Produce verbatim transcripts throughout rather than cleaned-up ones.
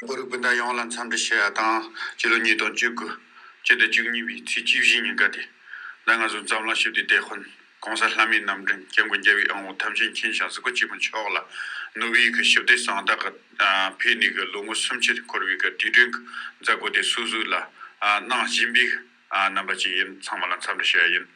ཁོར་ཡུག་སྤུན་ཟླ་ཡོངས་ལ་འཚམས་འདྲི་ཞུ་ཡ་དང་། སྤྱི་ལོ་ཉིས་སྟོང་བཅུ་དགུ་སྤྱི་ཟླ་བཅུ་གཉིས་པའི་ཚེས་བཅུ་བཞི་ཉིན་ཀ་དེ། ད་ང་ཚོ་འཛམ་གླིང་ཞི་བདེའི་དེད་དཔོན་༸གོང་ས་ལྷ་མིའི་རྣམ་འདྲེན་༸སྐྱབས་མགོན་རྒྱལ་བའི་དབང་པོ་ཐམས་ཅད་མཁྱེན་ཞིང་གཟིགས་པ་སྐྱེས་བུ་མཆོག་ལ། ནོར་བུའི་གི་ཞི་བདེ་གསང་བདག་གི་ཕེབས་ནས་གི་ལོ་ངོ་སུམ་ཅུ་འཁོར་བའི་གི་དུས་དྲན་གི་མཛད་སྒོ་དེ་སོ་སོ་ལ་གནང་བཞིན་པའི་རྣམ་པ་ཅིག་ཡིན། ཚང་མ་ལ་འཚམས་འདྲི་ཞུ་ཡ་ཡིན།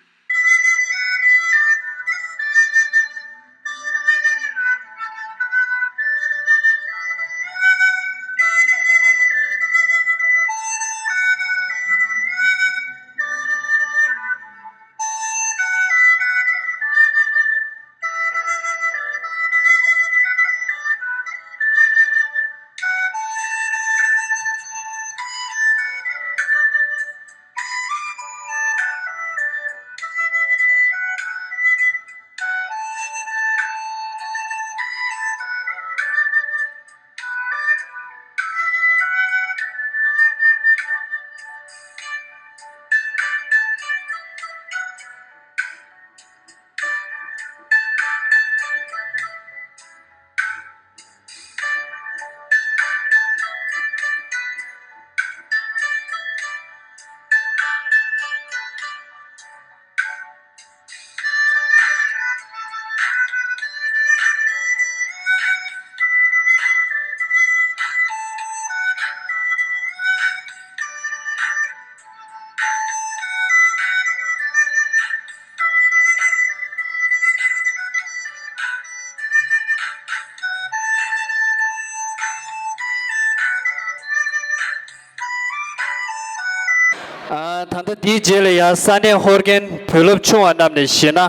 ཨ། ད་ལྟ་འདིའི་རྗེས་ལ་ཡང་ས་གནས་ཧོར་རྒན་བུ་སློབ་ཆུང་བ་རྣམས་ནས་གཞས་སྣ།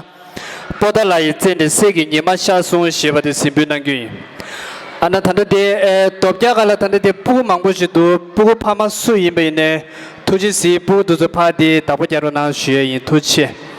པོ་ཏཱ་ལ་ཡི་རྩེ་ནས་གསེར་གྱི་ཉི་མ་ཤར་སོང་ཞེས་པ་དེ་གཟིགས་འབུལ་གནང་རྒྱུ་ཡིན། ཨ་ན། ད་ལྟ་དེ་ཨེ་རྡོ་བརྒྱ་ག་ལ་ད་ལྟ་དེ་སྤུ་གུ་མང་པོ་ཞིག་འདུག་སྤུ་གུ་ཕ་མ་སུ་ཡིན་པ་ཡིན་ནའི་ཐུགས་རྗེ་གཟིགས། སྤུ་གུ་དེ་ཚོ་ཕར་དེ་བདག་པོ་རྒྱག་རོགས་གནང་ཞུ་ཡ་ཡིན། ཐུགས་རྗེ་ཆེ།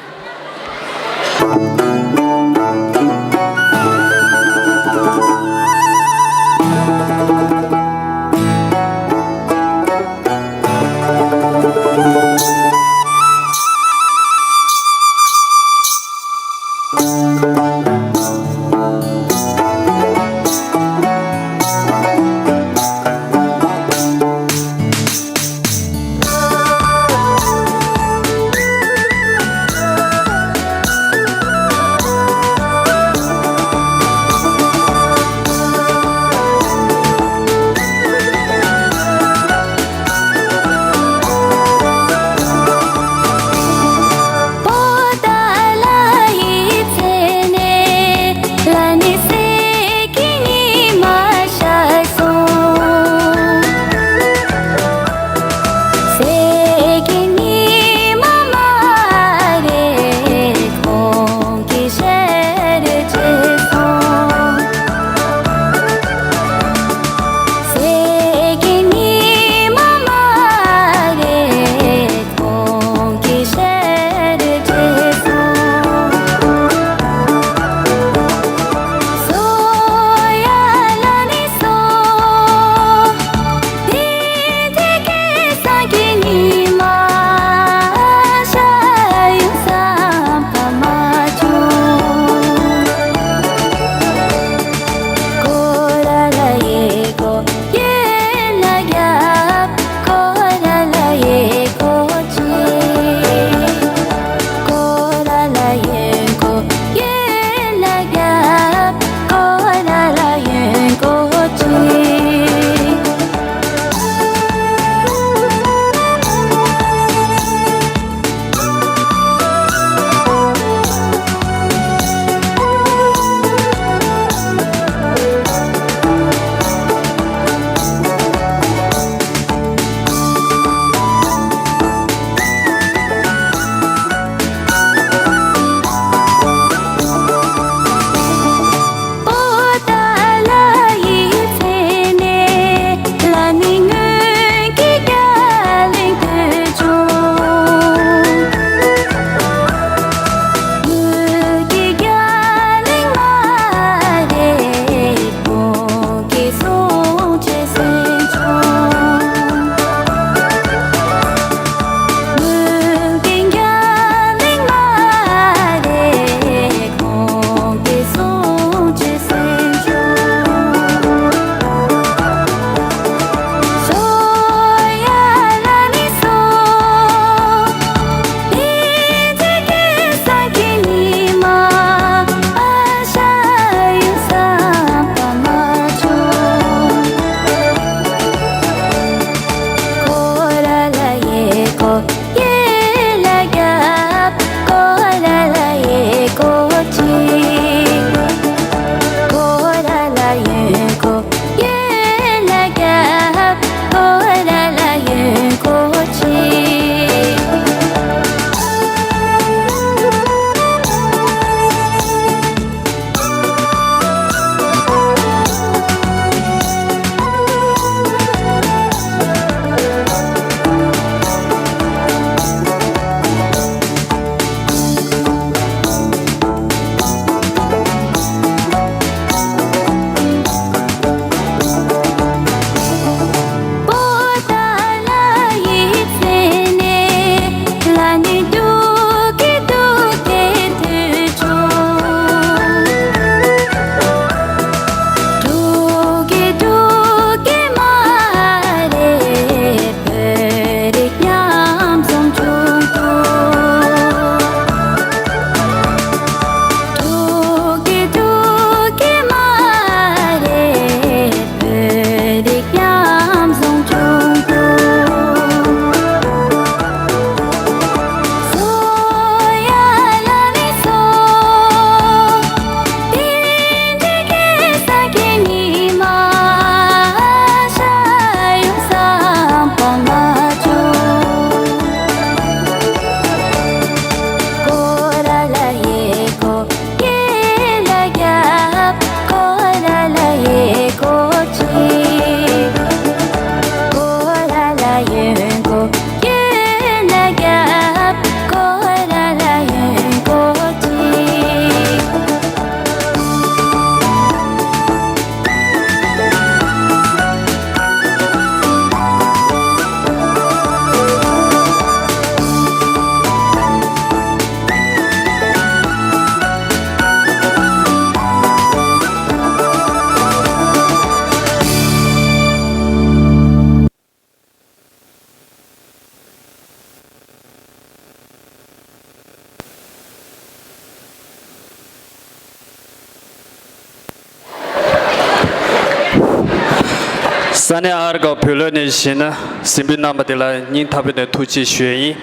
ས་གནས་ཨར་ག་བོད་ལོག་ནས་གཞས་སྣ་གཟིགས་འབུལ་གནང་བ་དེ་ལ་སྙིང་ཐག་པ་ནས་ཐུགས་རྗེ་ཆེ་ཞུ་ཡ་ཡིན།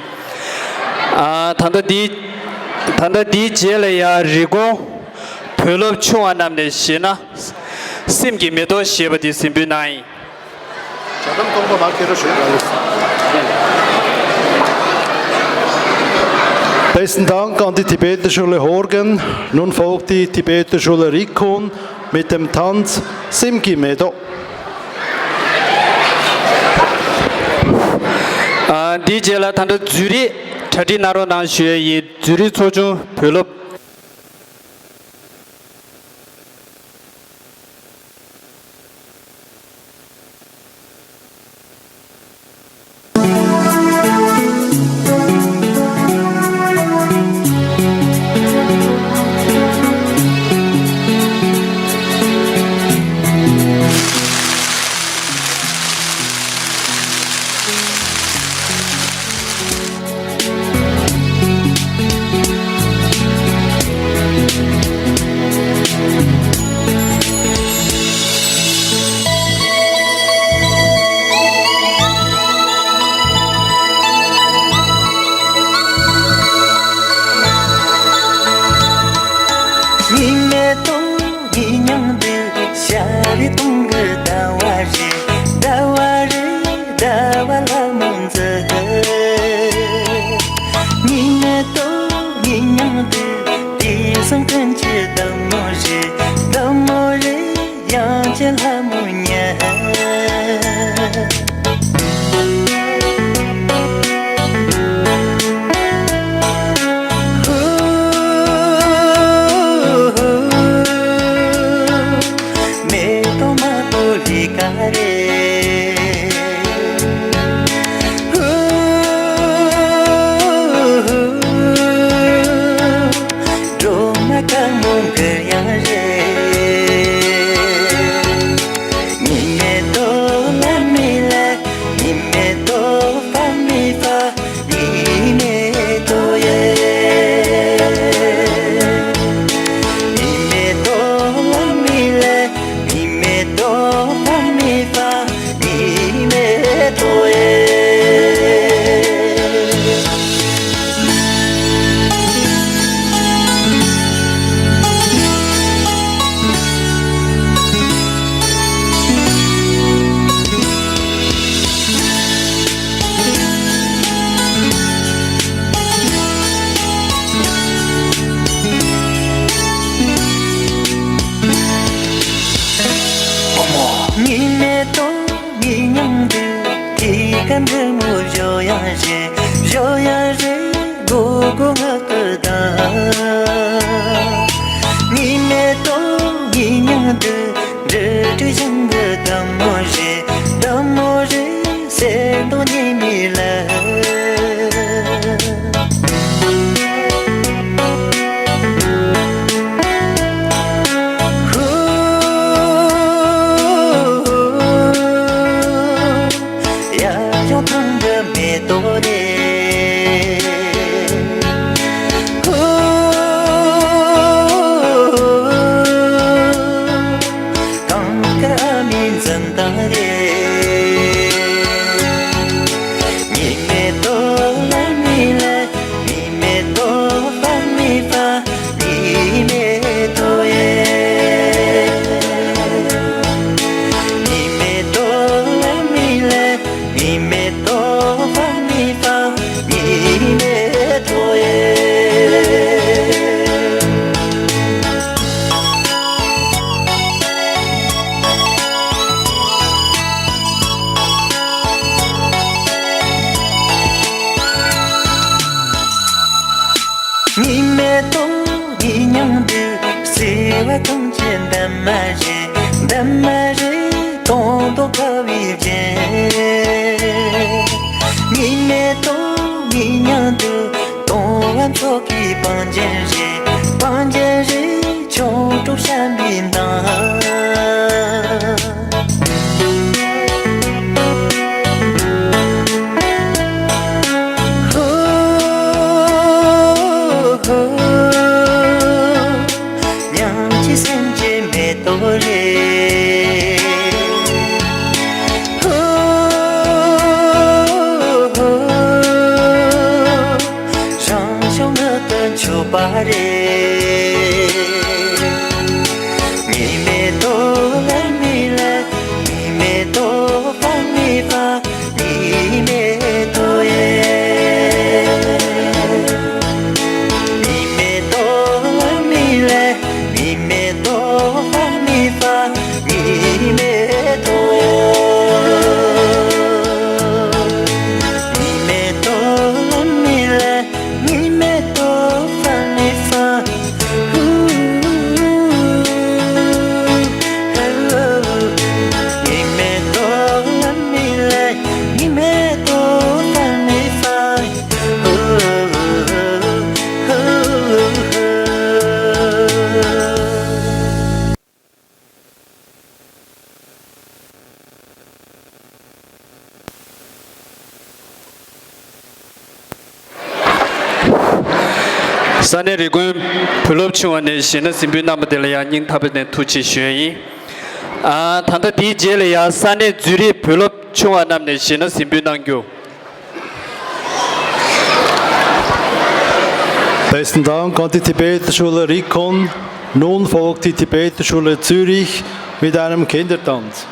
ཨ། ད་ལྟ་འདིའི་ད་ལྟ་འདིའི་རྗེས་ལ་ཡང་རི་ཀོན་བོད་སློབ་ཆུང་བ་རྣམས་ནས་གཞས་སྣ་སེམས་ཀྱི་མེ་ཏོག་ཞེས་པ་དེ་གཟིགས་འབུལ་གནང་ཡིན། ཇ་དམ་སྟོང་པ་མར་ཁེ་རོ་ཞོད་ར་ལུས། Besten Dank an die tibetische Schule Horgen. Nun folgt die tibetische Schule Rikun mit dem Tanz Simki Medo. ཨ། འདིའི་རྗེས་ལ་ད་ལྟ་འཛུལ་རིས་གྲ་སྒྲིག་གནང་རོགས་གནང་ཞུ་ཡ་ཡིན། འཛུལ་རིས་ཚོགས་ཆུང་བོད་སློབ། ཉི་མའི་ཐོག་ཉི་མྱང་དུ་ཤར་བའི་སྟོང་གི་ཟླ་བ་རེད། ཟླ་བ་རེད། ཟླ་བ་ལྷ་མོ་མཛེས། ཉི་མའི་ཐོག་ཉི་མྱང་དུ་དུས་གསུམ་ཀུན་གྱི་བདག་མོ་རེད། བདག་མོ་རེད། དབྱངས་ཅན་ལྷ་མོ་ཉལ། མེ་ཏོག་མ་ཏོག་ལི་ཀ་རེད། སྒྲོལ་མ་དཀར་མོ་གུར་དབྱངས་རེད། Mi me do la mi la, mi me do fa mi fa, mi me do ye. Mi me do la mi la, mi me do fa mi fa, mi me do ye. Mi me do ཉི་མྱང་དུ་ཐིག་ག་འབྲི་མོ་བཞོ་ཡང་རེད། བཞོ་ཡང་རེད། སྒོ་སྒོ་ང་ཏི་དང་། ཉི་མའི་ཐོག་ཉི་མྱང་དུ་འབྲི་འབྲི་ཞིང་གི་འདམ་མོ་རེད། འདམ་མོ་རེད། སེར་མདོག་ཉི་མའི་ལ། ཡ་ཡོ་ཐང་གི་མེ་ཏོག་རེད། གངས་དཀར་ཨ་མའི་འཛུམ་མདངས་རེད། Mi me do la mi la, mi me do fa mi fa, mi me do ye. Mi me do la mi la, mi me do fa mi fa, mi me do ye. ཉི་མའི་ཐོག་ཉི་མྱང་དུ་བསིལ་བ་གངས་ཀྱི་འདབ་མ་རེད། འདབ་མ་རེད། སྟོང་ཐོག་ཁ་བའི་རྒྱན། ཉི་མའི་ཐོག་ཉི་མྱང་དུ་སྟོང་བ་མཚོ་གི་སྤང་རྒྱན་རེད། སྤང་རྒྱན་རེད། ཁྱུང་འབྲུག་བཤམས་པའི་མདངས། ཧུ། ཉམས་ཀྱི་སེམས་ཀྱི་མེ་ཏོག་རེད། ས་གནས་རི་ཀོན་བུ་སློབ་ཆུང་བ་ནས་གཞས་སྣ་གཟིགས་འབུལ་གནང་བ་དེ་ལ་ཡང་སྙིང་ཐག་པ་ནས་ཐུགས་རྗེ་ཆེ་ཞུ་ཡ་ཡིན། ཨ། ད་ལྟ་དེའི་རྗེས་ལ་ཡང་ས་གནས་ཛུ་རིག་བུ་སློབ་ཆུང་བ་རྣམས་ནས་གཞས་སྣ་གཟིགས་འབུལ་གནང་རྒྱུ། Besten Dank an die Tibeter-Schule Rikon. Nun folgt die Tibeter-Schule Zürich mit einem Kindertanz.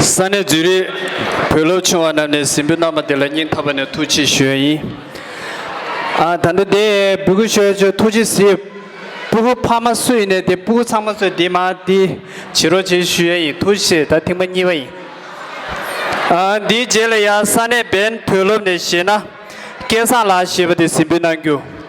ས་གནས་ཛུ་རིག་བོད་སློབ་ཆུང་བ་རྣམས་ནས་གཟིགས་འབུལ་གནང་བ་དེ་ལ་སྙིང་ཐག་པ་ནས་ཐུགས་རྗེ་ཆེ་ཞུ་ཡ་ཡིན། ཨ། ད་ལྟ་དེ་འབོད་སྐུལ་ཞུ་ཡ་ཆོག་ཐུགས་རྗེ་གཟིགས། སྤུ་གུ་ཕ་མ་སུ་ཡིན་ནའི་དེ་སྤུ་གུ་ཚང་མ་ཚོས་དེ་མར་དེ་བྱེད་རོགས་བྱེད་ཞུ་ཡ་ཡིན། ཐུགས་རྗེ་ཆེ། ད་ཐེངས་མ་གཉིས་པ་ཡིན། ཨ། འདིའི་རྗེས་ལ་ཡང་ས་གནས་བན་བོད་སློབ་ནས་གཞས་སྣ་སྐལ་བཟང་ལགས་ཞེས་པ་དེ་གཟིགས་འབུལ་གནང་རྒྱུ།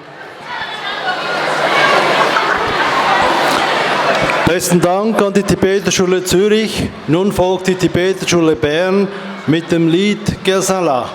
Besten Dank an die Tibeter-Schule Zürich. Nun folgt die Tibeter-Schule Bern mit dem Lied Gesala.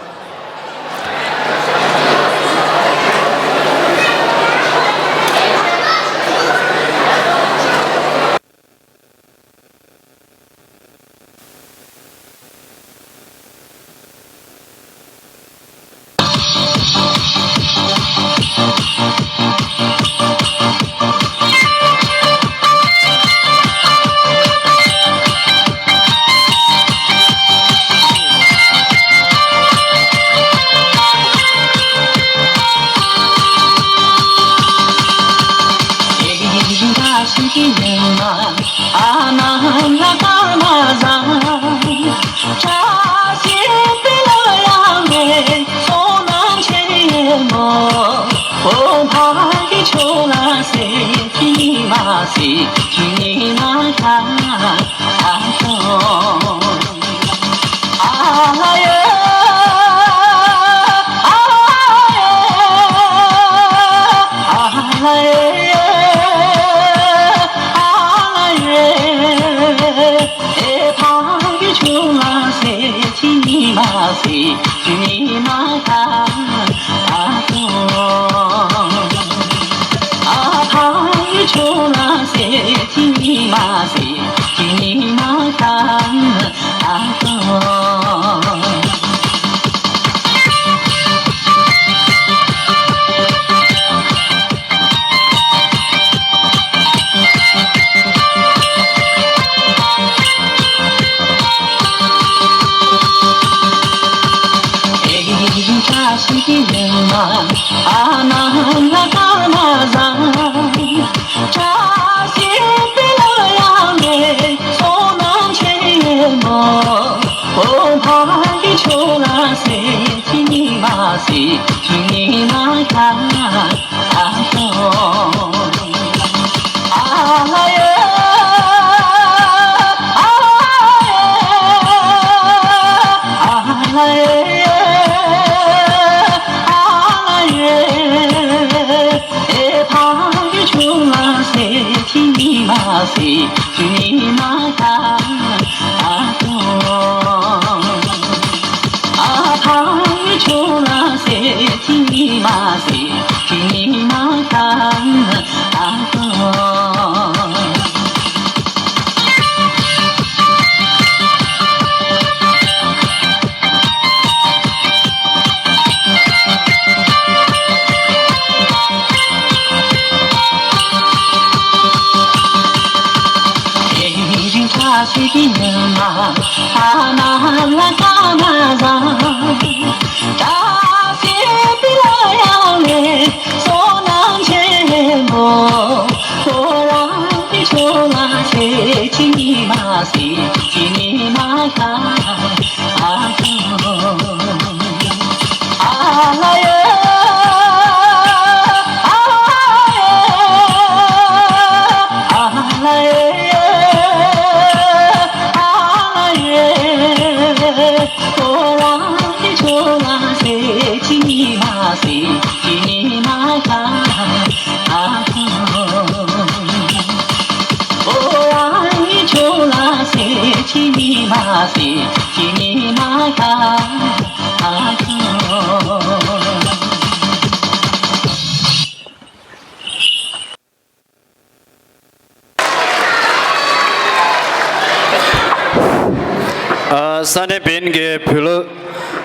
ཨ། ས་གནས་བེན་གྱི་བོད་ལུགས་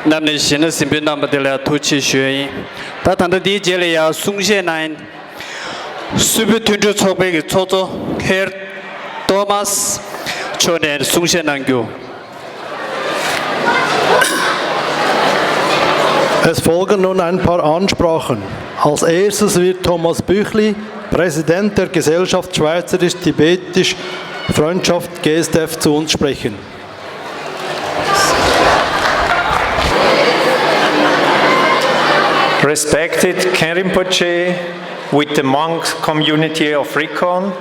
རྣམས་ནས་གཞས་སྣ་གཟིགས་འབུལ་གནང་བ་དེ་ལ་ཐུགས་རྗེ་ཆེ་ཞུ་ཡ་ཡིན། ད་ད་ལྟ་འདིའི་རྗེས་ལ་ཡང་གསུང་བཤད་གནང་ཡིན། སུད་བོད་མཐུན་གྲོགས་ཚོགས་པའི་གི་ཚོགས་གཙོ་ཧེར་ཏོ་མཱས་མཆོག་ནས་གསུང་བཤད་གནང་རྒྱུ། Es folgen nun ein paar Ansprachen. Als erstes wird Thomas Büchli, Präsident der Gesellschaft Schweizerisch-Tibetisch Freundschaft, G S T F, zu uns sprechen. Respected Khenpo Rinpoche with the monk community of Rikon,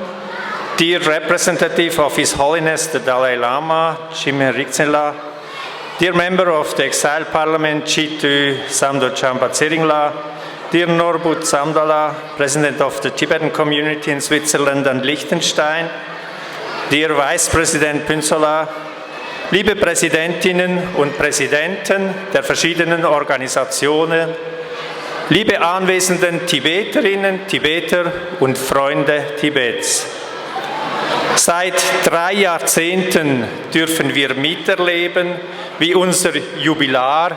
dear representative of His Holiness the Dalai Lama, Jigme Ringtsen La, dear member of the Exile Parliament, Chitü Samdo Champa Tsering La, dear Norbu Zamdala, President of the Tibetan Community in Switzerland and Liechtenstein, dear Vice President Phuntsho La, liebe Präsidentinnen und Präsidenten der verschiedenen Organisationen, liebe anwesenden Tibeterinnen, Tibeter und Freunde Tibets. Seit drei Jahrzehnten dürfen wir miterleben, wie unser Jubilar,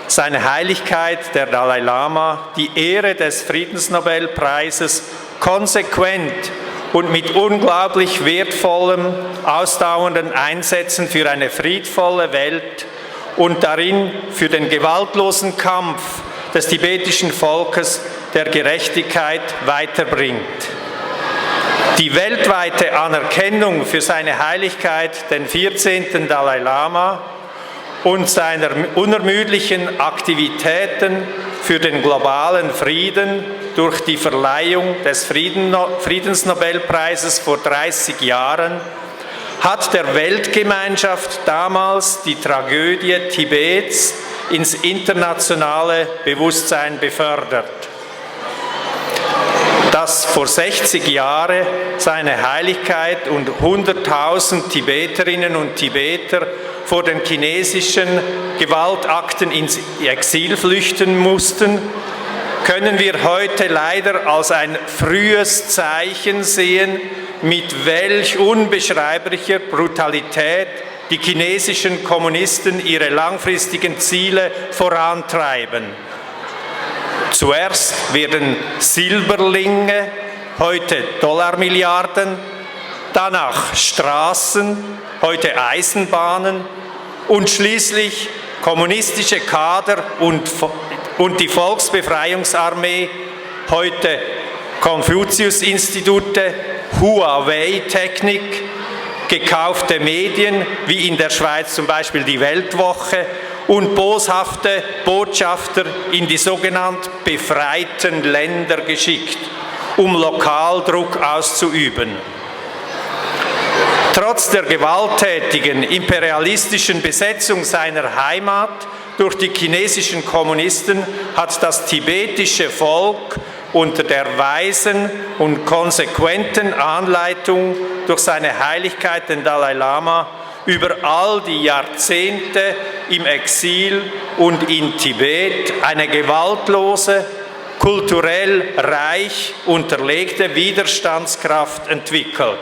seine Heiligkeit der Dalai Lama, die Ehre des Friedensnobelpreises konsequent und mit unglaublich wertvollem, ausdauernden Einsetzen für eine friedvolle Welt und darin für den gewaltlosen Kampf des tibetischen Volkes der Gerechtigkeit weiterbringt. Die weltweite Anerkennung für seine Heiligkeit, den vierzehnten Dalai Lama, und seiner unermüdlichen Aktivitäten für den globalen Frieden durch die Verleihung des Frieden-, Friedensnobelpreises vor dreißig Jahren hat der Weltgemeinschaft damals die Tragödie Tibets ins internationale Bewusstsein befördert. Dass vor sechzig Jahren seine Heiligkeit und hunderttausend Tibeterinnen und Tibeter vor den chinesischen Gewaltakten ins Exil flüchten mussten, können wir heute leider als ein frühes Zeichen sehen, mit welch unbeschreiblicher Brutalität die chinesischen Kommunisten ihre langfristigen Ziele vorantreiben. Zuerst werden Silberlinge, heute Dollarmilliarden, danach Straßen, heute Eisenbahnen, und schliesslich kommunistische Kader und, und die Volksbefreiungsarmee, heute Konfuzius-Institute, Huawei-Technik, gekaufte Medien wie in der Schweiz zum Beispiel die Weltwoche und boshafte Botschafter in die sogenannt befreiten Länder geschickt, um Lokaldruck auszuüben. Trotz der gewalttätigen imperialistischen Besetzung seiner Heimat durch die chinesischen Kommunisten hat das tibetische Volk unter der weisen und konsequenten Anleitung durch seine Heiligkeit den Dalai Lama über all die Jahrzehnte im Exil und in Tibet eine gewaltlose, kulturell reich unterlegte Widerstandskraft entwickelt.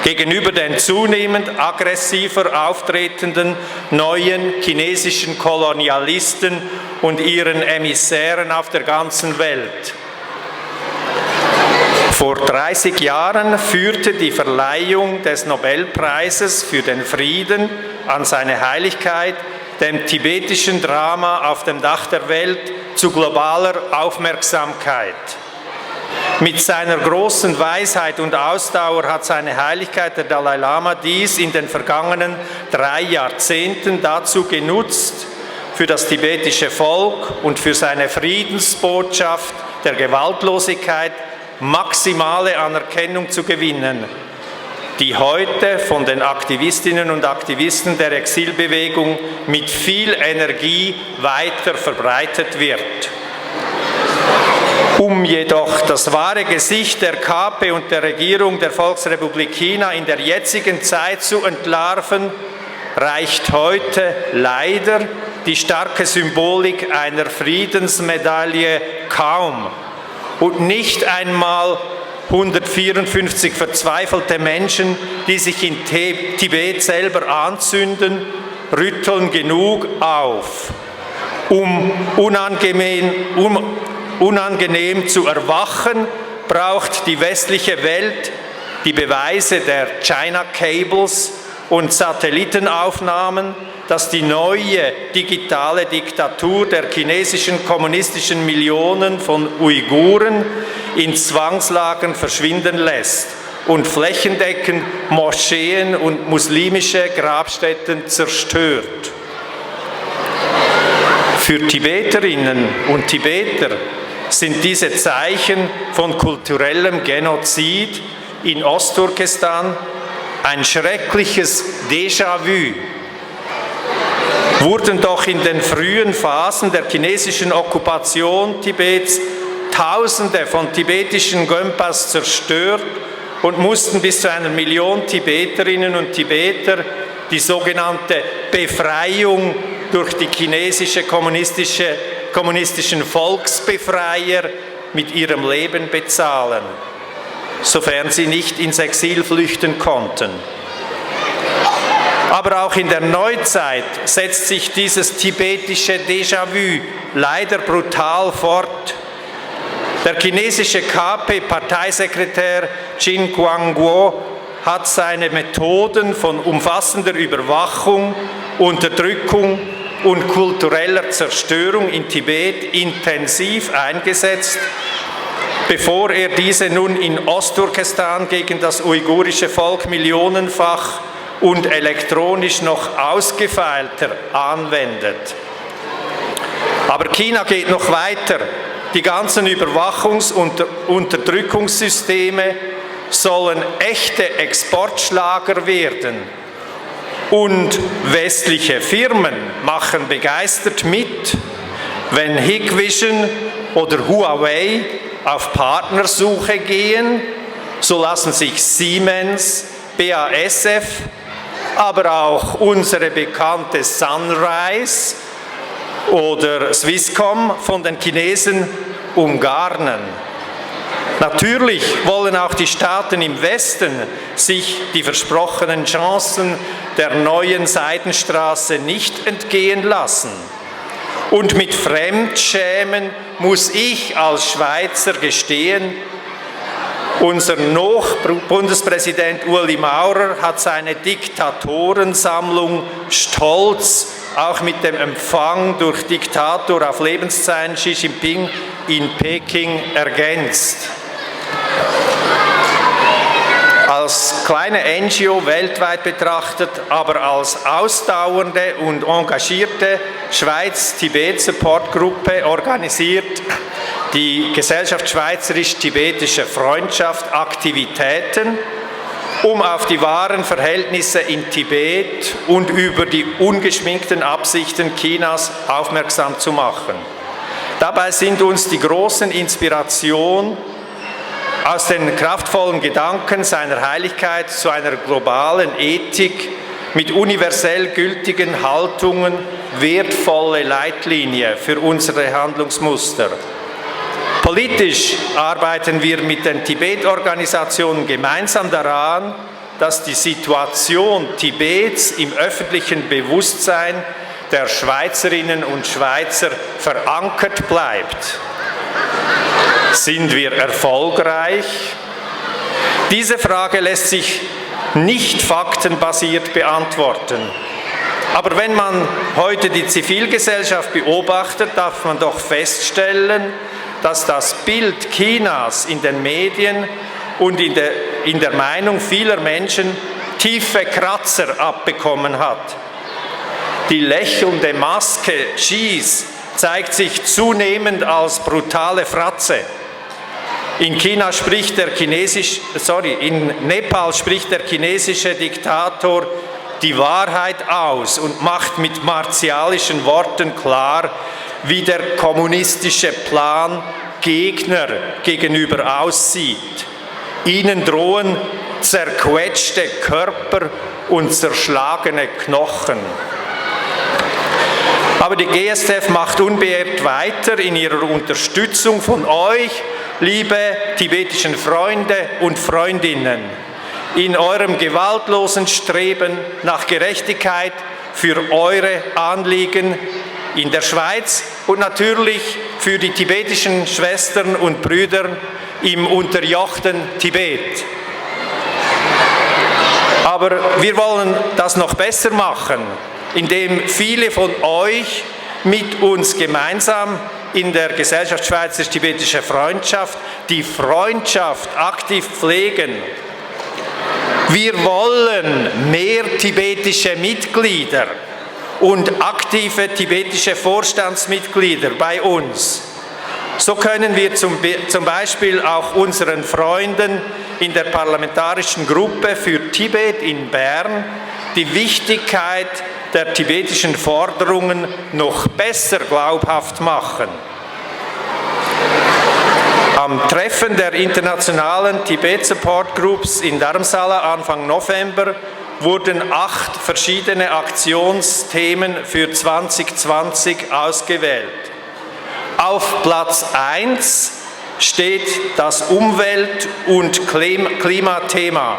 Gegenüber den zunehmend aggressiver auftretenden neuen chinesischen Kolonialisten und ihren Emissären auf der ganzen Welt. Vor dreißig Jahren führte die Verleihung des Nobelpreises für den Frieden an seine Heiligkeit, dem tibetischen Drama auf dem Dach der Welt, zu globaler Aufmerksamkeit. Mit seiner grossen Weisheit und Ausdauer hat seine Heiligkeit der Dalai Lama dies in den vergangenen drei Jahrzehnten dazu genutzt, für das tibetische Volk und für seine Friedensbotschaft der Gewaltlosigkeit maximale Anerkennung zu gewinnen, die heute von den Aktivistinnen und Aktivisten der Exilbewegung mit viel Energie weiter verbreitet wird. Um jedoch das wahre Gesicht der K P und der Regierung der Volksrepublik China in der jetzigen Zeit zu entlarven, reicht heute leider die starke Symbolik einer Friedensmedaille kaum. Und nicht einmal hundertvierundfünfzig verzweifelte Menschen, die sich in Tibet selber anzünden, rütteln genug auf. Um unangenehm, um unangenehm zu erwachen, braucht die westliche Welt die Beweise der China Cables und Satellitenaufnahmen, dass die neue digitale Diktatur der chinesischen kommunistischen Millionen von Uiguren in Zwangslagern verschwinden lässt und flächendeckend Moscheen und muslimische Grabstätten zerstört. Für Tibeterinnen und Tibeter sind diese Zeichen von kulturellem Genozid in Ostturkestan ein schreckliches Déjà-vu. Wurden doch in den frühen Phasen der chinesischen Okkupation Tibets Tausende von tibetischen Gönpas zerstört und mussten bis zu einer Million Tibeterinnen und Tibeter die sogenannte Befreiung durch die chinesische kommunistische, kommunistischen Volksbefreier mit ihrem Leben bezahlen, sofern sie nicht ins Exil flüchten konnten. Aber auch in der Neuzeit setzt sich dieses tibetische Déjà-vu leider brutal fort. Der chinesische K P-Parteisekretär Qin Guangguo hat seine Methoden von umfassender Überwachung, Unterdrückung und kultureller Zerstörung in Tibet intensiv eingesetzt, bevor er diese nun in Ostturkestan gegen das uigurische Volk millionenfach und elektronisch noch ausgefeilter anwendet. Aber China geht noch weiter. Die ganzen Überwachungs- und Unterdrückungssysteme sollen echte Exportschlager werden. Und westliche Firmen machen begeistert mit, wenn Hikvision oder Huawei auf Partnersuche gehen, so lassen sich Siemens, B A S F, aber auch unsere bekannte Sunrise oder Swisscom von den Chinesen umgarnen. Natürlich wollen auch die Staaten im Westen sich die versprochenen Chancen der neuen Seidenstraße nicht entgehen lassen. Und mit Fremdschämen muss ich als Schweizer gestehen, unser Noch-Bundespräsident Ueli Maurer hat seine Diktatorensammlung stolz auch mit dem Empfang durch Diktator auf Lebenszeit Xi Jinping in Peking ergänzt. Als kleine N G O weltweit betrachtet, aber als ausdauernde und engagierte Schweiz-Tibet-Support-Gruppe organisiert die Gesellschaft Schweizerisch-Tibetische Freundschaft Aktivitäten, um auf die wahren Verhältnisse in Tibet und über die ungeschminkten Absichten Chinas aufmerksam zu machen. Dabei sind uns die großen Inspirationen aus den kraftvollen Gedanken seiner Heiligkeit zu einer globalen Ethik mit universell gültigen Haltungen wertvolle Leitlinie für unsere Handlungsmuster. Politisch arbeiten wir mit den Tibet-Organisationen gemeinsam daran, dass die Situation Tibets im öffentlichen Bewusstsein der Schweizerinnen und Schweizer verankert bleibt. Sind wir erfolgreich? Diese Frage lässt sich nicht faktenbasiert beantworten. Aber wenn man heute die Zivilgesellschaft beobachtet, darf man doch feststellen, dass das Bild Chinas in den Medien und in der, in der Meinung vieler Menschen tiefe Kratzer abbekommen hat. Die lächelnde Maske Xis zeigt sich zunehmend als brutale Fratze. In China spricht der chinesisch, sorry, in Nepal spricht der chinesische Diktator die Wahrheit aus und macht mit martialischen Worten klar, wie der kommunistische Plan Gegner gegenüber aussieht. Ihnen drohen zerquetschte Körper und zerschlagene Knochen. Aber die G S T F macht unbeirrt weiter in ihrer Unterstützung von euch, liebe tibetischen Freunde und Freundinnen, in eurem gewaltlosen Streben nach Gerechtigkeit für eure Anliegen in der Schweiz und natürlich für die tibetischen Schwestern und Brüder im unterjochten Tibet. Aber wir wollen das noch besser machen, indem viele von euch mit uns gemeinsam in der Gesellschaft Schweizerisch-Tibetische Freundschaft die Freundschaft aktiv pflegen. Wir wollen mehr tibetische Mitglieder und aktive tibetische Vorstandsmitglieder bei uns. So können wir zum Be-, zum Beispiel auch unseren Freunden in der parlamentarischen Gruppe für Tibet in Bern die Wichtigkeit der tibetischen Forderungen noch besser glaubhaft machen. Am Treffen der internationalen Tibet Support Groups in Dharamsala Anfang November wurden acht verschiedene Aktionsthemen für zwanzig zwanzig ausgewählt. Auf Platz eins steht das Umwelt- und Klim-, Klimathema.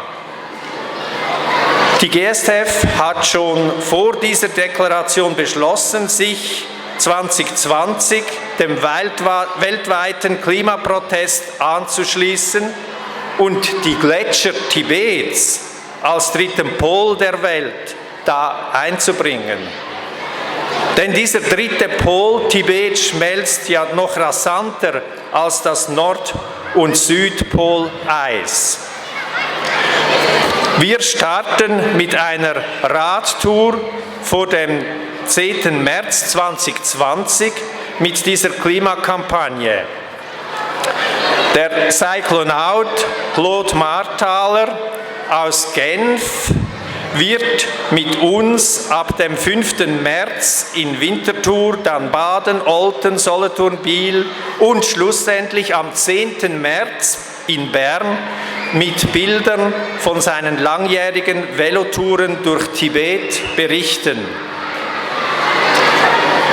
Die G S T F hat schon vor dieser Deklaration beschlossen, sich zwanzig zwanzig dem weltwa-, weltweiten Klimaprotest anzuschließen und die Gletscher Tibets als dritten Pol der Welt da einzubringen. Denn dieser dritte Pol Tibet schmelzt ja noch rasanter als das Nord- und Südpoleis. Wir starten mit einer Radtour vor dem zehnten März zwanzig zwanzig mit dieser Klimakampagne. Der Cyclonaut Claude Marthaler aus Genf wird mit uns ab dem fünften März in Winterthur, dann Baden, Olten, Solothurn, Biel und schlussendlich am zehnten März in Bern mit Bildern von seinen langjährigen Velotouren durch Tibet berichten.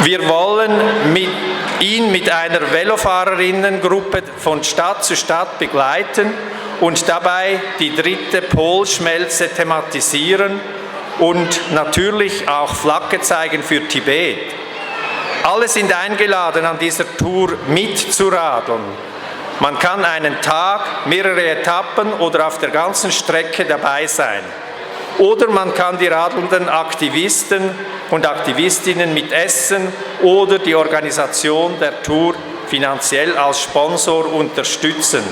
Wir wollen mit, ihn mit einer Velofahrerinnengruppe von Stadt zu Stadt begleiten und dabei die dritte Polschmelze thematisieren und natürlich auch Flagge zeigen für Tibet. Alle sind eingeladen, an dieser Tour mitzuradeln. Man kann einen Tag, mehrere Etappen oder auf der ganzen Strecke dabei sein. Oder man kann die radelnden Aktivisten und Aktivistinnen mit Essen oder die Organisation der Tour finanziell als Sponsor unterstützen.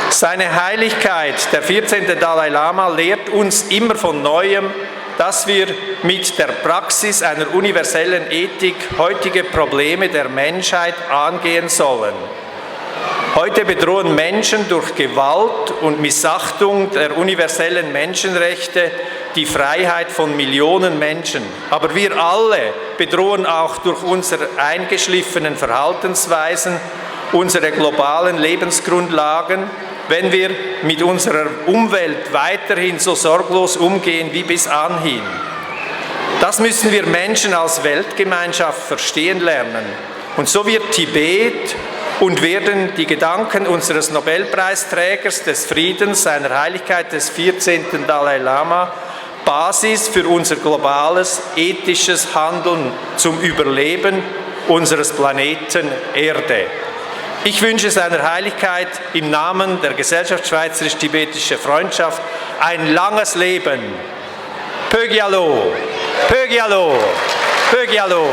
Seine Heiligkeit, der vierzehnte Dalai Lama, lehrt uns immer von Neuem, dass wir mit der Praxis einer universellen Ethik heutige Probleme der Menschheit angehen sollen. Heute bedrohen Menschen durch Gewalt und Missachtung der universellen Menschenrechte die Freiheit von Millionen Menschen. Aber wir alle bedrohen auch durch unsere eingeschliffenen Verhaltensweisen unsere globalen Lebensgrundlagen, wenn wir mit unserer Umwelt weiterhin so sorglos umgehen wie bis anhin. Das müssen wir Menschen als Weltgemeinschaft verstehen lernen. Und so wird Tibet und werden die Gedanken unseres Nobelpreisträgers des Friedens, seiner Heiligkeit des vierzehnten Dalai Lama, Basis für unser globales, ethisches Handeln zum Überleben unseres Planeten Erde. Ich wünsche seiner Heiligkeit im Namen der Gesellschaft Schweizerisch-Tibetische Freundschaft ein langes Leben. Pögialo, Pögialo, Pögialo.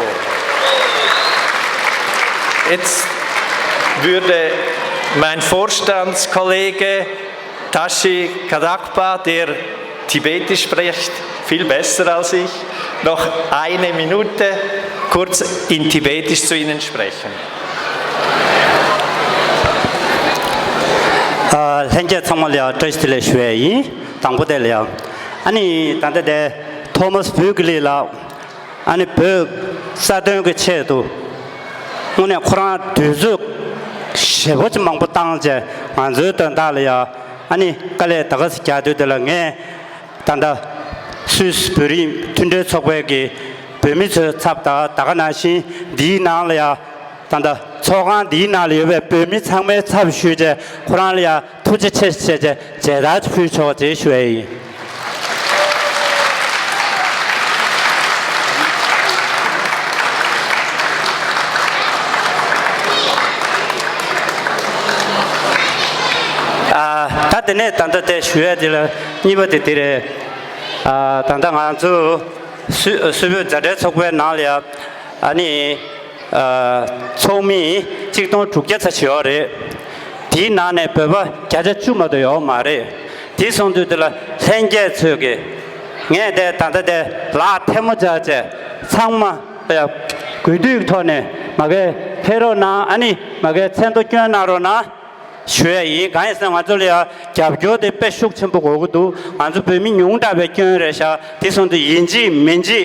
Jetzt würde mein Vorstandskollege Tashi Kadakpa, der Tibetisch spricht, viel besser als ich, noch eine Minute kurz in Tibetisch zu Ihnen sprechen. ཨ། ལྷན་རྒྱས་ཚང་མ་ལ་ཡང་བཀྲ་ཤིས་བདེ་ལེགས་ཞུ་ཡས་ཡིན། དང་པོ་དེ་ལ་ཡང་། ཨ་ནི་ད་ལྟ་དེ་ཐོ་མཱས་བྷུ་ཀི་ལི་ལགས། ཨ་ནི་བོད་རྩ་དོན་གྱི་ཆེད་དུ་དངོས་གནས་ཁོ་རང་དུས་ཚོད་ཞེ་པོ་ཅིག་མང་པོ་བཏང་བྱས་ང་ཚོའི་དོན་དག་ལ་ཡ་ཨ་ནི་དཀའ་ལས་ད་ག་ཟེ་རྒྱག་དུས་དེ་ལ། ངས་ད་ལྟ་སུད་སི་བོད་རིགས་མཐུན་སྒྲིལ་ཚོགས་པའི་གི་བོད་མི་ཚོའི་ཚབ་དང་ད་ག་ནང་བཞིན་འདིའི་ནང་ལ་ཡ་ད་ལྟ་ཚོགས་ཁང་འདིའི་ནང་ལ་ཡོད་པའི་བོད་མི་ཚང་མའི་ཚབ་ཞུས་བྱས་ཁོ་རང་ལ་ཡ་ཐུགས་རྗེ་ཆེ་ཞེས་བྱས་མཇལ་དར་ཕུལ་ཆོག་ཅེས་ཞུ་ཡས་ཡིན། ཨ། ད་དེ་ནས་ད་ལྟ་དེ་ཞུ་ཡས་དེ་ལ་གཉིས་པ་དེ་དེ་རེད། ཨ། ད་ལྟ་ང་ཚོ་སུད་སུད་བོད་མཛའ་འབྲེལ་ཚོགས་པའི་ནང་ལ་ཡ་ཨ་ནི། ཨ། ཚོགས་མི་གཅིག་སྟོང་དྲུག་བརྒྱ་ཙམ་ཞིག་ཡོད་རེད། དེའི་ནང་ནས་བོད་པ་བརྒྱ་ཆ་བཅུ་མ་གཏོགས་ཡོད་མ་རེད། དེ་སོང་དུས་དེ་ལ་ལྷན་རྒྱས་ཚོས་ཀྱི་ངས་དེ་ད་ལྟ་དེ་ལག་ཐལ་མོ་སྦྱར་བྱས་ཚང་མ་ཡ་གུས་འདུད་ཀྱི་ཐོག་ནས་མ་གི་ཕེབས་རོགས་གནང་། ཨ་ནི་མ་གི་མཚན་རྡོ་སྐྱོན་གནང་རོགས་གནང་། ཞུ་ཡས་ཡིན། གང་ཡིན་ཟེར་ན་ང་ཚོ་ལ་ཡ་རྒྱབ་སྐྱོར་དེ་དཔེ་ཤུགས་ཆེན་པོ་དགོས་ཀྱི་འདུག་ང་ཚོ་བོད་མི་ཉུང་དྲགས་པའི་སྐྱོན་རེད་ཤག་དེ་སོང་དུས་ཡིན་གཅིག་མིན་གཅིག་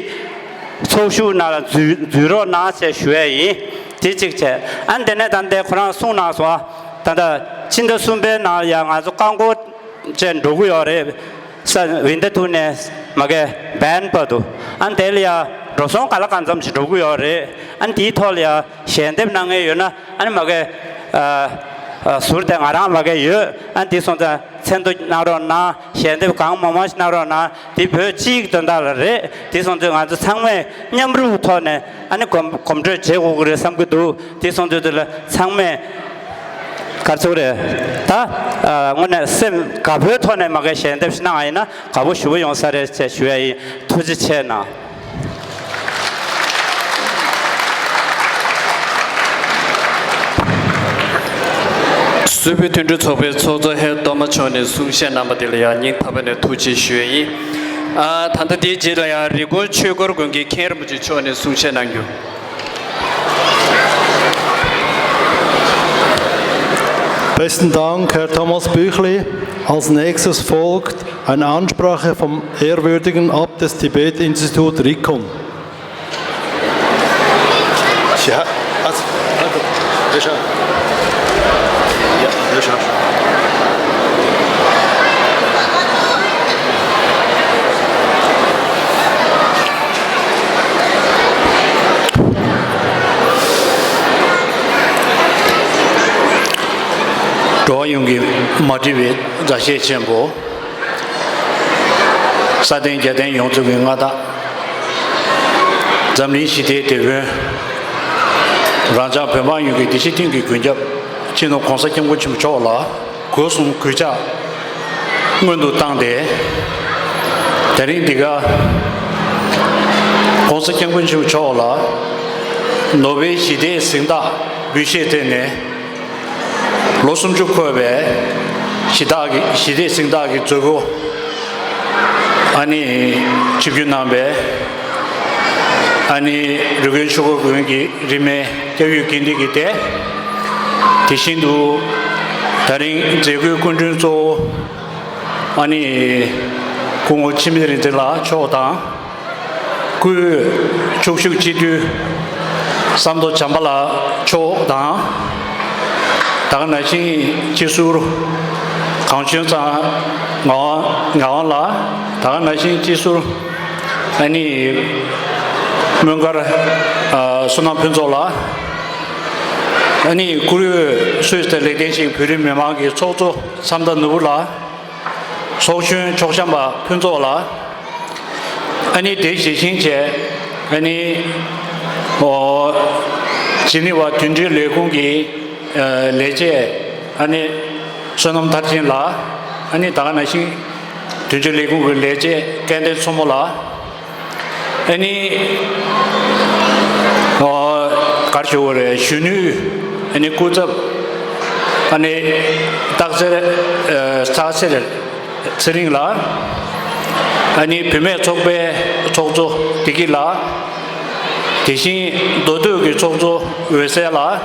ཚོགས་ཞུགས་ནང་ལ་འཛུལ་འཛུལ་རོགས་གནང་ཞེས་ཞུ་ཡས་ཡིན། དེ་གཅིག་བྱས། ཨ་ནི་དེ་ནས་ད་ལྟ་ཁོ་རང་གསུངས་གནང་སོང་། ད་ལྟ་ཕྱི་ཟླ་གསུམ་པའི་ནང་ལ་ཡ་ང་ཚོ་རྐང་འཁོར་བཅས་འགྲོ་གི་ཡོད་རེད། ས་ཝིན་ཏེ་ཐུ་ནས་མ་གི་བན་བར་དུ། ཨ་ནི་དེ་ལ་ཡ་འགྲོ་སོང་ག་ལ་གང་འཚམ་ཞིག་འགྲོ་གི་ཡོད་རེད། ཨ་ནི་དེའི་ཐོག་ལ་ཡ་ཞལ་འདེབས་གནང་མཁན་ཡོད་ན། ཨ་ནི་མ་གི་ཨ་ཨ་ཟུར་དེ་ང་རང་མ་གི་ཡོད། ཨ་ནི་དེ་སོང་ཙང་མཚན་རྡོ་གནང་རོགས་གནང་། ཞལ་འདེབས་གང་མང་མང་ཞིག་གནང་རོགས་གནང་། དེ་བོད་སྤྱིའི་དོན་དག་ལ་རེད། དེ་སོང་ཙང་ང་ཚོ་ཚང་མས་མཉམ་རུབ་ཐོག་ནས་ཨ་ནི་གོམ་གོམ་བགྲོད་བྱེད་དགོས་ཀྱི་རེད་བསམ་གྱི་འདུག་དེ་སོང་ཙང་དེ་ལ་ཚང་མས་ག་རེ་ཟེར་དགོས་རེད། ད་ཨ་དངོས་གནས་སེམས་དགའ་པོའི་ཐོག་ནས་མ་གི་ཞལ་འདེབས་ཞིག་གནང་བ་ཡིན་ན་དགའ་པོ་ཞེ་པོ་ཡོང་ས་རེད་ཅེས་ཞུ་ཡ་ཡིན། ཐུགས་རྗེ་ཆེ་གནང་། སུད་བོད་མཐུན་སྒྲིལ་ཚོགས་པའི་ཚོགས་གཙོ་ཧེར་ཏོ་མ་མཆོག་ནས་གསུང་བཤད་གནང་བ་དེ་ལ་ཡང་སྙིང་ཐག་པ་ནས་ཐུགས་རྗེ་ཞུ་ཡས་ཡིན། ཨ། ད་ལྟ་དེའི་རྗེས་ལ་ཡང་རི་ཀོན་ཆོས་འཁོར་དགོན་གྱི་མཁན་རིན་པོ་ཆེ་མཆོག་ནས་གསུང་བཤད་གནང་རྒྱུ། Besten Dank, Herr Thomas Büchli. Als nächstes folgt eine Ansprache vom ehrwürdigen Abt des Tibet-Institut Rikon. Ja, also, also, ja, schon. Ja, ja, schon. འགྲོ་བ་ཡོངས་ཀྱི་མ་འདྲིས་པའི་མཛའ་བཤེས་ཆེན་པོ། ས་སྟེང་རྒྱལ་བསྟན་ཡོངས་རྫོགས་ཀྱི་མངའ་བདག་འཛམ་གླིང་ཞི་བདེའི་དེད་དཔོན། རང་ཅག་བོད་འབངས་ཡོངས་ཀྱི་བདེ་སྐྱིད་མཐུན་གྱི་མགོན་སྐྱབས་སྤྱི་ནོར་༸གོང་ས་༸སྐྱབས་མགོན་ཆེན་པོ་མཆོག་ལ་སྒོ་གསུམ་གུས་ཕྱག་སྔོན་དུ་བཏང་སྟེ། དེ་རིང་འདི་ག་༸གོང་ས་༸སྐྱབས་མགོན་ཆེན་པོ་མཆོག་ལ་ནོ་བེལ་ཞི་བདེའི་གཟེངས་རྟགས་འབུལ་བཞེས་སྤྲད་ནས། ལོ་སུམ་ཅུ་འཁོར་བའི་ཞི་བདག་གི་ཞི་བདེའི་གཟེངས་རྟགས་ཀྱི་མཛད་སྒོ་ཨ་ནི་ཆིབས་བསྒྱུར་གནང་བའི་ཨ་ནི་རི་ཀོན་ཆོས་འཁོར་དགོན་གྱི་རིས་མེད་སྐྱབས་ཡུལ་དགེ་འདུན་གྱི་སྡེ། དེ་བཞིན་དུ་ད་རིང་མཛད་སྒོའི་སྐུ་མགྲོན་གཙོ་བོ་ཨ་ནི་སྐུ་ངོ་འཆི་མེད་རིག་འཛིན་ལགས་མཆོག་དང་། སྐུའི་ཕྱོགས་བཞུགས་སྤྱི་འཐུས་བསམ་མདོ་བྱམས་པ་ལགས་མཆོག་དང་། ད་ག་ནང་བཞིན་སྤྱི་ཟུར་གངས་ལྗོངས་ཚང་ངག་དབང་ངག་དབང་ལགས། ད་ག་ནང་བཞིན་སྤྱི་ཟུར་ཨ་ནི་སྨོན་མཁར་ཨ་བསོད་ནམས་ཕུན་ཚོགས་ལགས། ཨ་ནི་བཀུར་འོས་སུད་སི་ལ་ལེགས་ལྡན་ཞིང་བོད་རིགས་མི་མང་གི་ཚོགས་གཙོ་མཚམས་མདའ་ནོར་བུ་ལགས། ཚོགས་གཞོན་ཕྱོགས་བཤམས་པ་ཕུན་ཚོགས་ལགས། ཨ་ནི་དེ་བཞིན་བཞིན་བྱས་ཨ་ནི་ཨོ་ཇི་ནི་ཝ་མདུན་སྐྱོད་ལས་ཁུངས་ཀྱི་ཨ་ལས་བྱེད་ཨ་ནི་བསོད་ནམས་མཐར་ཕྱིན་ལགས། ཨ་ནི་ད་ག་ནང་བཞིན་མདུན་སྐྱོད་ལས་ཁུངས་ཀྱི་ལས་བྱེད་སྐལ་ལྡན་མཚོ་མོ་ལགས། ཨ་ནི་ཨོ་ག་རེ་ཞུ་དགོས་རེད། གཞོན་ནུའི་ཨ་ནི་སྐུ་ཚབ་ཨ་ནི་སྟག་འཚེར་ཨ་སྟག་འཚེར་ཚེ་རིང་ལགས། ཨ་ནི་བུད་མེད་ཚོགས་པའི་ཚོགས་གཙོ་བདེ་སྐྱིད་ལགས། དེ་བཞིན་མདོ་སྟོད་ཀྱི་ཚོགས་གཙོ་འོད་གསལ་ལགས།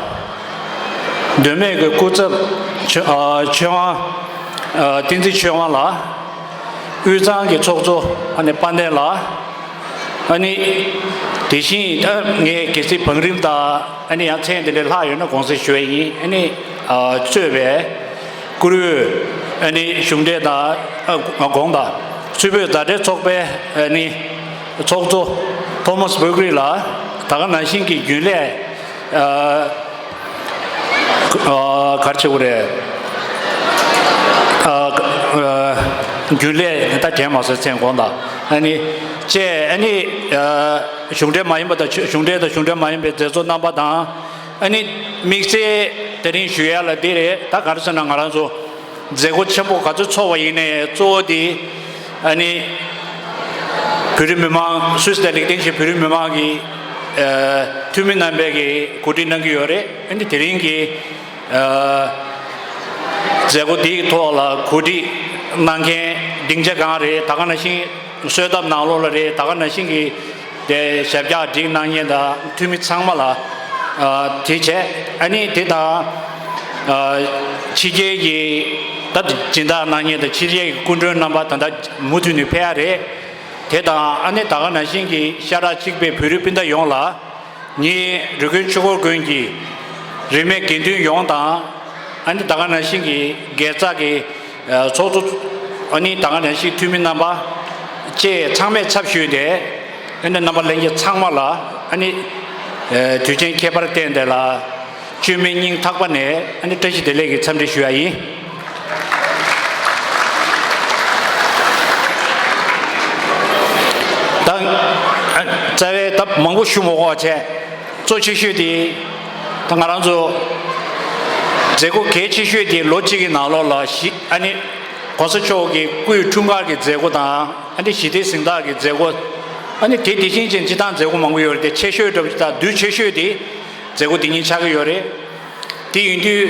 མདོ་སྨད་ཀྱི་སྐུ་ཚབ་ཆོས་ཨ་ཆོས་དབང་ཨ་བསྟན་འཛིན་ཆོས་དབང་ལགས། དབུས་གཙང་གི་ཚོགས་གཙོ་ཨ་ནི་དཔལ་ལྡན་ལགས། ཨ་ནི་དེ་བཞིན་ཨ་ངས་གལ་སྲིད་བང་རིམ་དང་ཨ་ནི་ཡང་མཚན་དེ་འདྲ་ལྷག་ཡོད་ན་དགོངས་སེལ་ཞུ་བ་ཡིན། ཨ་ནི་ཨ་གཙོས་པའི་བཀུར་འོས་ཨ་ནི་གཞུང་འབྲེལ་དང་ཨ་དགོངས་དག་གཙོས་པའི་མཛའ་འབྲེལ་ཚོགས་པའི་ཨ་ནི་ཚོགས་གཙོ་ཐོ་མཱས་བྷོ་ཀི་རི་ལགས། ད་ག་ནང་བཞིན་གྱི་རྒྱུན་ལས་ཨ་ཨ་ག་རེ་བྱེད་དགོས་རེད། ཨ་ཨ་རྒྱུན་ལས་ད་དྲན་མ་སོང་། མཚན་དགོངས་དག་ཨ་ནི་བཅས་ཨ་ནི་ཨ་གཞུང་འབྲེལ་མ་ཡིན་པ་དང་གཞུང་འབྲེལ་དང་གཞུང་འབྲེལ་མ་ཡིན་པའི་མཛད་གཙོ་རྣམ་པ་དང་། ཨ་ནི་དམིགས་བསལ་དེ་རིང་ཞུ་ཡ་ལ་འདི་རེད། ད་ག་རེ་ཟེར་ན་ང་རང་ཚོ་མཛད་སྒོ་ཆེན་པོ་ག་ཚོད་ཚོགས་པ་ཡིན་ནའི་གཙོ་བོ་དེ་ཨ་ནི་བོད་རིགས་མི་མང་སུད་སི་ལ་ལེགས་ལྡན་ཞིང་བོད་རིགས་མི་མང་གི་ཨ་འཐུས་མི་རྣམ་པས་ཀྱི་གོ་སྒྲིག་གནང་གི་ཡོད་རེད། ཨ་ནི་དེ་རིང་གི་ཨ་མཛད་སྒོ་འདིའི་ཐོག་ལ་གོ་སྒྲིག་གནང་མཁན་སྡིངས་ཆ་སྒང་རེད། ད་ག་ནང་བཞིན་གསོལ་ཐབ་ནང་ལོགས་ལ་རེད། ད་ག་ནང་བཞིན་གྱི་དེ་ཞབས་བཀྱག་སྒྲིག་གནང་མཁན་དང་འཐུས་མི་ཚང་མ་ལ་ཨ་དེ་བྱས། ཨ་ནི་དེ་དང་ཨ་ཕྱི་རྒྱལ་གྱི་ད་སྦྱིན་བདག་གནང་མཁན་དང་ཕྱི་རྒྱལ་གྱི་སྐུ་མགྲོན་རྣམ་པ་ད་ལྟ་མུ་མཐུད་ནས་ཕེབས་ཡ་རེད། དེ་དང་ཨ་ནི་ད་ག་ནང་བཞིན་གྱི་ཤ་ཁྲག་གཅིག་པའི་བོད་རིགས་སྤུན་ཟླ་ཡོངས་ལ། ངེད་རི་ཀོན་ཆོས་འཁོར་དགོན་གྱི་རིས་མེད་དགེ་འདུན་ཡོངས་དང་། ཨ་ནི་ད་ག་ནང་བཞིན་གྱི་དགེ་རྩ་གི་ཨ་ཚོགས་གཙོ། ཨ་ནི་ད་ག་ནང་བཞིན་འཐུས་མི་རྣམ་པ་བཅས་ཚང་མའི་ཚབ་ཞུས་ཏེ། ཨ་ནི་རྣམ་པ་ལྷན་རྒྱས་ཚང་མ་ལ་ཨ་ནི་ཨ་དུས་ཆེན་ཁྱད་པར་བསྟན་ཏེ་ལ་བཅོས་མིན་སྙིང་ཐག་པ་ནས་ཨ་ནི་བཀྲ་ཤིས་བདེ་ལེགས་ཀྱི་འཚམས་འདྲི་ཞུ་ཡ་ཡིན། ད་རྩ་བའི་ད་མང་པོ་ཞུ་མ་དགོས་པ་བྱས། གཙོ་ཆེ་ཤོས་དེ་ད་ང་རང་ཚོ་མཛད་སྒོ་གལ་ཆེ་ཤོས་དེ་ལོ་གཅིག་གི་ནང་ལོགས་ལ་ཞི་ཨ་ནི་༸གོང་ས་མཆོག་གི་སྐུའི་འཁྲུངས་སྐར་གྱི་མཛད་སྒོ་དང་། ཨ་ནི་ཞི་བདེའི་གཟེངས་རྟགས་ཀྱི་མཛད་སྒོ། ཨ་ནི་དེ་དེ་བཞིན་ཅན་སྤྱི་བཏང་མཛད་སྒོ་མང་པོ་ཡོད་རེད་དེ། ཆེ་ཤོས་འདྲ་པོ་ཅིག་དང་བསྡུས་ཆེ་ཤོས་དེ་མཛད་སྒོ་དེ་ཉིད་ཆགས་ཀྱི་ཡོད་རེད། དེ་ཡིན་དུས་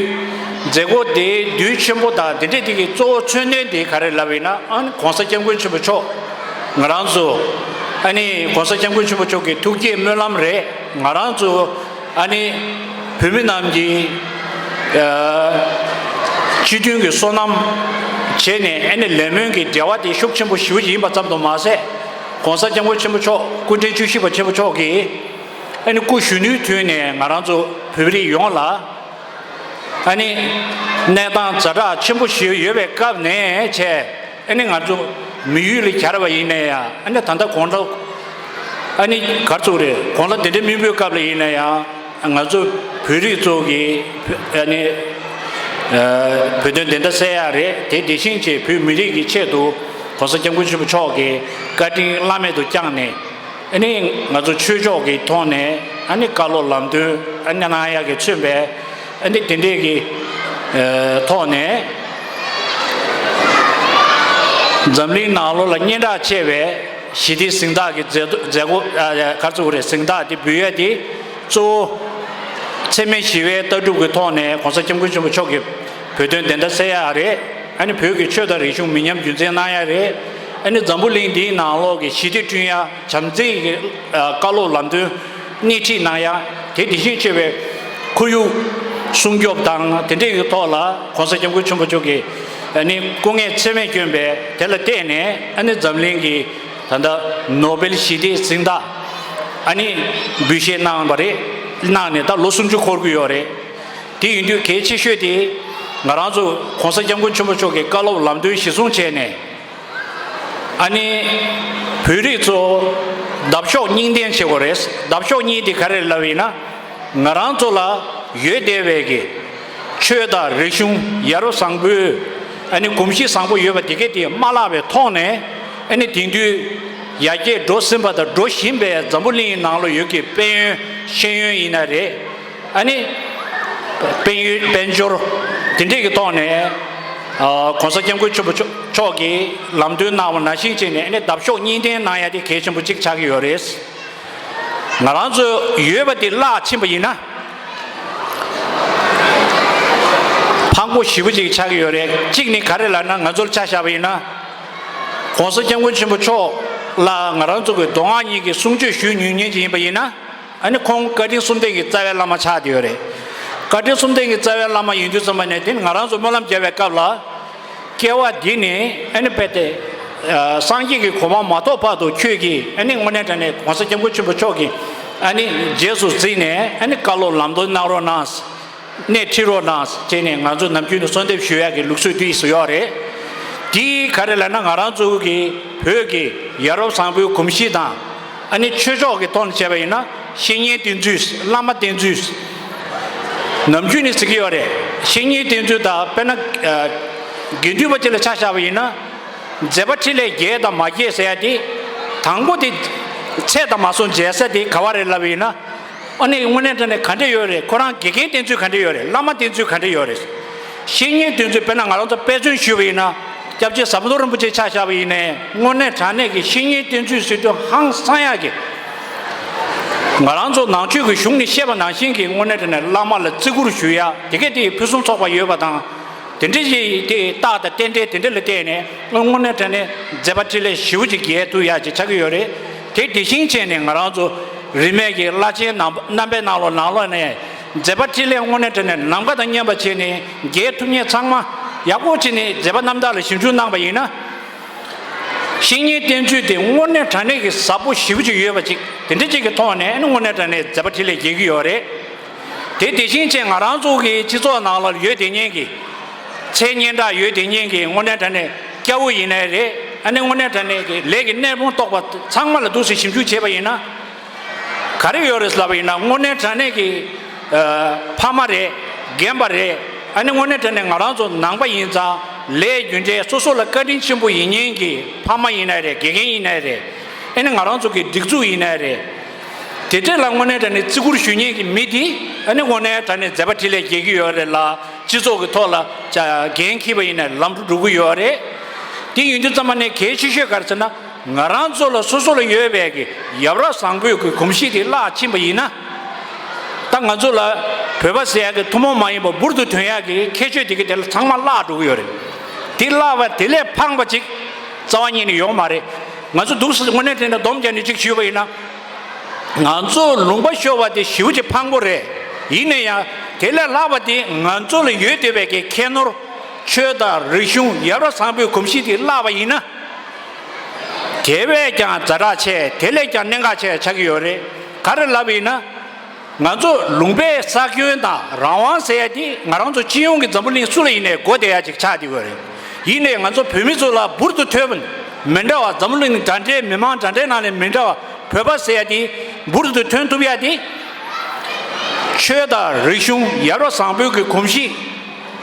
མཛད་སྒོ་དེའི་བསྡུས་ཆེན་པོ་དང་དེ་འདྲས་དེ་གི་གཙོ་བོ་མཚོན་དོན་དེ་ག་རེ་ལབ་ཡིན་ན། ཨ་ནི་༸གོང་ས་༸སྐྱབས་མགོན་ཆེན་པོ་མཆོག་ང་རང་ཚོ་ཨ་ནི་༸གོང་ས་༸སྐྱབས་མགོན་ཆེན་པོ་མཆོག་གི་ཐུགས་བསྐྱེད་སྨོན་ལམ་རེད། ང་རང་ཚོ་ཨ་ནི་བོད་མི་རྣམས་ཀྱི་ཨ་སྤྱི་མཐུན་གྱི་སོ་ནམ་བྱས་ནས་ཨ་ནི་ལས་སྨོན་གྱི་འབྲེལ་བ་དེ་ཤུགས་ཆེན་པོ་ཞེ་པོ་ཅིག་ཡིན་པ་ཙམ་དུ་མ་ཟད། ༸གོང་ས་༸སྐྱབས་མགོན་ཆེན་པོ་མཆོག་སྐུ་ཕྲེང་བཅུ་བཞི་པ་ཆེན་པོ་མཆོག་གིས་ཨ་ནི་སྐུ་གཞོན་ནུའི་དུས་ནས་ང་རང་ཚོ་བོད་རིགས་ཡོངས་ལ་ཨ་ནི་གནས་སྟངས་ཛ་དྲག་ཆེན་པོ་ཞིག་ཡོད་པའི་སྐབས་ནས་བྱས། ཨ་ནི་ང་ཚོ་མི་ཡུལ་ལ་གྱར་བ་ཡིན་ན་ཡང་། ཨ་ནི་ད་ལྟ་དགུང་ལོ་ཨ་ནི་ག་རེ་ཟེར་དགོས་རེད། དགུང་ལོ་དེ་འདྲའི་རྨིང་པོའི་སྐབས་ལ་ཡིན་ན་ཡང་། ང་ཚོ་བོད་རིགས་ཚོ་གི་ཨ་ནི་ བོད་དོན་བདེན་མཐའ་གསལ་ཡག་རེད། དེ་དེ་བཞིན་གྱི་བོད་མི་རིགས་ཀྱི་ཆེད་དུ་༸གོང་ས་༸སྐྱབས་མགོན་ཆེན་པོ་མཆོག་གི་བཀའ་དྲིན་བླ་མེད་དུ་བསྐྱངས་ནས། ཨ་ནི་ང་ཚོ་ཆོས་ཕྱོགས་ཀྱི་ཐོག་ནས་ཨ་ནི་བཀའ་སློབ་ལམ་སྟོན་ཨ་ནི་གནང་ཡག་གི་མཚོན་པའི་ཨ་ནི་དེ་འདྲས་ཀྱི་ཐོག་ནས། འཛམ་གླིང་ནང་ལོགས་ལ་སྙན་གྲགས་ཆེ་བའི་ཞི་བདེའི་གཟེངས་རྟགས་ཀྱི་མཛད་མཛད་སྒོ་ག་རེ་ཟེར་དགོས་རེད། གཟེངས་རྟགས་དེ་འབུལ་ཡ་དེ་གཙོ་བོ་འཚེ་མེད་ཞི་བའི་ལྟ་གྲུབ་ཀྱི་ཐོག་ནས་༸གོང་ས་༸སྐྱབས་མགོན་ཆེན་པོ་མཆོག་གིས་བོད་དོན་བདེན་མཐའ་གསལ་ཡ་རེད། ཨ་ནི་བོད་ཀྱི་ཆོས་དང་རིག་གཞུང་མི་ཉམས་རྒྱུན་འཛིན་གནང་ཡ་རེད། ཨ་ནི་འཛམ་བུ་གླིང་འདིའི་ནང་ལོགས་ཀྱི་ཞི་བདེ་བསྐྲུན་ཡ་བྱམས་བརྩེ་ཡི་བཀའ་སློབ་ལམ་སྟོན་སྣེ་ཁྲིད་གནང་ཡ། དེ་དེ་བཞིན་གཅོད་པའི་ཁོར་ཡུག་སྲུང་སྐྱོབ་དང་དེ་འདྲའི་གི་ཐོག་ལ་༸གོང་ས་༸སྐྱབས་མགོན་ཆེན་པོ་མཆོག་གིས་ཨ་ནི་སྐུ་ངལ་ཚད་མེད་བསྐྱོན་པས། དེ་ལ་བརྟེན་ནས་ཨ་ནི་འཛམ་གླིང་གི་ད་ལྟ་ནོ་བེལ་ཞི་བདེའི་གཟེངས་རྟགས་ཨ་ནི་འབུལ་བཞེས་གནང་བ་རེད། གནང་ནས་ད་ལོ་སུམ་ཅུ་འཁོར་གྱི་ཡོད་རེད། དེ་ཡིན་དུས་གལ་ཆེ་ཤོས་དེ་ང་རང་ཚོ་༸གོང་ས་༸སྐྱབས་མགོན་ཆེན་པོ་མཆོག་གི་བཀའ་སློབ་ལམ་སྟོན་གཞིར་བཟུང་བྱས་ནས། ཨ་ནི་བོད་རིགས་ཚོ་འདབ་གཤོག་གཉིས་ལྡན་བྱེད་དགོས་རེད། འདབ་གཤོག་གཉིས་དེ་ག་རེ་ལབ་ཡིན་ན། ང་རང་ཚོ་ལ་ཡོད་བསྡད་པའི་གི་ཆོས་དང་རིག་གཞུང་ཡ་རབས་བཟང་པོའི་ཨ་ནི་གོམས་གཤིས་བཟང་པོ་ཡོད་པ་དེ་གས་དེ་མ་བརླག་པའི་ཐོག་ནས་ཨ་ནི་དེང་དུས་ཡར་རྒྱས་འགྲོ་ཟིན་པ་དང་འགྲོ་བཞིན་པའི་འཛམ་བུ་གླིང་ནང་ལ་ཡོད་ཀྱི་དཔལ་ཡོན་ཤེས་ཡོན་ཡིན་ན་རེད། ཨ་ནི་དཔལ་ཡོན་དཔལ་འབྱོར་དེ་འདྲས་ཀྱི་ཐོག་ནས་ཨ་༸གོང་ས་༸སྐྱབས་མགོན་ཆེན་པོ་མཆོག་མཆོག་གིས་ལམ་སྟོན་གནང་བ་ནང་བཞིན་བྱས་ནས་ཨ་ནི་འདབ་གཤོག་གཉིས་ལྡན་གནང་ཡ་དེ་གལ་ཆེན་པོ་གཅིག་ཆགས་ཀྱི་ཡོད་རེད། ང་རང་ཚོ་ཡོད་པ་དེ་བརླག་ཕྱིན་པ་ཡིན་ན་ཕངས་པོ་ཞེ་པོ་ཅིག་ཆགས་ཀྱི་ཡོད་རེད། གཅིག་ནི་ག་རེ་ལབ་ན། ང་ཚོར་ཆ་བཞག་པ་ཡིན་ན་༸གོང་ས་༸སྐྱབས་མགོན་ཆེན་པོ་མཆོག་ལ་ང་རང་ཚོ་གི་མདོ་སྔགས་གཉིས་ཀྱི་གསུང་ཆོས་ཞུ་མྱོང་མཁན་ཅིག་ཡིན་པ་ཡིན་ན། ཨ་ནི་ཁོང་བཀའ་དྲིན་གསུམ་ལྡན་གྱི་རྩ་བའི་བླ་མ་ཆགས་བསྡད་ཡོད་རེད། བཀའ་དྲིན་གསུམ་ལྡན་གྱི་རྩ་བའི་བླ་མ་ཡིན་དུས་ཙམ་པ་ནས་དེ་ནི་ང་རང་ཚོ་སྨོན་ལམ་རྒྱབ་པའི་སྐབས་ལ། སྐྱེ་བ་འདི་ནི་ཨ་ནི་རྦད་དེ་ཨ་སངས་རྒྱས་ཀྱི་གོ་འཕང་མ་ཐོབ་བར་དུ་ཁྱོད་ཀྱིས་ཨ་ནི་དངོས་གནས་དྲང་གནས་༸གོང་ས་༸སྐྱབས་མགོན་ཆེན་པོ་མཆོག་གི་ཨ་ནི་རྗེས་སུ་འཛིན་ནས་ཨ་ནི་བཀའ་སློབ་ལམ་སྟོན་གནང་རོགས་གནང་། སྣེ་ཁྲིད་རོགས་གནང་བྱས་ནས་ང་ཚོ་ནམ་རྒྱུན་ནས་གསོལ་འདེབས་ཞུ་ཡག་གི་ལུགས་སྲོལ་དེ་ཡོད་རེད། དེ་ག་རེ་ལབ་ན། ང་རང་ཚོ་གི་བོད་ཀྱི་ཡ་རབས་བཟང་པོའི་གོམས་གཤིས་དང་ཨ་ནི་ཆོས་ཕྱོགས་ཀྱི་ཐོག་ནས་བྱས་པ་ཡིན་ན། བཤེས་གཉེན་བསྟེན་ཚུལ། བླ་མ་བསྟེན་ཚུལ། ནམ་རྒྱུན་ནས་ཟེར་གྱི་ཡོད་རེད། བཤེས་གཉེན་བསྟེན་ཚུལ་དང་། དཔེར་ན་ཨ་དགེ་འདུན་པ་ཅིག་ལ་ཆ་བཞག་པ་ཡིན་ན། མཛད་པ་འཕྲིན་ལས་རྒྱས་དང་མ་རྒྱས་ཟེར་ཡ་དེ། དང་པོ་དེ་ཚད་དང་མ་སོང་མཇལ་ས་དེ་ག་བ་རེད་ལབ་པ་ཡིན་ན། ཨ་ནི་དངོས་གནས་དྲང་གནས་ག་འདྲ་ཡོད་རེད། ཁོ་རང་དགེ་རྒན་བསྟེན་ཚུལ་ག་འདྲ་ཡོད་རེད། བླ་མ་བསྟེན་ཚུལ་ག་འདྲ་ཡོད་རེད། བཤེས་གཉེན་བསྟེན་ཚུལ། དཔེར་ན་ང་རང་ཚོ་དཔེ་མཚོན་ཞུས་པ་ཡིན་ན། སྐྱབས་རྗེ་ཟམ་གདོང་རིན་པོ་ཆེ་ཆ་བཞག་པ་ཡིན་ནའི་དངོས་གནས་དྲང་གནས་ཀྱི་བཤེས་གཉེན་བསྟེན་ཚུལ་ཟེར་དུས་ཧང་སང་ཡག་གི། ང་རང་ཚོ་ནང་ཆོས་ཀྱི་གཞུང་ནས་བཤད་པ་ནང་བཞིན་གྱི་དངོས་གནས་དྲང་གནས་བླ་མ་ལ་བརྩི་བཀུར་ཞུ་ཡ་དེ་གས་དེ་ཕུན་སུམ་ཚོགས་པ་ཡོད་པ་དང་། དེ་འདྲ་ཞིག་དེ་རྟགས་དང་རྟེན་འབྲེལ་དེ་འདྲ་ལ་བརྟེན་ནས་དངོས་གནས་དྲང་གནས་མཛད་པ་འཕྲིན་ལས་ཞེ་པོ་ཅིག་རྒྱས་ཐུབ་ཡག་ཅིག་ཆགས་ཀྱི་ཡོད་རེད། དེ་དེ་བཞིན་བྱས་ནས་ང་རང་ཚོ་རིས་མེད་ཀྱི་བླ་ཆེན་རྣམ་རྣམ་པའི་ནང་ལོགས་ནང་ལོགས་ནས་མཛད་པ་འཕྲིན་ལས་དངོས་གནས་དྲང་གནས་ནམ་མཁའ་དང་མཉམ་པ་བྱས་ནས་རྒྱས་ཐུབ་མཁན་ཚང་མ་ཡག་པོ་བྱས་ནས་མཛད་པ་རྣམ་དག་ལ་ཞིབ་འཇུག་གནང་པ་ཡིན་ན། བཤེས་གཉེན་བསྟེན་ཚུལ་དེ་དངོས་གནས་དྲང་གནས་ཀྱི་ཟབ་པོ་ཞེ་པོ་ཅིག་ཡོད་པ་ཅིག་དེ་འདྲ་ཅིག་གི་ཐོག་ནས་ནི་དངོས་གནས་དྲང་གནས་མཛད་པ་འཕྲིན་ལས་རྒྱས་ཀྱི་ཡོད་རེད། དེ་དེ་བཞིན་བྱས་ང་རང་ཚོ་གི་སྤྱི་ཚོགས་ནང་ལ་ཡོད་བསྡད་མཁན་གྱི་མཚན་སྙན་གྲགས་ཡོད་བསྡད་མཁན་གྱི་དངོས་གནས་དྲང་གནས་སྐྱ་བོ་ཡིན་ནའི་རེད། ཨ་ནི་དངོས་གནས་དྲང་གནས་ཀྱི་ལས་ཀྱི་གནས་དཔུང་གཏོགས་པ་ཚང་མ་ལ་འདུག་སེ་ཞིབ་འཇུག་བྱས་པ་ཡིན་ན། ག་རེ་ཡོད་རེད་ལབ་པ་ཡིན་ན། དངོས་གནས་དྲང་གནས་ཀྱི་ཨ་ཕ་མ་རེད། རྒན་པ་རེད། ཨ་ནི་དངོས་གནས་དྲང་གནས་ང་རང་ཚོ་ནང་པ་ཡིན་ཙང་ལས་རྒྱུ་འབྲས་སོ་སོ་ལ་བཀའ་དྲིན་ཆེན་པོ་ཡིན་མཁན་གྱི་ཕ་མ་ཡིན་ནའི་རེད། དགེ་རྒན་ཡིན་ནའི་རེད། ཨ་ནི་ང་རང་ཚོ་གི་སྒྲིག་འཛུགས་ཡིན་ནའི་རེད། དེ་འདྲས་ལ་དངོས་གནས་དྲང་གནས་བརྩི་བཀུར་ཞུ་མཁན་གྱི་མི་དེ་ཨ་ནི་དངོས་གནས་དྲང་གནས་མཛད་པ་འཕྲིན་ལས་རྒྱས་ཀྱི་ཡོད་རེད་ལ། སྤྱི་ཚོགས་ཀྱི་ཐོག་ལ་ཅ་འགན་འཁྱེར་བ་ཡིན་ན་ལམ་འགྲོ་འགྲོ་གི་ཡོད་རེད། དེ་ཡིན་དུས་ཙམ་པ་ནས་གལ་ཆེ་ཤོས་ག་རེ་ཟེར་ན། ང་རང་ཚོ་ལ་སོ་སོ་ལ་ཡོད་པའི་གི་ཡ་རབས་བཟང་པོའི་གི་གོམས་གཤིས་དེ་བརླག་ཕྱིན་པ་ཡིན་ན། ད་ང་ཚོ་ལ་བོད་པ་ཟེར་ཡག་གི་ཐུན་མོང་མ་ཡིན་པ་འབུར་དུ་ཐོན་ཡག་གི་ཁྱད་ཆོས་དེ་གི་དེ་ལ་ཚང་མ་བརླག་འགྲོ་གི་ཡོད་རེད། དེ་བརླག་པ་དེ་ལས་ཕངས་པ་ཅིག་རྩ་བ་ཉིད་ནས་ཡོང་མ་རེད། ང་ཚོ་འདུག་སེ་དངོས་གནས་དྲང་གནས་སྡོམ་རྒྱག་ནས་ཅིག་ཞུས་པ་ཡིན་ན། ང་ཚོ་ལུང་པ་ཤོར་བ་དེ་ཞེ་པོ་ཅིག་ཕངས་པོ་རེད། ཡིན་ན་ཡང་དེ་ལས་ལྷག་པ་དེ་ང་ཚོ་ལ་ཡོད་བསྡད་པའི་གི་ཁྱད་ནོར། ཆོས་དང་རིག་གཞུང་། ཡ་རབས་བཟང་པོའི་གོམས་གཤིས་དེ་བརླག་པ་ཡིན་ན། དེ་བས་ཀྱང་ཛ་དྲག་ཆེ། དེ་ལས་ཀྱང་གནད་འགག་ཆེ་ཆགས་ཀྱི་ཡོད་རེད། ག་རེ་ལབ་པ་ཡིན་ན། ང་ཚོ་ལུང་པའི་ས་ཁྱོན་དང་རང་དབང་ཟེར་ཡ་དེ་ང་རང་ཚོ་སྤྱི་ཡོངས་ཀྱི་འཛམ་བུ་གླིང་སུ་ལ་ཡིན་ནའི་དགོས་བསྡད་ཡ་ཅིག་ཆགས་བསྡད་ཡོད་རེད། ཡིན་ནའི་ང་ཚོ་བོད་མི་ཚོ་ལ་འབུར་དུ་ཐོན་མི་འདྲ་བ། འཛམ་བུ་གླིང་འདྲ་འདྲའི་མི་མང་འདྲ་འདྲའི་ནང་ནས་མི་འདྲ་བ། བོད་པ་ཟེར་ཡ་དེ་འབུར་དུ་ཐོན་ཐུབ་ཡ་དེ། ཆོས་དང་རིག་གཞུང་། ཡ་རབས་བཟང་པོའི་གི་གོམས་གཤིས།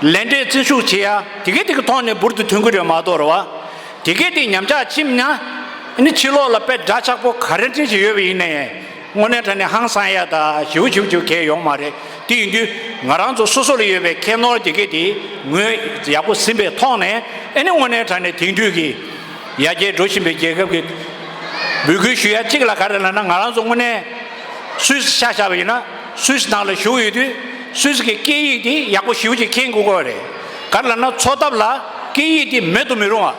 ལས་འབྲས་བརྩི་ཞུགས་བྱེད་ཡ་དེ་གས་དེ་གི་ཐོག་ནས་འབུར་དུ་ཐོན་གི་རེད་མ་གཏོགས་རེད་བ། དེ་གས་དེ་ཉམས་ཆག་ཕྱིན་ན་ཨ་ནི་ཕྱི་ལོགས་ལ་དཔེ་འདྲ་ཆགས་པོ་ག་རེ་འདྲ་ཞིག་ཡོད་པ་ཡིན་ནའི་དངོས་གནས་དྲང་གནས་ཧང་སང་ཡ་ད་ཞིའུ་ཞིའུ་ཞིའུ་གས་ཡོང་མ་རེད། དེ་ཡིན་དུས་ང་རང་ཚོ་སོ་སོ་ལ་ཡོད་པའི་ཁྱད་ནོར་དེ་གས་དེ་ངོས་ཡག་པོ་ཟིན་པའི་ཐོག་ནས་ཨ་ནི་དངོས་གནས་དྲང་གནས་དེང་དུས་ཀྱི་ཡར་རྒྱས་འགྲོ་བཞིན་པའི་རྒྱལ་ཁབ་ཀྱི་འབོད་སྐུལ་ཞུ་ཡ་གཅིག་ལ་ག་རེ་ལབ་ན། ང་རང་ཚོ་དངོས་གནས་སུད་སི་ཆ་བཞག་པ་ཡིན་ན་སུད་སི་ནང་ལ་བཞུགས་ཡོད་དུས་སུད་སི་གི་སྐད་ཡིག་དེ་ཡག་པོ་ཞེ་པོ་ཅིག་མཁྱེན་དགོས་ཀྱི་རེད། ག་རེ་ལབ་ན་འཚོ་ཐབས་ལ་སྐད་ཡིག་དེ་མེད་དུ་མི་རུང་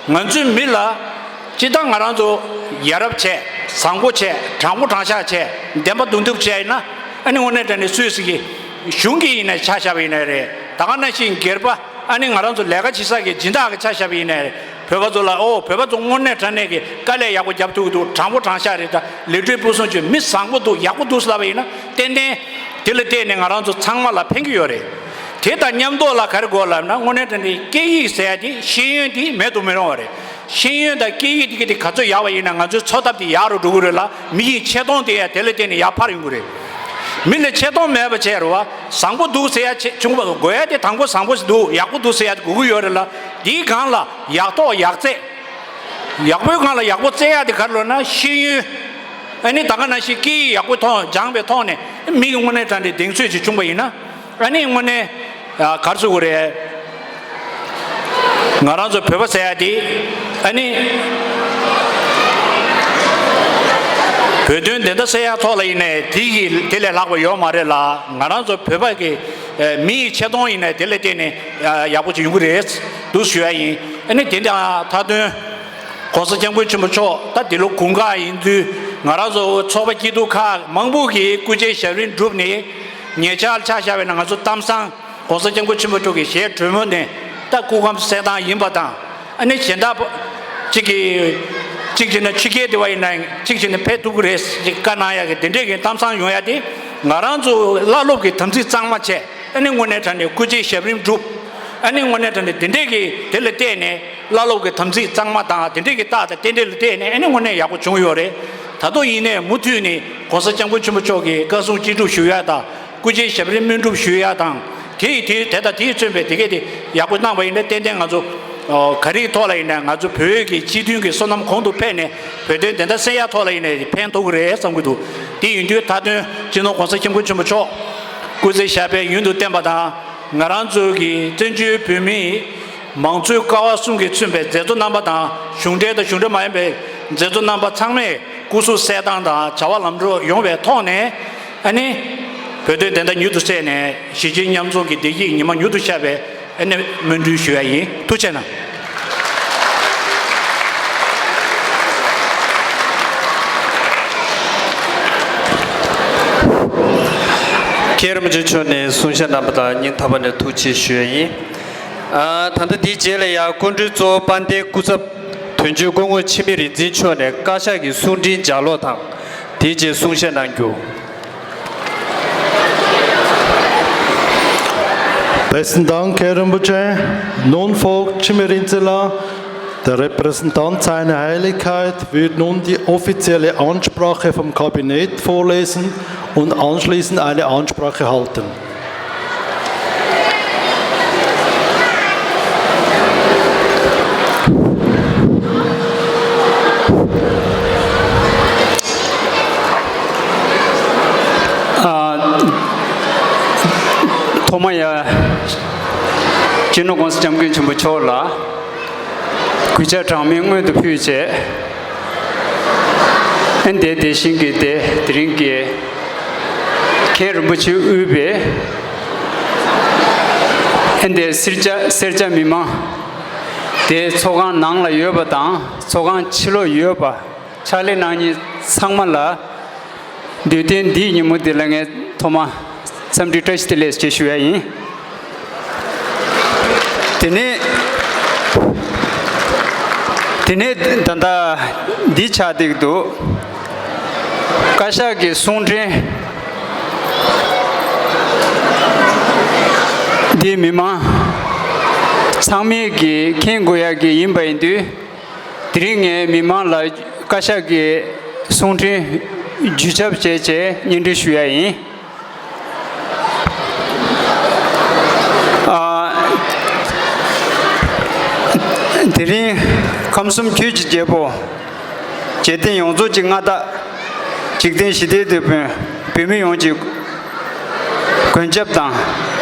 བ། ང་ཚོའི་མི་ལ་སྤྱིར་བཏང་ང་རང་ཚོ་ཡ་རབས་བྱས། བཟང་པོ་བྱས། དྲང་པོ་དྲང་བཞག་བྱས། བདེན་པ་མདོར་བསྡུས་བྱས་ཡིན་ན་ཨ་ནི་དངོས་གནས་དྲང་གནས་སུད་སི་གི་གཞུང་གི་ཡིན་ནའི་ཆ་བཞག་པ་ཡིན་ནའི་རེད། ད་ག་ནང་བཞིན་སྒེར་པ་ཨ་ནི་ང་རང་ཚོ་ལས་ཀ་བྱེད་ས་གི་སྦྱིན་བདག་གི་ཆ་བཞག་པ་ཡིན་ནའི་རེད། བོད་པ་ཚོ་ལ་ཨོ་བོད་པ་ཚོ་དངོས་གནས་དྲང་གནས་ཀྱི་དཀའ་ལས་ཡག་པོ་རྒྱབ་ཐུབ་ཀྱི་འདུག་དྲང་པོ་དྲང་བཞག་རེད། ད་ལས་སྒྲུབ་ཕུན་སུམ་ཚོགས། མི་བཟང་པོ་འདུག་ཡག་པོ་འདུག་ཟེར་ལབ་པ་ཡིན་ན་ཏན་ཏན་དེ་ལ་བརྟེན་ནས་ང་རང་ཚོ་ཚང་མ་ལ་ཕན་གྱི་ཡོད་རེད། དེ་དང་མཉམ་དུ་ལ་ག་རེ་དགོས་ལབ་ན་དངོས་གནས་དྲང་གནས་སྐད་ཡིག་ཟེར་ཡ་དེ་ཤེས་ཡོན་དེ་མེད་དུ་མི་རུང་བ་རེད། ཤེས་ཡོན་དང་སྐད་ཡིག་དེ་ག་དེ་ག་ཚོད་ཡག་པ་ཡིན་ན་ང་ཚོའི་འཚོ་ཐབས་དེ་ཡག་རུ་འགྲོ་གི་རེད་ལ། མི་ཡི་ཆེ་མཐོང་དེ་ཡང་དེ་ལ་བརྟེན་ནས་ཡར་འཕར་ཡོང་གི་རེད། མི་ལ་ཆེ་མཐོང་མེད་པ་བྱས་རེད་བ། བཟང་པོ་འདུག་ཟེར་ཡ་ཆེ་ཆུང་པ་དགོས་ཡ་དེ། དང་པོ་བཟང་པོ་ཞིག་འདུག་ཡག་པོ་འདུག་ཟེར་ཡ་དེ་དགོས་ཀྱི་ཡོད་རེད་ལ། དེའི་སྒང་ལ་ཡག་ཐོག་ཡག་བརྩེགས། ཡག་པོའི་སྒང་ལ་ཡག་པོ་བརྩེགས་ཡ་དེ་ག་རེ་ལབ་ན་ཤེས་ཡོན། ཨ་ནི་ད་ག་ནང་བཞིན་སྐད་ཡིག་ཡག་པོའི་ཐོག་སྦྱངས་པའི་ཐོག་ནས་མི་གི་དངོས་གནས་དྲང་གནས་གདེང་ཚོད་ཅིག་བྱུང་པ་ཡིན་ན། ཨ་ནི་དངོས་གནས་ཨ་ག་རེ་ཟེར་དགོས་རེད། ང་རང་ཚོ་བོད་པ་ཟེར་ཡ་དེ་ཨ་ནི་བོད་དོན་བདེན་མཐའ་གསལ་ཡ་ཐོག་ལ་ཡིན་ནའི་དེ་གི་དེ་ལས་ལྷག་པ་ཡོད་མ་རེད་ལ། ང་རང་ཚོ་བོད་པ་གི་ཨ་མི་ཡི་ཆེ་མཐོང་ཡིན་ནའི་དེ་ལ་བརྟེན་ནས་ཡག་པོ་ཅིག་ཡོང་གི་རེད་འདུག་ཞུ་ཡ་ཡིན། ཨ་ནི་དེ་འདྲ་མཐའ་དོན་༸གོང་ས་༸སྐྱབས་མགོན་ཆེན་པོ་མཆོག་ད་འདི་ལོ་དགུན་ཁ་ཡིན་དུས་ང་རང་ཚོ་ཚོགས་པ་སྐྱིད་སྡུག་ཁག་མང་པོ་གིས་སྐུ་ཕྱྭའི་ཞབས་རིམ་བསྒྲུབས་ནས། ཉེ་ཆར་ཆ་བཞག་པ་ཡིན་ན་ང་ཚོ་གཏམ་བཟང་༸གོང་ས་༸སྐྱབས་མགོན་ཆེན་པོ་མཆོག་གི་ཞལ་དྲོན་མོ་ནས་ད་སྐུ་ཁམས་གསལ་ཐང་ཡིན་པ་དང་། ཨ་ནི་གཞན་དག་གཅིག་གིས་གཅིག་བྱས་ན་ཕྱི་རྒྱལ་དེ་བ་ཡིན་ན་གཅིག་བྱས་ན་ཕེབས་ཐུབ་ཀྱི་རེད་ཅེས་བཀའ་གནང་ཡག་གི་དེ་འདྲས་ཀྱི་གཏམ་བཟང་ཡོང་ཡ་དེ། ང་རང་ཚོ་བླ་སློབ་ཀྱི་དམ་ཚིག་གཙང་མ་བྱས། ཨ་ནི་དངོས་གནས་དྲང་གནས་སྐུ་ཕྱྭའི་ཞབས་རིམ་བསྒྲུབས། ཨ་ནི་དངོས་གནས་དྲང་གནས་དེ་འདྲས་ཀྱི་དེ་ལ་བལྟས་ནས་བླ་སློབ་ཀྱི་དམ་ཚིག་གཙང་མ་དང་དེ་འདྲས་ཀྱི་རྟགས་དང་རྟེན་འབྲེལ་ལ་བལྟས་ནས་ཨ་ནི་དངོས་གནས་ཡག་པོ་བྱུང་ཡོད་རེད། ད་དུང་ཡིན་ནའི་མུ་མཐུད་ནས་༸གོང་ས་༸སྐྱབས་མགོན་ཆེན་པོ་མཆོག་གི་བཀའ་གསུང་ཅི་སྒྲུབ་ཞུ་ཡ་དང་། སྐུ་ཕྱྭའི་ཞབས་རིམ་སྨིན་སྒྲུབ་ཞུ་ཡ་དང་། དེ་ཡི་དེ་དེ་དང་དེས་མཚོན་པའི་དེ་གས་དེ་ཡག་པོ་གནང་བ་ཡིན་ན་ཏན་ཏན་ང་ཚོ་ཨོ་ག་རེའི་ཐོག་ལ་ཡིན་ན་ང་ཚོ་བོད་ཀྱི་སྤྱི་མཐུན་གྱི་བསོད་ནམས་གོང་དུ་འཕེལ་ནས་བོད་དོན་བདེན་མཐའ་གསལ་ཡ་ཐོག་ལ་ཡིན་ནའི་ཕན་ཐོགས་ཀྱི་རེད་བསམ་གྱི་འདུག་དེ་ཡིན་དུས་མཐའ་དོན་སྤྱི་ནོར་༸གོང་ས་༸སྐྱབས་མགོན་ཆེན་པོ་མཆོག་སྐུ་ཚེ་ཞབས་པད་ཡུན་དུ་བརྟན་པ་དང་། ང་རང་ཚོ་གི་བཙན་བྱོལ་བོད་མིའི་མང་གཙོའི་ཀ་བ་གསུམ་གྱིས་མཚོན་པའི་མཛད་གཙོ་རྣམ་པ་དང་། གཞུང་འབྲེལ་དང་གཞུང་འབྲེལ་མ་ཡིན་པའི་མཛད་གཙོ་རྣམ་པ་ཚང་མས་སྐུ་གཟུགས་གསལ་ཐང་དང་བྱ་བ་ལམ་འགྲོ་ཡོང་བའི་ཐོག་ནས། ཨ་ནི་བོད་དོན་བདེན་མཐའ་མྱུར་དུ་གསལ་ནས་གཞིས་བྱེས་མཉམ་འཛོམས་ཀྱི་བདེ་སྐྱིད་ཉི་མ་མྱུར་དུ་ཤར་བའི་ཨ་ནི་སྨོན་འདུན་ཞུ་ཡ་ཡིན། ཐུགས་རྗེ་གནང་། མཁན་རིན་པོ་ཆེ་མཆོག་ནས་གསུང་བཤད་གནང་བ་ལ་སྙིང་ཐག་པ་ནས་ཐུགས་རྗེ་ཆེ་ཞུ་ཡ་ཡིན། ཨ། ད་ལྟ་དེའི་རྗེས་ལ་ཡང་སྐུ་མགྲོན་གཙོ་བོ་དཔལ་ལྡན་སྐུ་ཚབ་དོན་གཅོད་སྐུ་ངོ་འཆི་མེད་རིག་འཛིན་མཆོག་ནས་བཀའ་ཤག་གི་གསུང་འཕྲིན་ལྗགས་ཀློག་དང་། དེའི་རྗེས་གསུང་བཤད་གནང་རྒྱུ། Besten Dank, Herr Rinpoche. Nun folgt Chime Rinzela. Der Repräsentant seiner Heiligkeit wird nun die offizielle Ansprache vom Kabinett vorlesen und anschliessend eine Ansprache halten. ཨ། ཐོག་མ་ཡ། སྤྱི་ནོར་༸གོང་ས་༸སྐྱབས་མགོན་ཆེན་པོ་མཆོག་ལ་གུས་ཕྱག་གྲངས་མེད་སྔོན་དུ་ཕུལ་བྱས། ཨ་ནི་དེ་དེ་བཞིན་གྱི་དེ་དེ་རིང་གི་མཁན་རིན་པོ་ཆེ་དབུས་པའི་ཨ་ནི་དེ་སེར་སྐྱ་སེར་སྐྱ་མི་མང་དེ་ཚོགས་ཁང་ནང་ལ་ཡོད་པ་དང་ཚོགས་ཁང་ཕྱི་ལོགས་ཡོད་པ་ཕྱག་ལས་གནང་མཁན་ཚང་མ་ལ། འདུལ་སྟོན་འདིའི་ཉིན་མོ་འདི་ལ་ངས་ཐོག་མ་འཚམས་འདྲི་བཀྲ་ཤིས་བདེ་ལེགས་ཞེས་ཞུ་ཡ་ཡིན། དེ་ནས་དེ་ནས་ད་ལྟ་འདི་ཆགས་བསྡད་ཀྱི་འདུག་བཀའ་ཤག་གི་གསུང་འཕྲིན་འདི་མི་མང་ཚང་མས་ཀྱིས་མཁྱེན་དགོས་ཡ་གི་ཡིན་པ་ཡིན་དུས། དེ་རིང་ངས་མི་མང་ལ་བཀའ་ཤག་གི་གསུང་འཕྲིན་བརྒྱུད་ཁྱབ་བྱས་བྱས་སྙན་སྒྲོན་ཞུ་ཡ་ཡིན། དེ་རིང་ཁམས་གསུམ་ཆོས་ཀྱི་རྒྱལ་པོ། འཇིག་རྟེན་ཡོངས་རྫོགས་ཀྱི་མངའ་བདག་འཇིག་རྟེན་ཞི་བདེའི་དེད་དཔོན། བོད་མི་ཡོངས་ཀྱི་མགོན་སྐྱབས་དང་།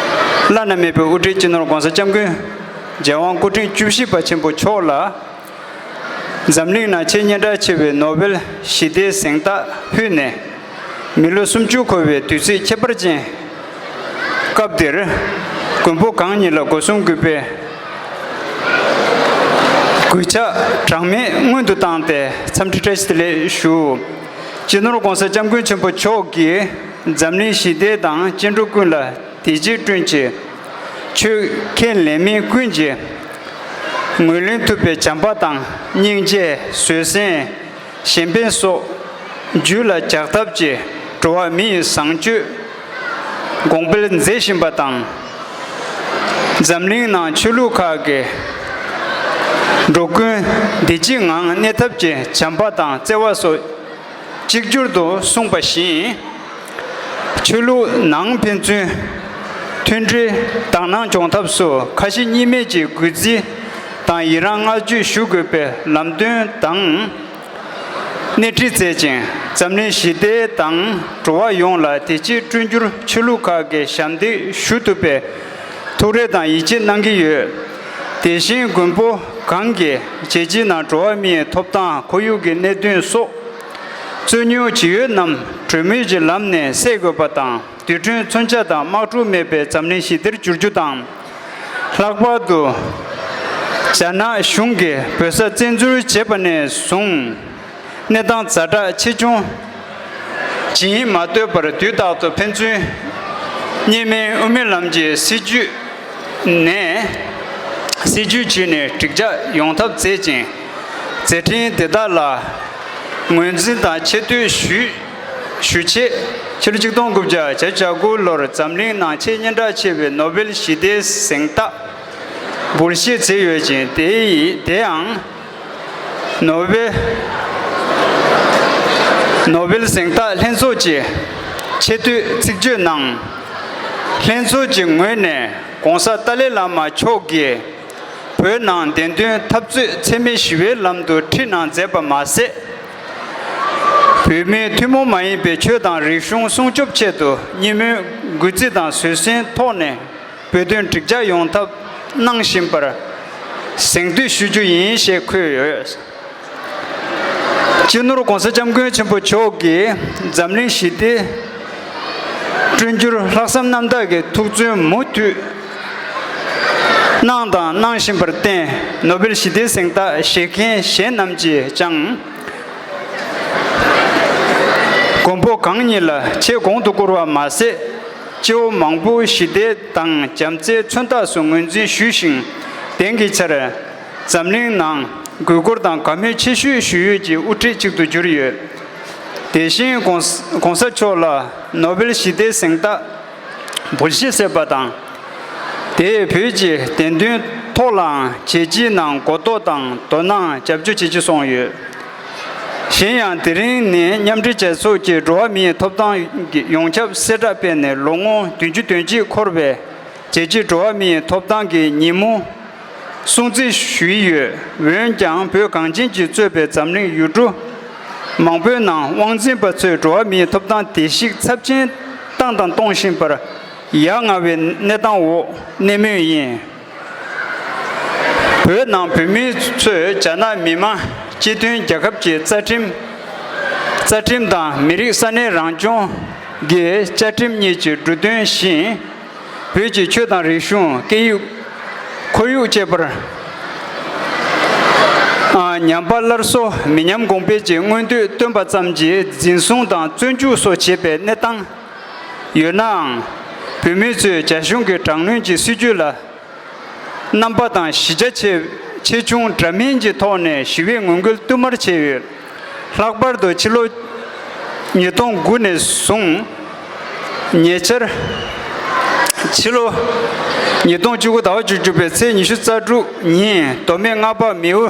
བླ་ན་མེད་པའི་དབུ་ཁྲིད་སྤྱི་ནོར་༸གོང་ས་༸སྐྱབས་མགོན་རྒྱལ་དབང་སྐུ་ཕྲེང་བཅུ་བཞི་པ་ཆེན་པོ་མཆོག་ལ། འཛམ་གླིང་ནང་ཆེས་སྙན་གྲགས་ཆེ་བའི་ནོ་བེལ་ཞི་བདེའི་གཟེངས་རྟགས་ཕུལ་ནས། མི་ལོ་སུམ་ཅུ་འཁོར་བའི་དུས་ཚིགས་ཁྱད་པར་ཅན་སྐབས་འདིར། མགོན་པོ་གང་ཉིད་ལ་སྒོ་གསུམ་གུས་པས་གུས་ཕྱག་གྲངས་མེད་སྔོན་དུ་བཏང་སྟེ་འཚམས་འདྲི་བཀྲ་ཤིས་བདེ་ལེགས་ཞུ། སྤྱི་ནོར་༸གོང་ས་༸སྐྱབས་མགོན་ཆེན་པོ་མཆོག་གིས་འཛམ་གླིང་ཞི་བདེ་དང་སྐྱེ་འགྲོ་ཀུན་ལ་བདེ་སྐྱིད་བསྐྲུན་ཆེད། ཆོས་ཁས་ལེན་མི་ཀུན་གྱིས་ངོས་ལེན་ཐུབ་པའི་བྱམས་པ་དང་། སྙིང་རྗེ། བཟོད་བསྲན། གཞན་ཕན་སོགས་རྒྱུད་ལ་འཇགས་ཐབས་ཀྱིས། འགྲོ་བ་མི་ཡི་བཟང་སྤྱོད་གོང་འཕེལ་མཛད་བཞིན་པ་དང་། འཛམ་གླིང་ནང་ཆོས་ལུགས་ཁག་གི་འགྲོ་ཀུན་བདེ་སྐྱིད་ངང་གནས་ཐབས་ཀྱི་བྱམས་པ་དང་བརྩེ་བ་སོགས། གཅིག་གྱུར་དུ་གསུངས་པ་བཞིན། ཆོས་ལུགས་ནང་ཕན་ཚུན་མཐུན་སྒྲིལ་དག་སྣང་འབྱུང་ཐབས་སུ་ཁ་ཞེ་གཉིས་མེད་ཀྱི་གུས་བརྩི་དང་ཡི་རང་བསྔགས་བརྗོད་ཞུ་དགོས་པའི་ལམ་སྟོན་དང་སྣེ་ཁྲིད་མཛད་ཅིང་། འཛམ་གླིང་ཞི་བདེ་དང་འགྲོ་བ་ཡོངས་ལ་བདེ་སྐྱིད་བསྐྲུན་རྒྱུར་ཆོས་ལུགས་ཁག་གིས་ཞབས་འདེགས་ཞུ་ཐུབ་པའི་ཐུགས་རེ་དང་ཡིད་ཆེས་གནང་གི་ཡོད། དེ་བཞིན་མགོན་པོ་གང་གིས་རྒྱལ་སྤྱིའི་ནང་འགྲོ་བ་མིའི་ཐོབ་ཐང་ཁོར་ཡུག་གི་གནད་དོན་སོགས། རྩོད་རྙོག་ཇི་ཡོད་རྣམས་གྲོས་མོལ་གྱི་ལམ་ནས་སེལ་དགོས་པ་དང་། རྡུལ་ཕྲན་མཚོན་ཆ་དང་དམག་འཁྲུག་མེད་པའི་འཛམ་གླིང་ཞི་བདེར་འགྱུར་རྒྱུ་དང་། ལྷག་པར་དུ། རྒྱ་ནག་གཞུང་གིས་བོད་ས་བཙན་འཛུལ་བྱས་པ་ནས་བཟུང་། གནས་སྟངས་ཛ་དྲག་ཆེ་ཆུང་ཇི་ཡིན་མ་ལྟོས་པར། དུས་རྟག་ཏུ་ཕན་ཚུན་གཉིས་སྨན་དབུ་མའི་ལམ་གྱི་སྲིད་བྱུས་ནས། སྲིད་བྱུས་བྱས་ནས་འགྲིག་འཇགས་ཡོང་ཐབས་མཛད་ཅིང་། མཛད་འཕྲིན་དེ་དག་ལ་ངོས་འཛིན་དང་ཆེ་བསྟོད་ཞུ་ཞུ་ཆེད། ཕྱི་ལོ་ཆིག་སྟོང་དགུ་བརྒྱ་བརྒྱད་ཅུ་གྱ་དགུ་ལོར་འཛམ་གླིང་ནང་ཆེས་སྙན་གྲགས་ཆེ་བའི་ནོ་བེལ་ཞི་བདེའི་གཟེངས་རྟགས་འབུལ་བཞེས་མཛད་ཡོད་ཅིང་། དེ་ཡི་དེའང་ནོ་བེལ་ནོ་བེལ་གཟེངས་རྟགས་ལྷན་ཚོགས་ཀྱི་ཆེ་བསྟོད་ཚིག་བརྗོད་ནང་། ལྷན་ཚོགས་ཀྱི་ངོས་ནས་༸གོང་ས་ཏཱ་ལའི་བླ་མ་མཆོག་གིས། བོད་ནང་བདེན་དོན་འཐབ་རྩོད་འཚེ་མེད་ཞི་བའི་ལམ་དུ་ཁྲིད་གནང་མཛད་པ་མ་ཟད། བོད་མིའི་ཐུན་མོང་མ་ཡིན་པའི་ཆོས་དང་རིག་གཞུང་སྲུང་སྐྱོབ་ཆེད་དུ་སྙིང་སྨོན་གུས་བརྩི་དང་བཟོད་བསྲན་ཐོག་ནས་བོད་དོན་འགྲིག་འཇགས་ཡོང་ཐབས་གནང་བཞིན་པར་གཟེངས་བསྟོད་ཞུ་རྒྱུ་ཡིན་ཞེས་འཁོད་ཡོད། སྤྱི་ནོར་༸གོང་ས་༸སྐྱབས་མགོན་ཆེན་པོ་མཆོག་གིས་འཛམ་གླིང་ཞི་བདེ་བསྐྲུན་རྒྱུར་ལྷག་བསམ་རྣམ་དག་གི་ཐུགས་བརྩོན་མུ་མཐུད་གནང་དང་གནང་བཞིན་པར་བརྟེན། ནོ་བེལ་ཞི་བདེའི་གཟེངས་རྟགས་བཞེས་མཁན་གཞན་རྣམས་ཀྱིས་ཀྱང་མགོན་པོ་གང་ཉིད་ལ་ཆེས་གོང་དུ་བཀུར་བ་མ་ཟད། སྐྱེ་བོ་མང་པོ་ཞི་བདེ་དང་བྱམས་བརྩེའི་མཚོན་རྟགས་སུ་ངོས་འཛིན་ཞུས་ཤིང་། དེང་གི་ཆར་འཛམ་གླིང་ནང་གུས་བཀུར་དང་དགའ་མོས་ཆེ་ཤོས་ཞུ་ཡུལ་གྱི་དབུ་ཁྲིད་ཅིག་ཏུ་གྱུར་ཡོད། དེ་བཞིན་༸གོང་༸གོང་ས་མཆོག་ལ་ནོ་བེལ་ཞི་བདེའི་གཟེངས་རྟགས་འབུལ་བཞེས་མཛད་པ་དང་། དེས་བོད་ཀྱི་བདེན་དོན་ཐོག་ལའང་རྒྱལ་སྤྱིའི་ནང་གོ་རྟོགས་དང་དོ་སྣང་རྒྱབ་སྐྱོར་བྱེད་ཀྱི་སོང་ཡོད། གཞན་ཡང་དེ་རིང་ནི་མཉམ་འབྲེལ་རྒྱལ་ཚོགས་ཀྱི་འགྲོ་བ་མིའི་ཐོབ་ཐང་གི་ཡོངས་ཁྱབ་གསལ་བསྒྲགས་སྤེལ་ནས་ལོ་ངོ་བདུན་ཅུ་དོན་གཅིག་འཁོར་བའི་རྒྱལ་སྤྱིའི་འགྲོ་བ་མིའི་ཐོབ་ཐང་གི་ཉིན་མོ་སྲུང་བརྩི་ཞུ་ཡི་ཡོད། འོན་ཀྱང་བོད་གངས་ཅན་གྱིས་གཙོས་པའི་འཛམ་གླིང་ཡུལ་གྲུ་མང་པོའི་ནང་དབང་འཛིན་པ་ཚོས་འགྲོ་བ་མིའི་ཐོབ་ཐང་བརྡལ་བཤིག་ཚབས་ཆེན་བཏང་དང་གཏོང་བཞིན་པར་ཡ་ང་བའི་གནས་སྟངས་འོག་གནས་མུས་ཡིན། བོད་ནང་བོད་མི་ཚོས་རྒྱ་ནག་མི་དམངས་སྤྱི་མཐུན་རྒྱལ་ཁབ་ཀྱི་རྩ་ཁྲིམས། རྩ་ཁྲིམས་དང་མི་རིགས་ས་གནས་རང་སྐྱོང་གི་བཅའ་ཁྲིམས་གཉིས་ཀྱི་འབྲུ་དོན་བཞིན། བོད་ཀྱི་ཆོས་དང་རིག་གཞུང་། སྐད་ཡིག་ཁོར་ཡུག་བཅས་པར་ཨ་ཉམས་པ་སླར་གསོ་མི་ཉམས་གོང་འཕེལ་གྱི་མངོན་འདོད་བཏོན་པ་ཙམ་གྱིས་འཛིན་བཟུང་དང་བཙོན་འཇུག་སོགས་བྱེད་པའི་གནས་སྟངས་ཡོད་ནའང་། བོད་མི་ཚོས་རྒྱ་གཞུང་གི་དྲག་གནོན་གྱི་སྲིད་ཇུས་ལ་རྣམ་པ་དང་གཞི་རྒྱ་ཆེ་ཆེ་ཆུང་འདྲ་མིན་གྱི་ཐོག་ནས་ཞི་བའི་ངན་སྐུལ་བསྟུད་མར་བྱས་ཡོད། ལྷག་པར་དུ་ཕྱི་ལོ་ཉིས་སྟོང་དགུ་ནས་བཟུང་ཉེ་ཆར། ཕྱི་ལོ་ཉིས་སྟོང་བཅུ་དགུ་ཟླ་བ་བཅུ་གཅིག་པའི་ཚེས་ཉི་ཤུ་རྩ་དྲུག་ཉིན་མདོ་སྨད་རྔ་པ་མེའུ་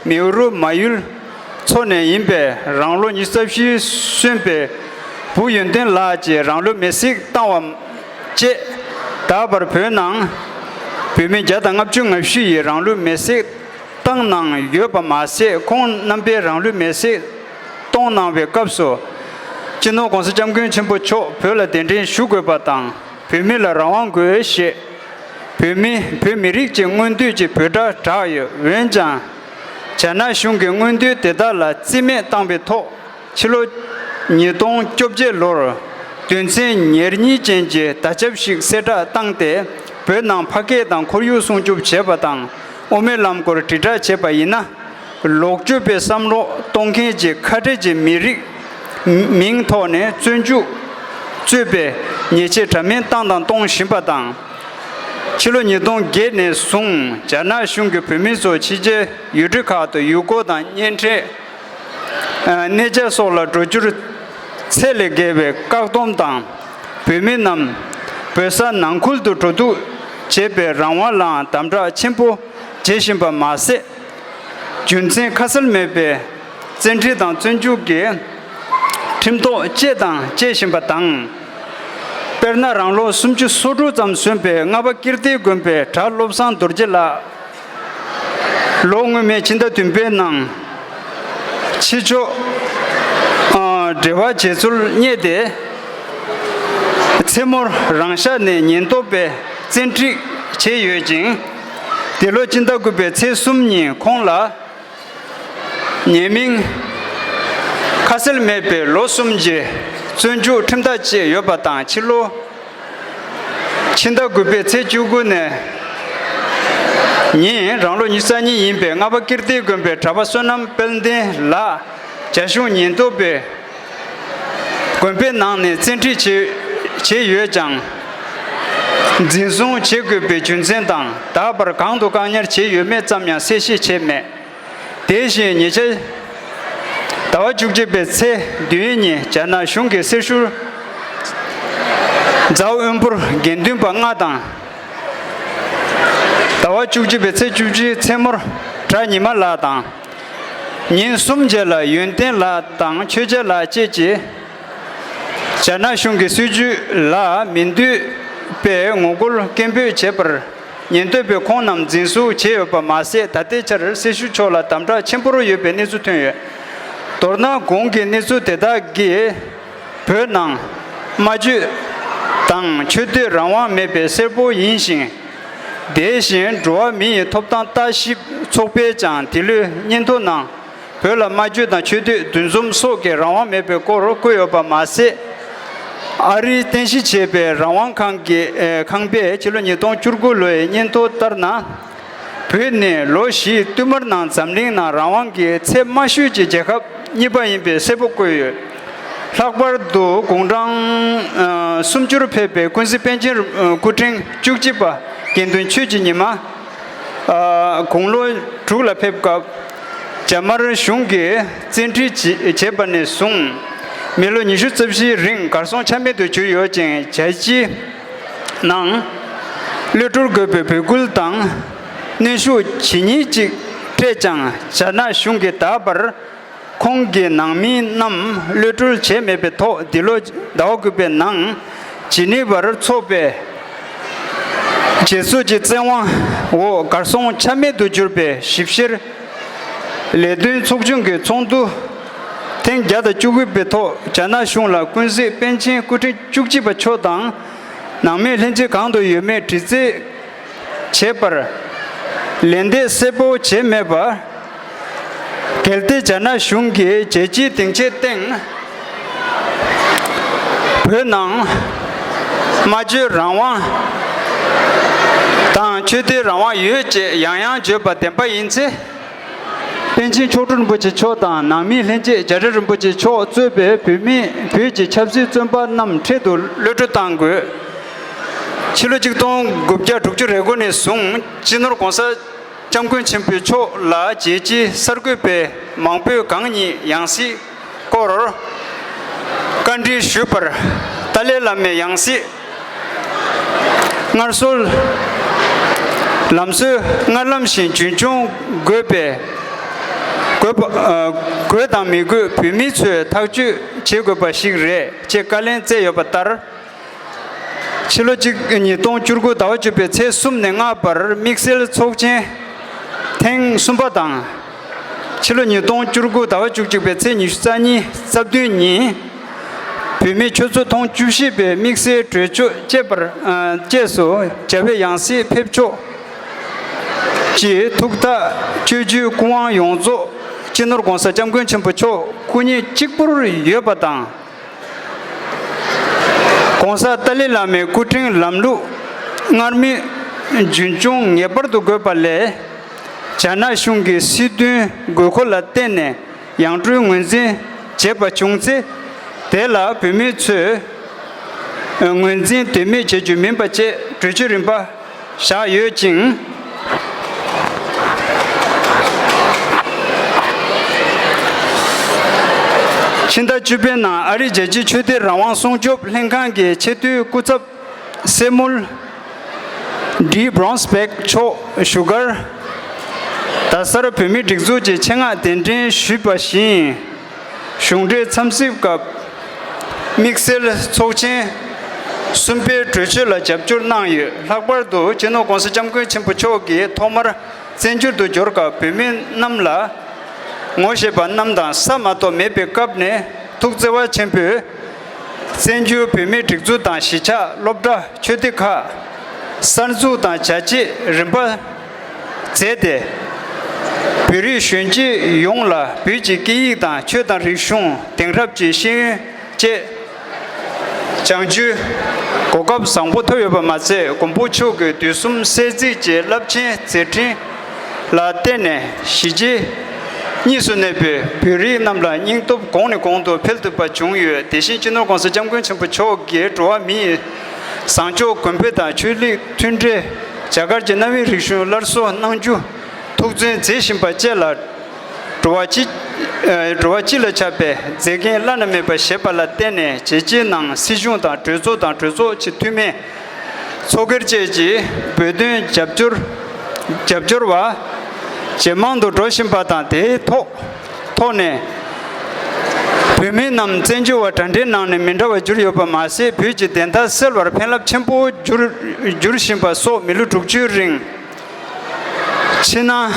མེའུ་རུ་མ་ཡུལ་མཚོ་ནས་ཡིན་པའི་རང་ལོ་ཉི་ཤུ་རྩ་བཞི་སོན་པའི་བུ་ཡོན་ཏན་ལགས་ཀྱིས་རང་ལུས་མེར་སྲེག་བཏང་བ་བཅས། ད་བར་བོད་ནང་བོད་མི་བརྒྱ་དང་ལྔ་བཅུ་ང་བཞི་ཡིས་རང་ལུས་མེར་སྲེག་བཏང་ ཚང་ནང་ཡོད་པ་མ་ཟད། ཁོང་རྣམ་པས་རང་ལུས་མེར་སྲེག་གཏོང་གནང་བའི་སྐབས་སུ། སྤྱི་ནོར་༸གོང་ས་༸སྐྱབས་མགོན་ཆེན་པོ་མཆོག་བོད་ལ་གདན་འདྲེན་ཞུ་དགོས་པ་དང་། བོད་མི་ལ་རང་དབང་དགོས་ཞེས། བོད་མི་བོད་མི་རིགས་ཀྱི་མངོན་འདོད་ཀྱི་འབོད་སྒྲ་བསྒྲགས་ཡོད། འོན་ཀྱང་། རྒྱ་ནག་གཞུང་གིས་མངོན་འདོད་དེ་དག་ལ་རྩིས་མེད་བཏང་བའི་ཐོག་ཕྱི་ལོ་ཉིས་སྟོང་བཅོ་བརྒྱད་ལོར། དོན་ཚན་ཉེར་གཉིས་ཅན་གྱི་བརྡ་ཁྱབ་ཞིག་གསལ་བསྒྲགས་བཏང་སྟེ། བོད་ནང་ཕ་སྐད་དང་ཁོར་ཡུག་སྲུང་སྐྱོབ་བྱས་པ་དང་། དབུ་མའི་ལམ་སྐོར་དྲིལ་བསྒྲགས་བྱས་པ་ཡིན་ན། ལོག་སྤྱོད་པའི་བསམ་བློ་གཏོང་མཁན་གྱི་ཁ་བྲལ་གྱི་མི་རིགས་མིང་ཐོག་ནས་བཙོན་འཇུག་གཙོས་པའི་ཉེས་ཆད་འདྲ་མིན་བཏང་དང་གཏོང་བཞིན་པ་དང་། ཕྱི་ལོ་ཉིས་སྟོང་བརྒྱད་ནས་བཟུང་རྒྱ་ནག་གཞུང་གིས་བོད་མི་ཚོ་ཕྱི་རྒྱལ་ཡུལ་གྲུ་ཁག་ཏུ་ཡུལ་སྐོར་དང་གཉེན་འཕྲད། ཨ། གནས་མཇལ་སོགས་ལ་འགྲོ་རྒྱུར་ཚད་ལས་བརྒལ་བའི་བཀག་སྡོམ་དང་། བོད་མི་རྣམས་བོད་ས་ནང་ཁུལ་དུ་འགྲོ་འདུག་བྱེད་པའི་རང་དབང་ལའང་དམ་དྲག་ཆེན་པོ་བྱེད་བཞིན་པ་མ་ཟད། རྒྱུ་མཚན་ཁ་གསལ་མེད་པའི་བཙན་ཁྲིད་དང་བཙོན་འཇུག་གི་ཁྲིམས་ཐོག་བཅད་དང་བཅད་བཞིན་པ་དང་། དཔེར་ན། རང་ལོ་སུམ་ཅུ་སོ་དྲུག་ཙམ་སོན་པའི་རྔ་པ་ཀིརྟིའི་དགོན་པའི་གྲྭ་བློ་བཟང་རྡོ་རྗེ་ལགས། ལོ་སྔོན་མའི་ཕྱི་ཟླ་བདུན་པའི་ནང་། ཕྱི་ཕྱོགས། ཨ། འབྲེལ་བ་བྱེད་ཚུལ་བརྙེད་དེ། མཚན་མོར་རང་ཤག་ནས་ཉེན་རྟོག་པས་བཙན་ཁྲིད་བྱས་ཡོད་ཅིང་། འདི་ལོ་ཕྱི་ཟླ་དགུ་པའི་ཚེས་གསུམ་ཉིན་ཁོང་ལ། ཉེས་མིང་ཁ་གསལ་མེད་པའི་ལོ་གསུམ་གྱི་བཙོན་འཇུག་ཁྲིམས་ཐག་བཅད་ཡོད་པ་དང་། ཕྱི་ལོ། ཕྱི་ཟླ་དགུ་པའི་ཚེས་བཅུ་དགུ་ནས་ཉིན་རང་ལོ་ཉི་ཤུ་རྩ་གཉིས་ཡིན་པའི་རྔ་པ་ཀིརྟིའི་དགོན་པའི་གྲྭ་པ་བསོད་ནམས་དཔལ་ལྡན་ལགས། རྒྱ་གཞུང་ཉེན་རྟོག་པས་དགོན་པའི་ནང་ནས་བཙན་ཁྲིད་བྱས་བྱས་ཡོད་ཀྱང་། འཛིན་བཟུང་བྱེད་དགོས་པའི་རྒྱུ་མཚན་དང་། ད་བར་གང་དུ་བཀག་ཉར་བྱས་ཡོད་མེད་ཙམ་ཡང་གསལ་བཤད་བྱས་མེད། དེ་བཞིན་ཉེ་ཆར་ཟླ་བ་བཅུ་གཅིག་པའི་ཚེས་བདུན་ཉིན་རྒྱ་ནག་གཞུང་གི་གསེར་ཞུ་རྫ་དབོན་པོར་དགེ་འདུན་པ་ལྔ་དང་། ཟླ་བ་བཅུ་གཅིག་པའི་ཚེས་བཅུ་གཅིག་མཚན་མོར་གྲྭ་ཉི་མ་ལགས་དང་། ཉིན་གསུམ་རྗེས་ལ་ཡོན་ཏན་ལགས་དང་ཆོས་རྒྱལ་ལགས་བཅས་ཀྱིས་རྒྱ་ནག་གཞུང་གི་སྲིད་བྱུས་ལ་མི་འདོད་པའི་ངོ་རྒོལ་སྐད་འབོད་བྱས་པར། ཉེན་རྟོག་པས་ཁོང་རྣམས་འཛིན་བཟུང་བྱས་ཡོད་པ་མ་ཟད། ད་ལྟའི་ཆར་གསེར་ཞུ་ཕྱོགས་ལ་དམ་དྲག་ཆེན་པོར་ཡོད་པའི་གནས་ཚུལ་ཐོན་ཡོད། མདོར་ན། གོང་གི་གནས་ཚུལ་དེ་དག་གིས་བོད་ནང་སྨྲ་བརྗོད་དང་ཆོས་དད་རང་དབང་མེད་པའི་གསལ་པོ་ཡིན་ཞིང་། དེ་བཞིན་འགྲོ་བ་མི་ཡི་ཐོབ་ཐང་ལྟ་ཞིབ་ཚོགས་པས་ཀྱང་དེ་ལོའི་སྙན་ཐོ་ནང་། བོད་ལ་སྨྲ་བརྗོད་དང་ཆོས་དད་འདུ་འཛོམས་སོགས་ཀྱི་རང་དབང་མེད་པའི་སྐོར་བཀོད་ཡོད་པ་མ་ཟད། ཨ་རིས་རྟེན་གཞི་བྱས་པའི་རང་དབང་ཁང་གི་ཨེ། ཁང་པས་ཕྱི་ལོ་ཉིས་སྟོང་བཅུ་དགུ་ལོའི་སྙན་ཐོ་ལྟར་ན། བོད་ནི་ལོ་བཞིའི་བསྟུད་མར་ནང་འཛམ་གླིང་ནང་རང་དབང་གི་ཚད་དམའ་ཤོས་ཀྱི་རྒྱལ་ཁབ་གཉིས་པ་ཡིན་པའི་གསལ་པོ་བཀོད་ཡོད། ལྷག་པར་དུ་དགུང་གྲངས་ཨ། སུམ་ཅུར་ཕེབས་པའི་ཀུན་གཟིགས་པཎ་ཆེན་ཨ། སྐུ་ཕྲེང་བཅུ་གཅིག་པ་དགེ་འདུན་ཆོས་ཀྱི་ཉི་མ། ཨ། དགུང་ལོ་དྲུག་ལ་ཕེབས་སྐབས། རྒྱ་དམར་གཞུང་གིས་བཙན་ཁྲིད་བྱེད་བྱས་པ་ནས་བཟུང་། མི་ལོ་ཉི་ཤུ་རྩ་བཞིའི་རིང་གར་སོང་ཆ་མེད་དུ་གྱུར་ཡོད་ཅིང་། རྒྱལ་སྤྱིའི་ནང་གློད་བཀྲོལ་དགོས་པའི་འབོད་སྐུལ་དང་གནོན་ཤུགས་ཇི་སྙེད་ཅིག་སྤྲད་ཀྱང་། རྒྱ་ནག་གཞུང་གིས་ད་བར་ཁོང་གི་ནང་མི་རྣམས་གློད་བཀྲོལ་བྱས་མེད་པའི་ཐོག་འདི་ལོ་ཟླ་བ་དགུ་པའི་ནང་ཇི་ནི་ཝར་འཚོགས་པའི་རྒྱལ་ཚོགས་ཀྱི་བཙན་དབང་འོག་གར་སོང་ཆ་མེད་དུ་གྱུར་པའི་ཞིབ་བཤེར་ལས་དོན་ཚོགས་ཆུང་གི་ཚོགས་འདུ་ཐེངས་བརྒྱ་དང་བཅུ་དགུ་པའི་ཐོག་རྒྱ་ནག་གཞུང་ལ་ཀུན་གཟིགས་པཎ་ཆེན་སྐུ་ཕྲེང་བཅུ་གཅིག་པ་མཆོག་དང་ནང་མི་ལྷན་རྒྱས་གང་དུ་ཡོད་མེད་དྲི་རྩད་བྱས་པར། ལན་འདེབས་གསལ་པོ་བྱས་མེད་པར། གལ་ཏེ་རྒྱ་ནག་གཞུང་གིས་རྒྱལ་སྤྱིའི་སྡིངས་ཆའི་སྟེང་བོད་ནང་སྨྲ་བརྗོད་རང་དབང་དང་ཆོས་དད་རང་དབང་ཡོད་ཅེས་ཡང་ཡང་བརྗོད་པ་བདེན་པ་ཡིན་ཚེ། པཎ་ཆེན་མཆོག་སྤྲུལ་རིན་པོ་ཆེ་མཆོག་དང་ནང་མི་ལྷན་རྒྱས་རྒྱ་གྲྭ་རིན་པོ་ཆེ་མཆོག་གཙོས་པའི་བོད་མི་བོད་ཀྱི་ཆབ་སྲིད་བཙོན་པ་རྣམས་འཕྲལ་དུ་གློད་བཀྲོལ་གཏང་དགོས། ཕྱི་ལོ་ཆིག་སྟོང་དགུ་བརྒྱ་དྲུག་ཅུ་རེ་དགུ་ནས་བཟུང་སྤྱི་ནོར་༸གོང་ས་༸སྐྱབས་མགོན་ཆེན་པོ་མཆོག་ལ་རྒྱལ་སྤྱིའི་གསར་འགོད་པ་མང་པོས་གང་ཉིད་ཡང་སྲིད་སྐོར་བཀའ་འདྲི་ཞུས་པར། ཏཱ་ལའི་བླ་མས་ཡང་སྲིད་སྔར་སྲོལ་ལམ་སྲོལ་སྔར་ལམ་བཞིན་རྒྱུན་སྐྱོང་དགོས་པའི་དགོས་པ། ཨ། དགོས་དང་མི་དགོས་བོད་མི་ཚོས་ཐག་གཅོད་བྱེད་དགོས་པ་ཞིག་རེད་ཅེས་བཀའ་ལན་སྩལ་ཡོད་པ་ལྟར། ཕྱི་ལོ་གཅིག་ཉིས་སྟོང་བཅུ་དགུ་ཟླ་བ་བཅུ་པའི་ཚེས་གསུམ་ནས་ལྔ་བར་དམིགས་བསལ་ཚོགས་ཆེན་ ཐེངས་གསུམ་པ་དང་། ཕྱི་ལོ་ཉིས་སྟོང་བཅུ་དགུ་ཟླ་བ་བཅུ་གཅིག་པའི་ཚེས་ཉི་ཤུ་རྩ་གཉིས་རྩ་བདུན་ཉིན། བོད་མིའི་ཆུ་ཚོད་ཐེངས་བཅུ་བཞི་པའི་དམིགས་བསལ་གྲོས་ཆོད་བཅས་པར་ཨ་བཅས་སུ་བྱ་བའི་ཡང་སྲིད་ཕེབས་ཕྱོགས་ཀྱི་ཐུགས་ཐག་གཅོད་རྒྱུའི་སྐུ་དབང་ཡོངས་རྫོགས་སྤྱི་ནོར་༸གོང་ས་༸སྐྱབས་མགོན་ཆེན་པོ་མཆོག་སྐུ་ཉིད་གཅིག་པུར་ཡོད་པ་དང་། ༸གོང་ས་ཏཱ་ལའི་བླ་མའི་སྐུ་ཕྲེང་ལམ་ལུགས་སྔར་མུས་རྒྱུན་སྐྱོང་ངེས་པར་དུ་དགོས་པ་ལས། རྒྱ་ནག་གཞུང་གི་སྲིད་དོན་དགོས་མཁོ་ལ་བརྟེན་ནས་ཡང་སྤྲོད་ངོས་འཛིན་བྱས་པ་བྱུང་ཚེ། དེ་ལ་བོད་མི་ཚོས་ངོས་འཛིན་དོན་མེད་བྱེད་རྒྱུ་མིན་པ་བཅས་གྲོས་ཆོད་རིམ་པ་བཞག་ཡོད་ཅིང་། ཕྱི་ཟླ་བཅུ་པའི་ནང་ཨ་རིའི་རྒྱལ་སྤྱིའི་ཆོས་དད་རང་དབང་སྲུང་སྐྱོབ་ལྷན་ཁང་གི་ཆེས་མཐོའི་སྐུ་ཚབ་སེ་མུལ་ཌི་བྷྲོན་སྦེག་མཆོག་བཞུགས་སྒར་རྡ་སར་བོད་མིའི་སྒྲིག་འཛུགས་ཀྱི་ཆེད་མངགས་གདན་འདྲེན་ཞུས་པ་བཞིན། གཞུང་འབྲེལ་འཚམས་གཟིགས་སྐབས་དམིགས་བསལ་ཚོགས་ཆེན་གསུམ་པའི་གྲོས་ཆོད་ལ་རྒྱབ་སྐྱོར་གནང་ཡོད། ལྷག་པར་དུ་སྤྱི་ནོར་༸གོང་ས་༸སྐྱབས་མགོན་ཆེན་པོ་མཆོག་གིས་ཐོག་མར་བཙན་བྱོལ་དུ་འབྱོར་སྐབས་བོད་མི་རྣམས་ལ་ངོ་ཤེས་པ་རྣམས་དང་ས་མ་གཏོགས་མེད་པའི་སྐབས་ནས་ཐུགས་བརྩེ་བ་ཆེན་པོས་བཙན་བྱོལ་བོད་མིའི་སྒྲིག་འཛུགས་དང་གཞིས་ཆགས་སློབ་གྲྭ་ཆོས་སྡེ་ཁག་གསར་འཛུགས་དང་བྱ་བྱེད་རིམ་པ་མཛད་དེ། བོད་རིགས་གཞོན་སྐྱེས་ཡོངས་ལ་བོད་ཀྱི་སྐད་ཡིག་དང་ཆོས་དང་རིག་གཞུང་དེང་རབས་ཀྱི་ཤེས་ཡོན་བཅས་སྦྱང་རྒྱུའི་གོ་སྐབས་བཟང་པོ་ཐོབ་ཡོད་པ་མ་ཚད། མགོན་པོ་མཆོག་གི་དུས་གསུམ་གསལ་གཟིགས་ཀྱི་རླབས་ཆེན་མཛད་འཕྲིན་ལ་བརྟེན་ནས་གཞིས་བྱེས་གཉིས་སུ་གནས་པའི་བོད་རིགས་རྣམས་ལ་སྙིང་སྟོབས་གོང་ནས་གོང་དུ་འཕེལ་ཐུབ་པ་བྱུང་ཡོད། དེ་བཞིན་སྤྱི་ནོར་༸གོང་ས་༸སྐྱབས་མགོན་ཆེན་པོ་མཆོག་གིས་འགྲོ་བ་མིའི་བཟང་ཕྱོགས་གོང་འཕེལ་དང་ཆོས་ལུགས་མཐུན་འབྲེལ། རྒྱ་གར་གྱི་གནའ་བོའི་རིག་གཞུང་སླར་གསོ་གནང་རྒྱུ་ཐུགས་བརྩོན་མཛད་བཞིན་པ་བཅས་ལ། འགྲོ་བ་སྤྱི་ཨ་འགྲོ་བ་སྤྱི་ལ་ཁྱབ་པའི་མཛད་འགན་བླ་ན་མེད་པ་བཞེས་པ་ལ་བརྟེན་ནས། རྒྱལ་སྤྱིའི་ནང་སྲིད་གཞུང་དང་གྲོས་ཚོགས་དང་གྲོས་ཚོགས་ཀྱི་འཐུས་མི། ཚོགས་སྒེར་བཅས་ཀྱིས་བོད་དོན་རྒྱབ་སྐྱོར་རྒྱབ་སྐྱོར་བ་ཇེ་མང་དུ་འགྲོ་བཞིན་པ་དང་། དེའི་ཐོག་ཐོག་ནས་བོད་མི་རྣམས་བཙན་བྱོལ་བ་དྲ་འབྲེལ་ནང་ནས་མི་འདྲ་བར་གྱུར་ཡོད་པ་མ་ཟད། བོད་ཀྱི་བདེན་མཐའ་གསལ་བར་ཕན་རླབས་ཆེན་པོ་གྱུར་གྱུར་བཞིན་པ་སོགས། མི་ལོ་དྲུག་ཅུའི་རིང་ཕྱི་ནང་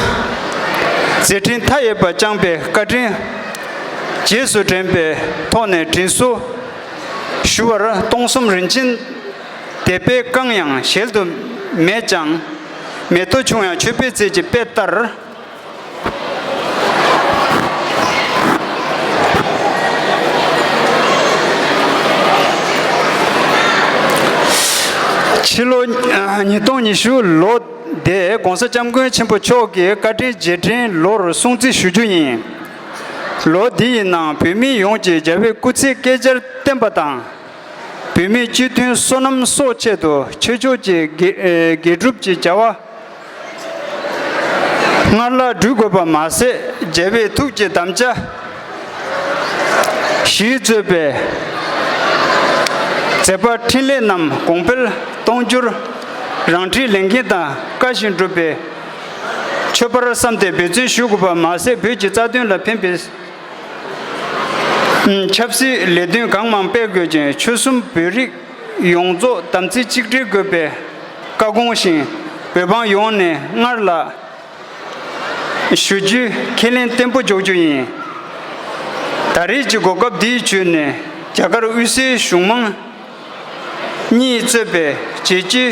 མཛད་འཕྲིན་མཐའ་ཡས་པ་བསྐྱངས་པའི་བཀའ་དྲིན་རྗེས་སུ་དྲན་པའི་ཐོག་ནས་དྲིན་གཟོ་ཞུ་བར། སྟོང་གསུམ་རིན་ཆེན་སྡེ་པས་བཀང་ཡང་གཞལ་དུ་མེད་ཀྱང་། མེ་ཏོག་ཆུང་ཡང་མཆོད་པའི་རྫས་ཀྱི་དཔེ་ལྟར། ཕྱི་ལོ་ཉིས་སྟོང་ཉི་ཤུ་ལོ་འདིར་༸གོང་ས་༸སྐྱབས་མགོན་ཆེན་པོ་མཆོག་གི་བཀའ་དྲིན་རྗེས་དྲན་ལོར་སྲུང་བརྩི་ཞུ་རྒྱུ་ཡིན། ལོ་འདི་ཡི་ནང་བོད་མི་ཡོངས་ཀྱིས་རྒྱལ་བའི་སྐུ་ཚེ་བསྐལ་བརྒྱར་བརྟན་པ་དང་། བོད་མིའི་སྤྱི་མཐུན་སོ་ནམ་སོགས་ཆེད་དུ་ཆོས་ཕྱོགས་ཀྱི་དགེ་དགེ་སྒྲུབ་ཀྱི་བྱ་བ་སྔར་ལྷག་སྒྲུབ་དགོས་པ་མ་ཟད། རྒྱལ་བའི་ཐུགས་ཀྱི་དམ་བཅའ་གཞིར་གཙོས་པའི་མཛད་པ་འཕྲིན་ལས་རྣམས་གོང་འཕེལ་གཏོང་རྒྱུར་རང་འཁྲིའི་ལས་འགན་དང་བཀའ་བཞིན་སྒྲུབ་པའི་མཆོད་པར་བསམ་སྟེ་འབད་བརྩོན་ཞུ་དགོས་པ་མ་ཟད། བོད་ཀྱི་རྩ་དོན་ལ་ཕན་པའི་ཆབ་སྲིད་ལས་དོན་གང་མང་སྤེལ་དགོས་ཅིང་། ཆོལ་གསུམ་བོད་རིགས་ཡོངས་རྫོགས་དམ་ཚིག་གཅིག་སྒྲིལ་དགོས་པའི་བཀའ་དགོངས་བཞིན་བོད་འབངས་ཡོངས་ནས་སྔར་ལ་ཞུ་རྒྱུའི་ཁས་ལེན་བརྟན་པོ་འཇོག་རྒྱུ་ཡིན། ད་རེས་ཀྱི་གོ་སྐབས་འདིའི་བརྒྱུད་ནས་རྒྱ་གར་དབུས་སའི་གཞུང་མང་གཉིས་གཙོས་པའི་རྒྱལ་སྤྱིའི་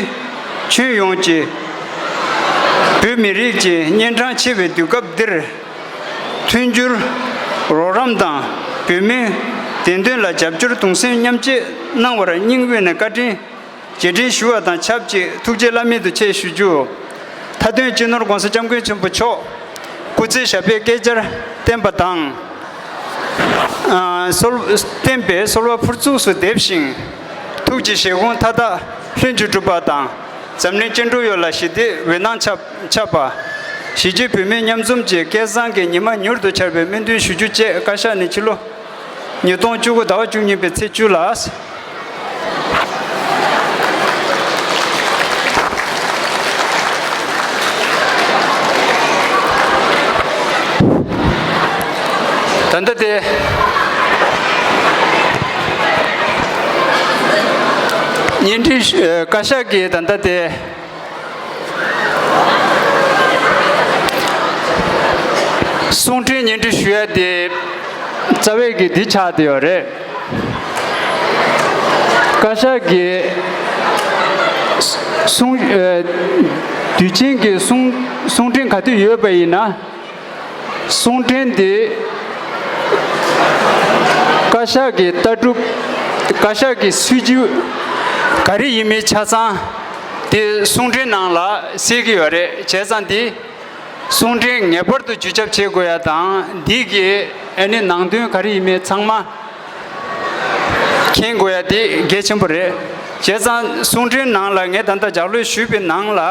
ཁྱོན་ཡོངས་ཀྱི་བོད་མི་རིགས་ཀྱི་གཉན་འཕྲང་ཆེ་བའི་དུས་སྐབས་འདིར། མཐུན་འགྱུར་རོགས་རམ་དང་བོད་མིའི་བདེན་དོན་ལ་རྒྱབ་སྐྱོར་གདུང་སེམས་མཉམ་སྐྱེད་གནང་བར་སྙིང་དབུས་ནས་བཀའ་དྲིན་རྗེས་དྲན་ཞུ་བ་དང་ཆབས་ཅིག་ཐུགས་རྗེ་བླ་མེད་དུ་ཆེ་ཞུ་རྒྱུ། མཐའ་དོན་སྤྱི་ནོར་༸གོང་ས་༸སྐྱབས་མགོན་ཆེན་པོ་མཆོག་སྐུ་ཚེ་ཞབས་པད་བསྐལ་བརྒྱར་བརྟན་པ་དང་། ཨ་གསོལ་བསྟན་པའི་གསོལ་བ་ཕུར་ཚུགས་སུ་འདེབས་ཤིང་། ཐུགས་ཀྱི་བཞེད་དགོངས་མཐའ་དག་ལྷུན་གྱིས་གྲུབ་པ་དང་། འཛམ་གླིང་སྐྱེ་འགྲོ་ཡོངས་ལ་ཞི་བདེའི་འོད་སྣང་ཁྱབ་ཁྱབ་པ། གཞིས་བྱེས་བོད་མི་མཉམ་འཛོམས་ཀྱི་སྐལ་བཟང་གི་ཉི་མ་མྱུར་དུ་འཆར་བའི་སྨོན་འདུན་ཞུ་རྒྱུ་བཅས་བཀའ་ཤག་ནས་ཕྱི་ལོ་ཉིས་སྟོང་བཅུ་དགུ་ཟླ་བ་བཅུ་གཉིས་པའི་ཚེས་བཅུ་ལ། ད་ལྟ་དེ། བརྙན་འཕྲིན་བཀའ་ཤག་གིས་ད་ལྟ་དེ། གསུང་འཕྲིན་སྙན་སྒྲོན་ཞུ་ཡ་དེ་རྩ་བའི་གི་འདི་ཆགས་བསྡད་ཡོད་རེད། བཀའ་ཤག་གི་གསུང་ཨ། དུས་ཆེན་གྱི་གསུང་གསུང་འཕྲིན་ག་དུས་ཡོད་པ་ཡིན་ན། གསུང་འཕྲིན་དེ་བཀའ་ཤག་གི་ལྟ་གྲུབ། བཀའ་ཤག་གི་སྲིད་ཇུས་ག་རེ་ཡིན་མིན་ཆ་ཚང་དེ་གསུང་འཕྲིན་ནང་ལ་གསལ་གྱི་ཡོད་རེད། བྱས་ཙང་དེ་གསུང་འཕྲིན་ངེས་པར་དུ་བརྒྱུད་ཁྱབ་བྱེད་དགོས་ཡ་དང་། འདི་གི་ཨ་ནི་ནང་དོན་ག་རེ་ཡིན་མིན་ཚང་མ་མཁྱེན་དགོས་ཡ་དེ་གལ་ཆེན་པོ་རེད། བྱས་ཙང་གསུང་འཕྲིན་ནང་ལ་ངས་ད་ལྟ་ལྗགས་ཀློག་ཞུས་པའི་ནང་ལ།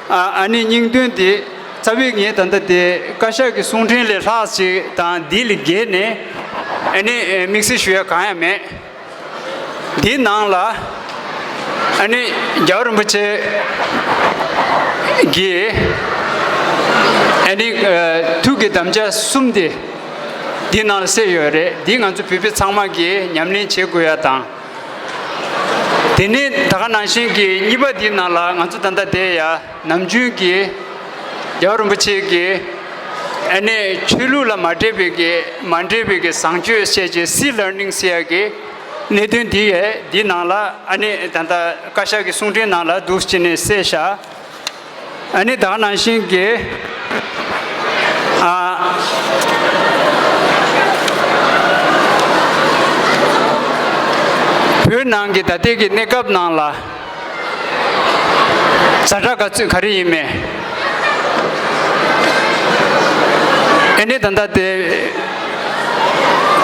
ཨ་ཨ་ནི་སྙིང་དོན་དེ་རྩ་བའི་ངས་ད་ལྟ་དེ་བཀའ་ཤག་གི་གསུང་འཕྲིན་ལས་ལྷག་ཅིག་དང་འདི་ལས་བརྒལ་ནས་ཨ་ནི་དམིགས་བསལ་ཞུ་ཡ་གང་ཡང་མེད། འདིའི་ནང་ལ་ཨ་ནི་རྒྱལ་བ་རིན་པོ་ཆེ་གི་ཨ་ནི་ཐུགས་ཀྱི་དམ་བཅའ་གསུམ་དེ་འདིའི་ནང་ལ་གསལ་ཡོད་རེད། འདི་ང་ཚོ་བོད་པ་ཚང་མ་གིས་ཉམས་ལེན་བྱེད་དགོས་ཡ་དང་། དེ་ནས་ད་ག་ནང་བཞིན་གྱི་གཉིས་པ་འདིའི་ནང་ལ་ང་ཚོ་ད་ལྟ་བསྡད་ཡ་ནམ་རྒྱུན་གྱི་རྒྱལ་བ་རིན་པོ་ཆེ་གི་ཨ་ནི་ཆོས་ལུགས་ལ་མ་འདྲེས་པའི་གི་མ་འདྲེས་པའི་གི་བཟང་སྤྱོད་བཤད་ཀྱི་སི་ལར་ནིང་ཟེར་ཡ་གི་གནད་དོན་འདི་ཡས་འདི་ནང་ལ་ཨ་ནི་ད་ལྟ་བཀའ་ཤག་གི་གསུང་འཕྲིན་ནང་ལ་འདུག་ཅེས་ནས་གསལ་བཞག་ཨ་ནི་ད་ག་ནང་བཞིན་གྱི་ཨ་བོད་ནང་གི་ད་ལྟའི་གི་གནས་སྐབས་ནང་ལ། ཛ་དྲག་ག་ཚོད་ག་རེ་ཡིན་མེད། ཨེ་ནས་ད་ལྟ་དེ་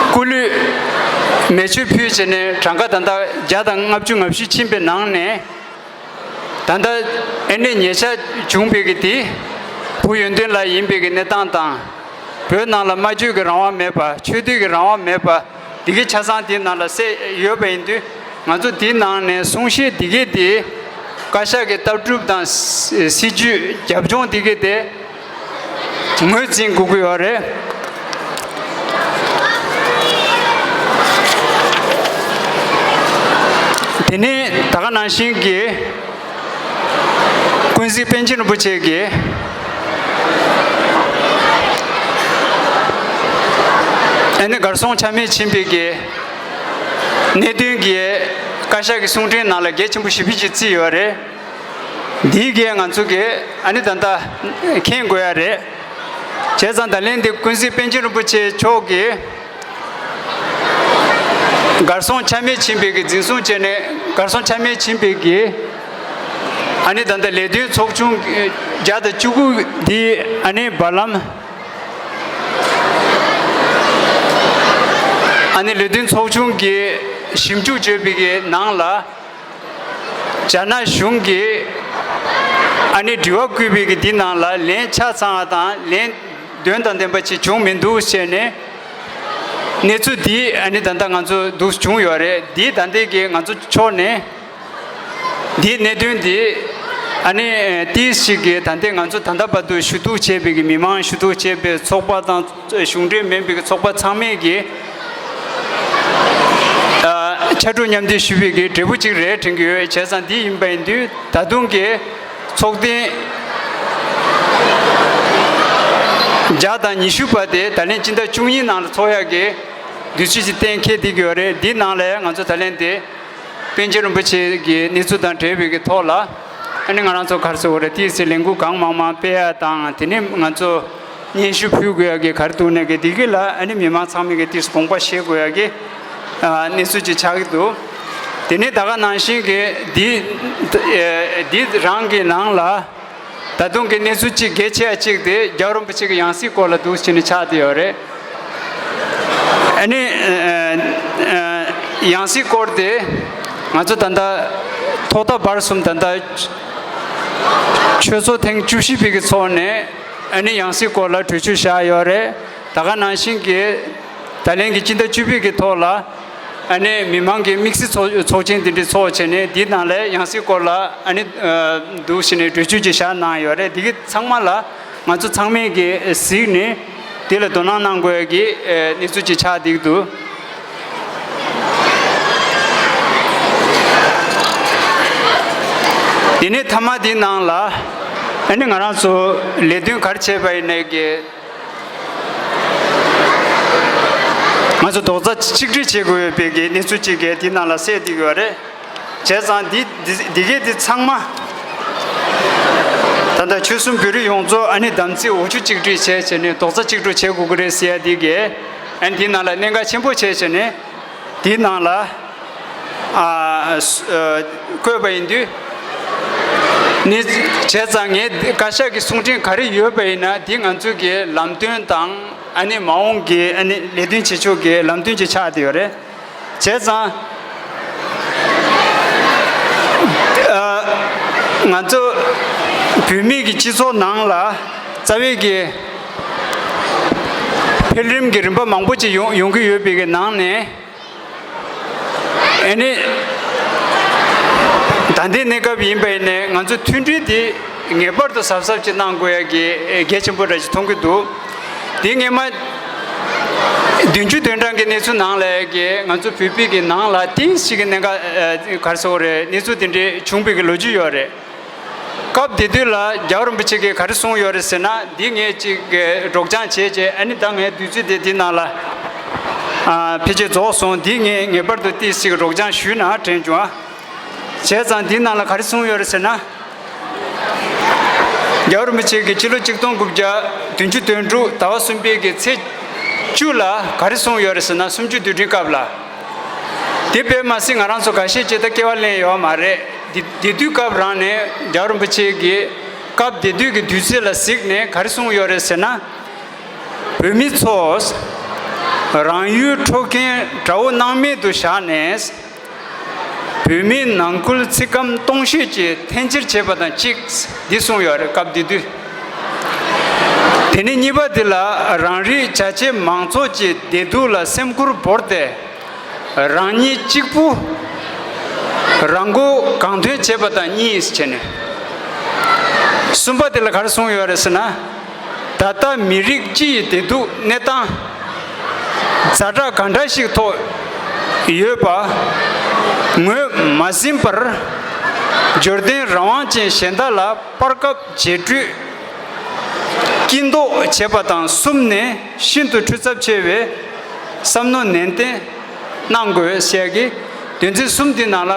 སྐུ་ལུས་མེ་མཆོད་ཕུལ་བྱས་ནས་གྲངས་ཀ་ད་ལྟ་བརྒྱ་དང་ལྔ་བཅུ་ང་བཞི་ཕྱིན་པའི་ནང་ནས། ད་ལྟ་ཨེ་ནས་ཉེ་ཆར་བྱུང་བའི་གི་དེ་བུ་ཡོན་ཏན་ལགས་ཡིན་པའི་གི་གནས་སྟངས་དང་། བོད་ནང་ལ་སྨྲ་བརྗོད་ཀྱི་རང་དབང་མེད་པ། ཆོས་དད་ཀྱི་རང་དབང་མེད་པ། འདི་གའི་ཆ་ཚང་དེའི་ནང་ལ་གསལ་ཡོད་པ་ཡིན་དུས། ང་ཚོ་དེའི་ནང་ནས་གསུང་བཤད་འདི་གའི་དེ་བཀའ་ཤག་གི་ལྟ་གྲུབ་དང་སྲིད་ཇུས་རྒྱབ་ལྗོངས་འདི་གའི་དེ་ངོས་འཛིན་དགོས་ཀྱི་ཡོད་རེད། དེ་ནས་ད་ག་ནང་བཞིན་གྱི། ཀུན་གཟིགས་པཎ་ཆེན་རིན་པོ་ཆེ་གིས་ཨ་ནི་གར་སོང་ཆ་མེད་ཕྱིན་པའི་གི་གནད་དོན་གྱི་བཀའ་ཤག་གི་གསུང་འཕྲིན་ནང་ལ་གལ་ཆེན་པོ་ཞེ་པོ་ཅིག་བརྩིས་ཡོད་རེད། འདིའི་གི་ང་ཚོ་གི་ཨ་ནི་ད་ལྟ་མཁྱེན་དགོས་ཡ་རེད། བྱས་ཙང་ད་ལན་འདི་ཀུན་གཟིགས་པཎ་ཆེན་རིན་པོ་ཆེ་མཆོག་གིས། གར་སོང་ཆ་མེད་ཕྱིན་པའི་གི་འཛིན་བཟུང་བྱས་ནས་གར་སོང་ཆ་མེད་ཕྱིན་པའི་གི་ཨ་ནི་ད་ལྟ་ལས་དོན་ཚོགས་ཆུང་བརྒྱ་དང་བཅུ་དགུ་འདི་ཨ་ནི་བར་ལམ་ཨ་ནི་ལས་དོན་ཚོགས་ཆུང་གི་ཞིབ་འཇུག་བྱས་པའི་གི་ནང་ལ། རྒྱ་ནག་གཞུང་གིས་ཨ་ནི་དྲི་བ་བཀོད་པའི་གི་འདི་ནང་ལ་ལན་ཆ་ཚང་བ་དང་ལན་དོན་དང་ལྡན་པ་ཅིག་བྱུང་མི་འདུག་ཟེར་ནས་གནས་ཚུལ་འདི་ཨ་ནི་ད་ལྟ་ང་ཚོ་འདུག་བྱུང་ཡོད་རེད། འདི་ད་ལྟའི་གི་ང་ཚོ་ཕྱོགས་ནས་འདིའི་གནད་དོན་འདི་ཨ་ནི་ཏིས་ཞིག་གིས་ད་ལྟའི་ང་ཚོ་ད་ལྟ་བར་དུ་ཞུ་གཏུག་བྱས་པའི་གི་མི་མང་ཞུ་གཏུག་བྱས་པའི་ཚོགས་པ་དང་། གཞུང་འབྲེལ་མིན་པའི་ཚོགས་པ་ཚང་མས་ཀྱིས་ཕྱར་གྲུ་མཉམ་འདེགས་ཞུ་བའི་གི་འབྲས་བུ་གཅིག་རེད་དྲན་གྱི་ཡོད། བྱས་ཙང་འདི་ཡིན་པ་ཡིན་དུས་ད་དུང་གི་ཚོགས་ཐེངས་བརྒྱ་དང་ཉི་ཤུ་པ་དེ་ད་ལན་སྤྱི་ཟླ་བཅུ་གཉིས་ནང་ལ་ཚོགས་ཡག་གི་དུས་ཚོད་ཅིག་གཏན་འཁེལ་བསྡད་ཀྱི་ཡོད་རེད། འདི་ནང་ལ་ཡང་ང་ཚོ་ད་ལན་དེ། པཎ་ཆེན་རིན་པོ་ཆེ་གི་གནས་ཚུལ་དང་འབྲེལ་བའི་གི་ཐོག་ལ། ཨ་ནི་ང་རང་ཚོ་ག་རེ་ཟེར་དགོས་རེད། ཏིས་སི་ལས་འགུལ་གང་མང་མང་སྤེལ་ཡ་དང་། དེ་ནས་ང་ཚོ་སྙན་ཞུ་ཕུལ་དགོས་ཡ་གི་ག་རེ་འདུག་ནས་གི་འདི་གི་ལ་ཨ་ནི་མི་མང་ཚང་མས་གི་ཏིས་དགོངས་པ་བཞེས་དགོས་ཡ་གི་ཨ་གནས་ཚུལ་ཅིག་ཆགས་ཀྱི་འདུག་དེ་ནས་ད་ག་ནང་བཞིན་གི་འདི་ཨ་འདི་རང་གི་ནང་ལ། ད་དུང་གི་གནས་ཚུལ་གཅིག་གལ་ཆེ་བ་གཅིག་དེ་རྒྱལ་བ་རིན་པོ་ཆེ་གི་ཡང་སྲིད་སྐོར་ལ་འདུག་ཕྱིན་ནས་ཆགས་བསྡད་ཡོད་རེད། ཨ་ནི་ཨ་ཨ་ཡང་སྲིད་སྐོར་དེ་ང་ཚོ་ད་ལྟ་ཐོག་མཐའ་བར་གསུམ་ད་ལྟ་ཆོས་ཚོགས་ཐེངས་བཅུ་བཞི་པའི་གི་ཚོགས་ནས་ཨ་ནི་ཡང་སྲིད་སྐོར་ལ་གྲོས་ཆོད་བཞག་ཡོད་རེད། ད་ག་ནང་བཞིན་གྱི། ད་ལན་གྱི་སྤྱི་ཟླ་བཅུ་པའི་གི་ཐོག་ལ་ཨ་ནི་མི་མང་གི་དམིགས་བསལ་ཚོགས་ཚོགས་ཆེན་དེ་འདྲ་ཚོགས་བྱས་ནས་འདི་ནང་ལ་ཡང་སྲིད་སྐོར་ལ་ཨ་ནི་འདུག་ཟེར་ནས་གྲོས་ཆོད་ཅིག་བཞག་གནང་ཡོད་རེད། འདི་གི་ཚང་མ་ལ་ང་ཚོ་ཚང་མས་གི་གཟིགས་ནས་འདི་ལ་དོ་སྣང་གནང་དགོས་ཀྱི་གནས་ཚུལ་ཅིག་ཆགས་བསྡད་འདུག་དེ་ནས་མཐའ་མ་འདི་ནང་ལ་ཨ་ནི་ང་རང་ཚོ་ལས་དོན་ག་རེ་བྱས་པ་ཡིན་ནའི་གི། ང་ཚོ་རྡོག་རྩ་གཅིག་སྒྲིལ་བྱེད་དགོས་ཡོད་པའི་གི་གནས་ཚུལ་གཅིག་གི་འདི་ནང་ལ་གསལ་བསྡད་ཡོད་རེད། བྱས་ཙང་འདི་འདི་འདི་གས་འདི་ཚང་མ་ད་ལྟ་ཆོལ་གསུམ་བོད་རིགས་ཡོངས་རྫོགས་ཨ་ནི་དམ་ཚིག་འོ་ཆུ་གཅིག་སྒྲིལ་བྱས་བྱས་ནས་རྡོག་རྩ་གཅིག་སྒྲིལ་བྱེད་དགོས་ཀྱི་རེད་ཟེར་ཡ་འདི་གས་ཨ་ནི་འདི་ནང་ལ་གནད་འགག་ཆེན་པོ་བྱས་བྱས་ནས་འདི་ནང་ལ་ཨ་བཀོད་པ་ཡིན་དུས་ནི་བྱས་ཙང་ངས་བཀའ་ཤག་གི་གསུང་འཕྲིན་ག་རེ་ཡོད་པ་ཡིན་ན་འདི་ང་ཚོ་གི་ལམ་སྟོན་དང་ཨ་ནི་མ་འོངས་ཀྱི་ཨ་ནི་ལས་དོན་བྱེད་ཕྱོགས་ཀྱི་ལམ་སྟོན་ཅིག་ཆགས་བསྡད་ཡོད་རེད། བྱས་ཙང་། ཨ། ང་ཚོ་བོད་མི་གི་སྤྱི་ཚོགས་ནང་ལ་རྩ་བའི་གི་འཕེལ་རིམ་གྱི་རིམ་པ་མང་པོ་ཅིག་ཡོང་ཡོང་གི་ཡོད་པའི་གི་ནང་ནས་ཨ་ནི་ད་ལྟའི་གནས་སྐབས་ཡིན་པ་ཡིན་ནའི་ང་ཚོ་མཐུན་སྒྲིལ་འདི་ངེས་པར་དུ་གཟབ་གཟབ་ཅིག་གནང་དགོས་ཡ་གི་གལ་ཆེན་པོ་འདྲ་ཅིག་མཐོང་གི་འདུག་འདི་སྔས་མ་བདུན་ཅུ་དོན་གྲངས་ཀྱི་གནས་ཚུལ་ནང་ལ་གི་ང་ཚོ་བོད་པའི་གི་ནང་ལ་ཏིས་ཞིག་གི་གནད་འགག་ག་རེ་ཟེར་དགོས་རེད། གནས་ཚུལ་དེ་འདྲའི་བྱུང་བའི་གི་ལོ་རྒྱུས་ཡོད་རེད། སྐབས་དེ་དུས་ལ་རྒྱལ་བ་རིན་པོ་ཆེ་གིས་ག་རེ་གསུངས་ཡོད་རེད་ཟེར་ན་འདི་ངས་ཅིག་གི་སྒྲོག་སྦྱང་བྱས་རྗེས་ཨ་ནི་ད་ངའི་དུས་ཚོད་དེ་འདི་ནང་ལ་ཕལ་ཆེར་རྫོགས་སོང་། འདི་ངས་ངེས་པར་དུ་ཏིས་ཞིག་སྒྲོག་སྦྱང་ཞུས་ན་དྲན་བྱུང་ཨ། བྱས་ཙང་འདི་ནང་ལ་ག་རེ་གསུངས་ཡོད་རེད་ཟེར་ན། རྒྱལ་བ་རིན་པོ་ཆེ་གིས་སྤྱི་ལོ་གཅིག་སྟོང་དགུ་བརྒྱ་བདུན་ཅུ་དོན་དྲུག་ཟླ་བ་གསུམ་པའི་གི་ཚེས་བཅུ་ལ་ག་རེ་གསུངས་ཡོད་རེད་ཟེར་ན་གསུམ་བཅུ་དུས་དྲན་སྐབས་ལ། དེ་དཔེ་མ་སྲིད་ང་རང་ཚོ་འགའ་ཤས་ཅིག་ད་སྐྱེ་བ་ལེན་ཡོད་མ་རེད། དེ་དེ་དུས་སྐབས་རང་ནས་རྒྱལ་བ་རིན་པོ་ཆེ་གིས་སྐབས་དེ་དུས་ཀྱི་དུས་ཚོད་ལ་གཟིགས་ནས་ག་རེ་གསུངས་ཡོད་རེད་ཟེར་ན། བོད་མི་ཚོ་རང་ཡུལ་འཕྲོག་མཁན་དགྲ་བོ་སྣང་མེད་དུ་བཞག་ནས། བོད་མིའི་ནང་ཁུལ་ཚིག་སྐམ་སྟོང་བཤད་ཀྱིས་འཐེན་འཁྱེར་བྱེད་པ་དང་གཅིག་འདི་གསུངས་ཡོད་རེད་སྐབས་དེ་དུས། དེ་ནས་གཉིས་པ་དེ་ལ་རང་རིགས་རྒྱ་ཆེ་མང་ཚོགས་ཀྱི་བདེ་སྡུག་ལ་སེམས་ཁུར་བོར་ཏེ། རང་ཉིད་གཅིག་པུ་རང་མགོ་གང་ཐོན་བྱེད་པ་དང་གཉིས་བྱས་ནས། གསུམ་པ་དེ་ལ་ག་རེ་གསུངས་ཡོད་རེད་ཟེར་ན། ད་ལྟ་མི་རིགས་སྤྱི་ཡི་བདེ་སྡུག་གནས་སྟངས་ཛ་དྲག་ག་འདྲ་ཞིག་ཐོག་ཡོད་པ་ངོས་མ་ཟིན་པར་འབྱོར་ལྡན་རང་དབང་ཅན་གཞན་དག་ལ་སྤར་ཁབ་བྱེད་སྤྲོད་སྐྱིད་མདོག་བྱེད་པ་དང་གསུམ་ནས་ཤིན་ཏུ་འཕྲུལ་ཚབས་ཆེ་བའི་བསམ་མནོ་ནན་ཏན་གནང་དགོས་ཞེས་ཀྱི་དོན་ཚན་གསུམ་འདི་ནང་ལ།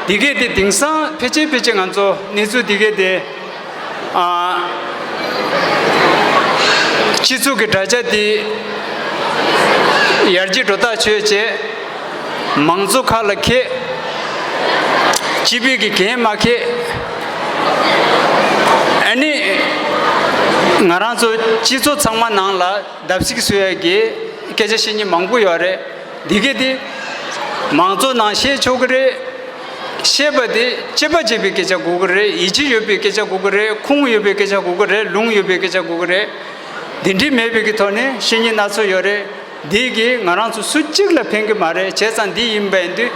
འདི་གས་དེ་དེང་སང་ཕལ་ཆེར་ཕལ་ཆེར་ང་ཚོ་གནས་ཚུལ་འདི་གས་དེ་ཨ་སྤྱི་ཚོགས་ཀྱི་དྲ་རྒྱ་དེ་ཡར་རྒྱས་འགྲོ་ཐག་ཆོད་བྱས་མང་གཙོ་ཁ་ལ་འཁྱེར། སྤྱི་པའི་གི་འགན་མ་འཁྱེར། ཨ་ནི་ང་རང་ཚོ་སྤྱི་ཚོགས་ཚང་མ་ནང་ལ་བརྡབ་གསིག་བཟོ་ཡ་གི་སྐད་ཆ་བཤད་མཁན་མང་པོ་ཡོད་རེད། འདི་གས་དེ་མང་གཙོ་ནང་བཤད་ཆོག་གི་རེད། བཤད་པ་དེ་དཔྱད་པ་བྱེད་པའི་སྐད་ཆ་དགོས་ཀྱི་རེད། ཡིད་ཆེས་ཡོད་པའི་སྐད་ཆ་དགོས་ཀྱི་རེད། ཁུངས་ཡོད་པའི་སྐད་ཆ་དགོས་ཀྱི་རེད། ལུང་ཡོད་པའི་སྐད་ཆ་དགོས་ཀྱི་རེད། འདི་འདྲའི་མེད་པའི་གི་ཐོག་ནས་བཤད་མཁན་སྣ་ཚོགས་ཡོད་རེད། འདི་གིས་ང་རང་ཚོ་སུ་གཅིག་ལ་ཕན་གྱི་མ་རེད། བྱས་ཙང་འདི་ཡིན་པ་ཡིན་དུས་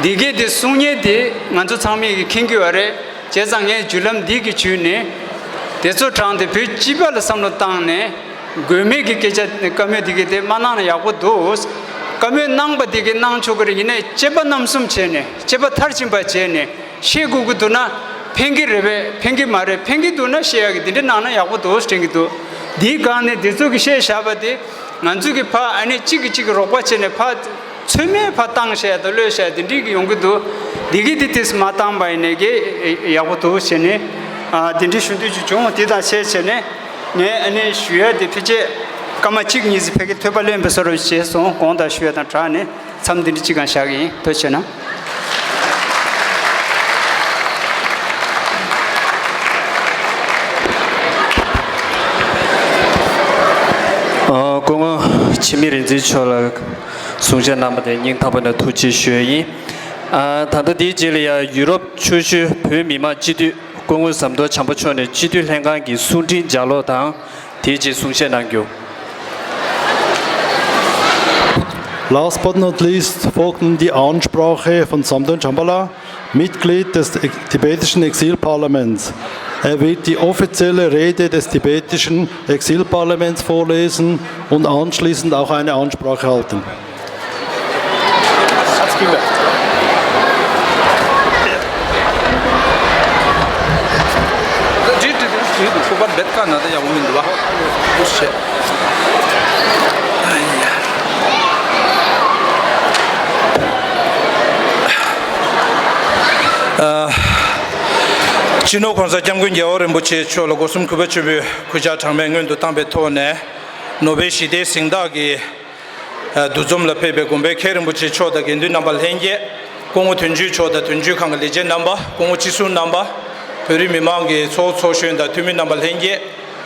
འདི་གས་དེ་གསུང་མཁན་དེ་ང་ཚོ་ཚང་མས་གི་མཁྱེན་གྱི་ཡོད་རེད། བྱས་ཙང་ངས་བརྒྱུད་ལམ་འདི་གི་བརྒྱུད་ནས་དེ་ཚོ་དྲངས་ཏེ་བོད་སྤྱི་པ་ལ་བསམ་བློ་བཏང་ནས། དགོས་མེད་ཀྱི་སྐད་ཆ་བཀའ་མོལ་འདི་གས་དེ་མ་གནང་ན་ཡག་པོ་འདུག་བཀའ་མོལ་གནང་པ་འདི་གས་གནང་ཆོག་གི་རེད། ཡིན་ནའི་དཔྱད་པ་རྣམ་གསུམ་བྱས་ནས་དཔྱད་པ་མཐར་ཕྱིན་པ་བྱས་ནས་བཤད་དགོས་ཀྱི་འདུག་ན་ཕན་གྱི་རེད་པས། ཕན་གྱི་མ་རེད། ཕན་གྱི་འདུག་ན་བཤད་ཡག་གི་འདི་འདྲ་གནང་ན་ཡག་པོ་འདུག་དྲན་གྱི་འདུག་འདིའི་སྒང་ནས་འདི་ཚོ་གི་བཤད་བཞག་པ་དེ་ང་ཚོ་གི་ཕ་ཨ་ནི་གཅིག་གིས་གཅིག་གི་རོགས་པ་བྱས་ནས་ཕ། ཚོད་མེད་ཕར་བཏང་བཤད་དང་གློད་བཤད་དེ་འདྲའི་གི་ཡོང་གི་འདུག་འདི་གི་དེ་དེས་མ་བཏང་པ་ཡིན་ནས་གི་ཡག་པོ་འདུག་བྱས་ནས་ཨ་དེ་འདྲའི་ཞུ་འདོད་ཅིག་བྱུང་། དེ་དང་ཆེད་བྱས་ནས་ངས་ཨ་ནི་ཞུ་ཡ་དེ་ཕལ་ཆེར་སྐར་མ་གཅིག་གཉིས་ཙམ་ཕ་གི་ཐོས་པ་ལོན་པའི་བཟོ་འདྲ་བྱས་སོང་། དགོངས་དག་ཞུ་ཡ་དང་སྦྲགས་ནས་མཚམས་འདི་འདྲ་གཅིག་གང་བཞག་གི་ཡིན། ཐུགས་རྗེ་གནང་། ཨ་སྐུ་ངོ་འཆི་མེད་རིག་འཛིན་མཆོག་ལ། གསུང་བཤད་གནང་བ་དེ་སྙིང་ཐག་པ་ནས་ཐུགས་རྗེ་ཞུ་ཡ་ཡིན། ཨ་ད་ལྟ་དེའི་རྗེས་ལ་ཡང་ཡུ་རོབ་ཆོས་བརྒྱུད་བོད་མི་མང་སྤྱི་འཐུས་སྐུ་ངོ་ཟམ་གདོང་བྱམས་པ་མཆོག་ནས་སྤྱི་འཐུས་ལྷན་ཁང་གི་གསུང་འཕྲིན་ལྗགས་ཀློག་དང་དེའི་རྗེས་གསུང་བཤད་གནང་རྒྱུ། Last but not least folgten die Ansprache von Samdon Chambala, Mitglied des Ex-, tibetischen Exilparlaments. Er wird die offizielle Rede des tibetischen Exilparlaments vorlesen und anschliessend auch eine Ansprache halten. སྤྱི་ནོར་༸གོང་ས་༸སྐྱབས་མགོན་རྒྱལ་བ་རིན་པོ་ཆེ་མཆོག་ལ་སྒོ་གསུམ་གུས་པ་ཆེན་པོས་གུས་ཕྱག་གྲངས་མེད་སྔོན་དུ་བཏང་པའི་ཐོག་ནས། ནོ་བེལ་ཞི་བདེའི་གཟེངས་རྟགས་ཀྱི་འདུ་འཛོམས་ལ་ཕེབས་པའི་དགོན་པའི་མཁན་རིན་པོ་ཆེ་མཆོག་དང་དགེ་འདུན་རྣམ་པ་ལྷན་རྒྱས། སྐུ་ངོ་དོན་གཅོད་མཆོག་དང་དོན་གཅོད་ཁང་གི་ལས་བྱེད་རྣམ་པ། སྐུ་ངོ་སྤྱི་ཟུར་རྣམ་པ། བོད་རིགས་མི་མང་གི་ཚོགས་ཚོགས་གཞོན་དང་འཐུས་མི་རྣམ་པ་ལྷན་རྒྱས།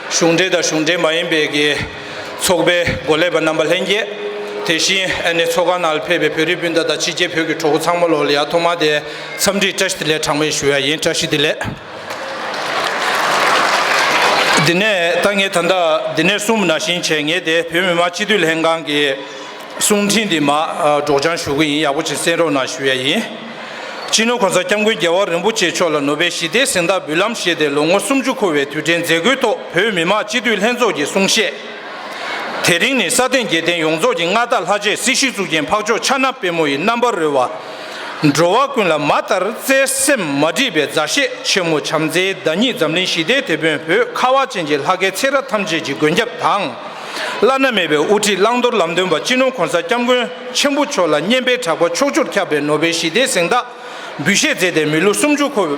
གཞུང་འབྲེལ་དང་གཞུང་འབྲེལ་མ་ཡིན་པའི་གི་ཚོགས་པའི་འགོ་ལས་པ་རྣམ་པ་ལྷན་རྒྱས། དེ་བཞིན་ཨ་ནི་ཚོགས་ཁང་ནང་ལ་ཕེབས་པའི་བོད་རིགས་སྤུན་ཟླ་དང་ཕྱི་རྒྱལ་བོད་ཀྱི་གྲོགས་པོ་ཚང་མ་ལོག་ལ་ཡང་ཐོག་མར་དེ་འཚམས་འདྲི་བཀྲ་ཤིས་བདེ་ལེགས་གྲངས་མེད་ཞུ་ཡ་ཡིན། བཀྲ་ཤིས་བདེ་ལེགས། འདི་ནས་ད་ངས་ད་ལྟ་འདི་ནས་གསུངས་པ་ནང་བཞིན་བྱས། ངས་དེ་བོད་མི་མང་སྤྱི་འཐུས་ལྷན་ཁང་གི་གསུང་འཕྲིན་འདི་མར་སྒྲོག་སྦྱང་ཞུ་གི་ཡིན། ཡག་པོ་ཅིག་གསན་རོགས་གནང་ཞུ་ཡ་ཡིན། སྤྱི་ནོར་༸གོང་ས་༸སྐྱབས་མགོན་རྒྱལ་བ་རིན་པོ་ཆེ་མཆོག་ལ་ནོ་བེལ་ཞི་བདེའི་གཟེངས་རྟགས་འབུལ་ལམ་བཞེས་ཏེ་ལོ་ངོ་སུམ་ཅུ་འཁོར་བའི་དུས་དྲན་མཛད་སྒོའི་ཐོག་བོད་མི་མང་སྤྱི་འཐུས་ལྷན་ཚོགས་ཀྱིས་གསུང་བཤད། དེ་རིང་ནི་ས་སྟེང་རྒྱལ་བསྟན་ཡོངས་རྫོགས་ཀྱི་མངའ་བདག་ལྷ་རྗེ་སྲིད་ཞིའི་གཙུག་རྒྱན་འཕགས་མཆོག་ཕྱག་ན་པདྨོ་ཡི་རྣམ་པར་རོལ་པ། འགྲོ་བ་ཀུན་ལ་མ་ལྟར་བརྩེ་སེམས་མ་འདྲིས་པའི་མཛའ་བཤེས་ཆེན་མོ་བྱམས་བརྩེའི་བདག་ཉིད་འཛམ་གླིང་ཞི་བདེའི་དེད་དཔོན་བོད་ཁ་བ་ཅན་གྱི་ལྷ་སྐལ་ཚེ་རབས་ཐམས་ཅད་ཀྱི་མགོན་སྐྱབས་དང་། བླ་ན་མེད་པའི་དབུ་ཁྲིད་བླང་དོར་ལམ་སྟོན་པ་སྤྱི་ནོར་༸གོང་ས་༸སྐྱབས་མགོན་ཆེན་པོ་མཆོག་ལ་སྙན་པའི་གྲགས་པ་ཕྱོགས་བཅུར་ཁྱབ་པའི་ནོ་བེལ་ཞི་བདེའི་གཟེངས་རྟགས་འབུལ་བཞེས་མཛད་དེ་མི་ལོ་སུམ་ཅུ་འཁོར་བའི་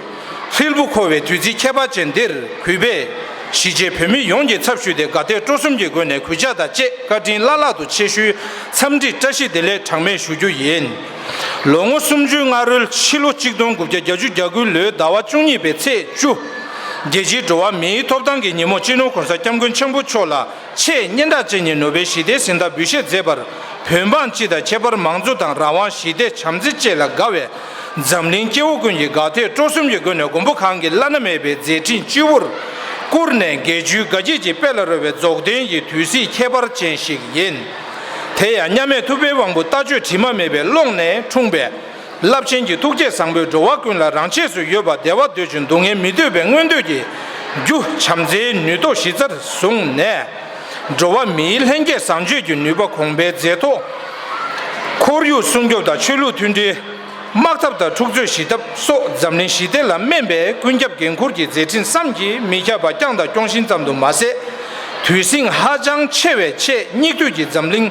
ཧྲིལ་པོ་འཁོར་བའི་དུས་ཚིགས་ཁྱད་པར་ཅན་འདིར་གུས་པས་གཞིས་བྱེས་བོད་མི་ཡོངས་ཀྱི་ཚབ་ཞུས་ཏེ་དགའ་དད་སྤྲོ་གསུམ་གྱི་སྒོ་ནས་གུས་ཕྱག་དང་བཅས་བཀའ་དྲིན་བླ་ལྷག་ཏུ་ཆེ་ཞུའི་འཚམས་འདྲི་བཀྲ་ཤིས་བདེ་ལེགས་གྲངས་མེད་ཞུ་རྒྱུ་ཡིན། ལོ་ངོ་སུམ་ཅུའི་སྔ་རོལ་ཕྱི་ལོ་གཅིག་སྟོང་དགུ་བརྒྱ་བརྒྱད་ཅུ་གྱ་དགུའི་ལོའི་ཟླ་བ་བཅུ་གཉིས་པའི་ཚེས་བཅུ། རྒྱལ་སྤྱིའི་འགྲོ་བ་མིའི་ཐོབ་ཐང་གི་ཉིན་མོར་སྤྱི་ནོར་༸གོང་ས་༸སྐྱབས་མགོན་ཆེན་པོ་མཆོག་ལ་ཆེས་སྙན་གྲགས་ཅན་གྱི་ནོ་བེལ་ཞི་བདེའི་གཟེངས་རྟགས་འབུལ་བཞེས་མཛད་པར་བོད་འབངས་སྤྱི་དང་ཁྱད་པར་མང་གཙོ་དང་རང་དབང་ཞི་བདེ་བྱམས་བརྩེ་བཅས་ལ་དགའ་བའི་འཛམ་གླིང་སྐྱེ་བོ་ཀུན་གྱིས་དགའ་དད་སྤྲོ་གསུམ་གྱི་སྒོ་ནས་མགོན་པོ་གང་གི་བླ་ན་མེད་པའི་མཛད་འཕྲིན་སྤྱི་བོར་བཀུར་ནས་རྒྱལ་བརྒྱུད་དགའ་སྐྱིད་ཀྱི་དཔལ་ལ་རོལ་བའི་རྫོགས་ལྡན་གྱི་དུས་ཚིགས་ཁྱད་པར་ཅན་ཞིག་ཡིན། དེ་ཡང་མཉམ་མེད་ཐུབ་པའི་དབང་པོ་ལྟ་སྤྱོད་དྲི་མ་མེད་པའི་ཀློང་ནས་འཁྲུངས་པའི་རླབས་ཆེན་གྱི་ཐུགས་བསྐྱེད་བཟང་པོས་འགྲོ་བ་ཀུན་ལ་རང་ཆས་སུ་ཡོད་པ་བདེ་བ་འདོད་ཅིང་སྡུག་བསྔལ་མི་འདོད་པའི་མངོན་འདོད་ཀྱི་རྒྱུ་བྱམས་བརྩེའི་ནུས་སྟོབས་གཞི་རྩར་བཟུང་ནས། འགྲོ་བ་མིའི་ལྷན་སྐྱེས་བཟང་སྤྱོད་ཀྱི་ནུས་པ་གོང་འཕེལ་མཛད་ཐོག་ཁོར་ཡུག་སྲུང་སྐྱོབ་དང་ཆོས་ལུགས་མཐུན་སྒྲིལ། དམག་འཐབ་དང་འཁྲུག་རྩོད་ཞི་ཐབས་སོགས་འཛམ་གླིང་ཞི་བདེ་ལ་སྨན་པའི་ཀུན་ཁྱབ་འགན་འཁུར་གྱི་མཛད་འཕྲིན་བསམ་གྱིས་མི་ཁྱབ་པ་བསྐྱངས་དང་སྐྱོང་བཞིན་ཙམ་དུ་མ་ཟད། དུས་ཟིང་ཧ་ཅང་ཆེ་བའི་ཆེས་སྙིགས་དུས་ཀྱི་འཛམ་གླིང་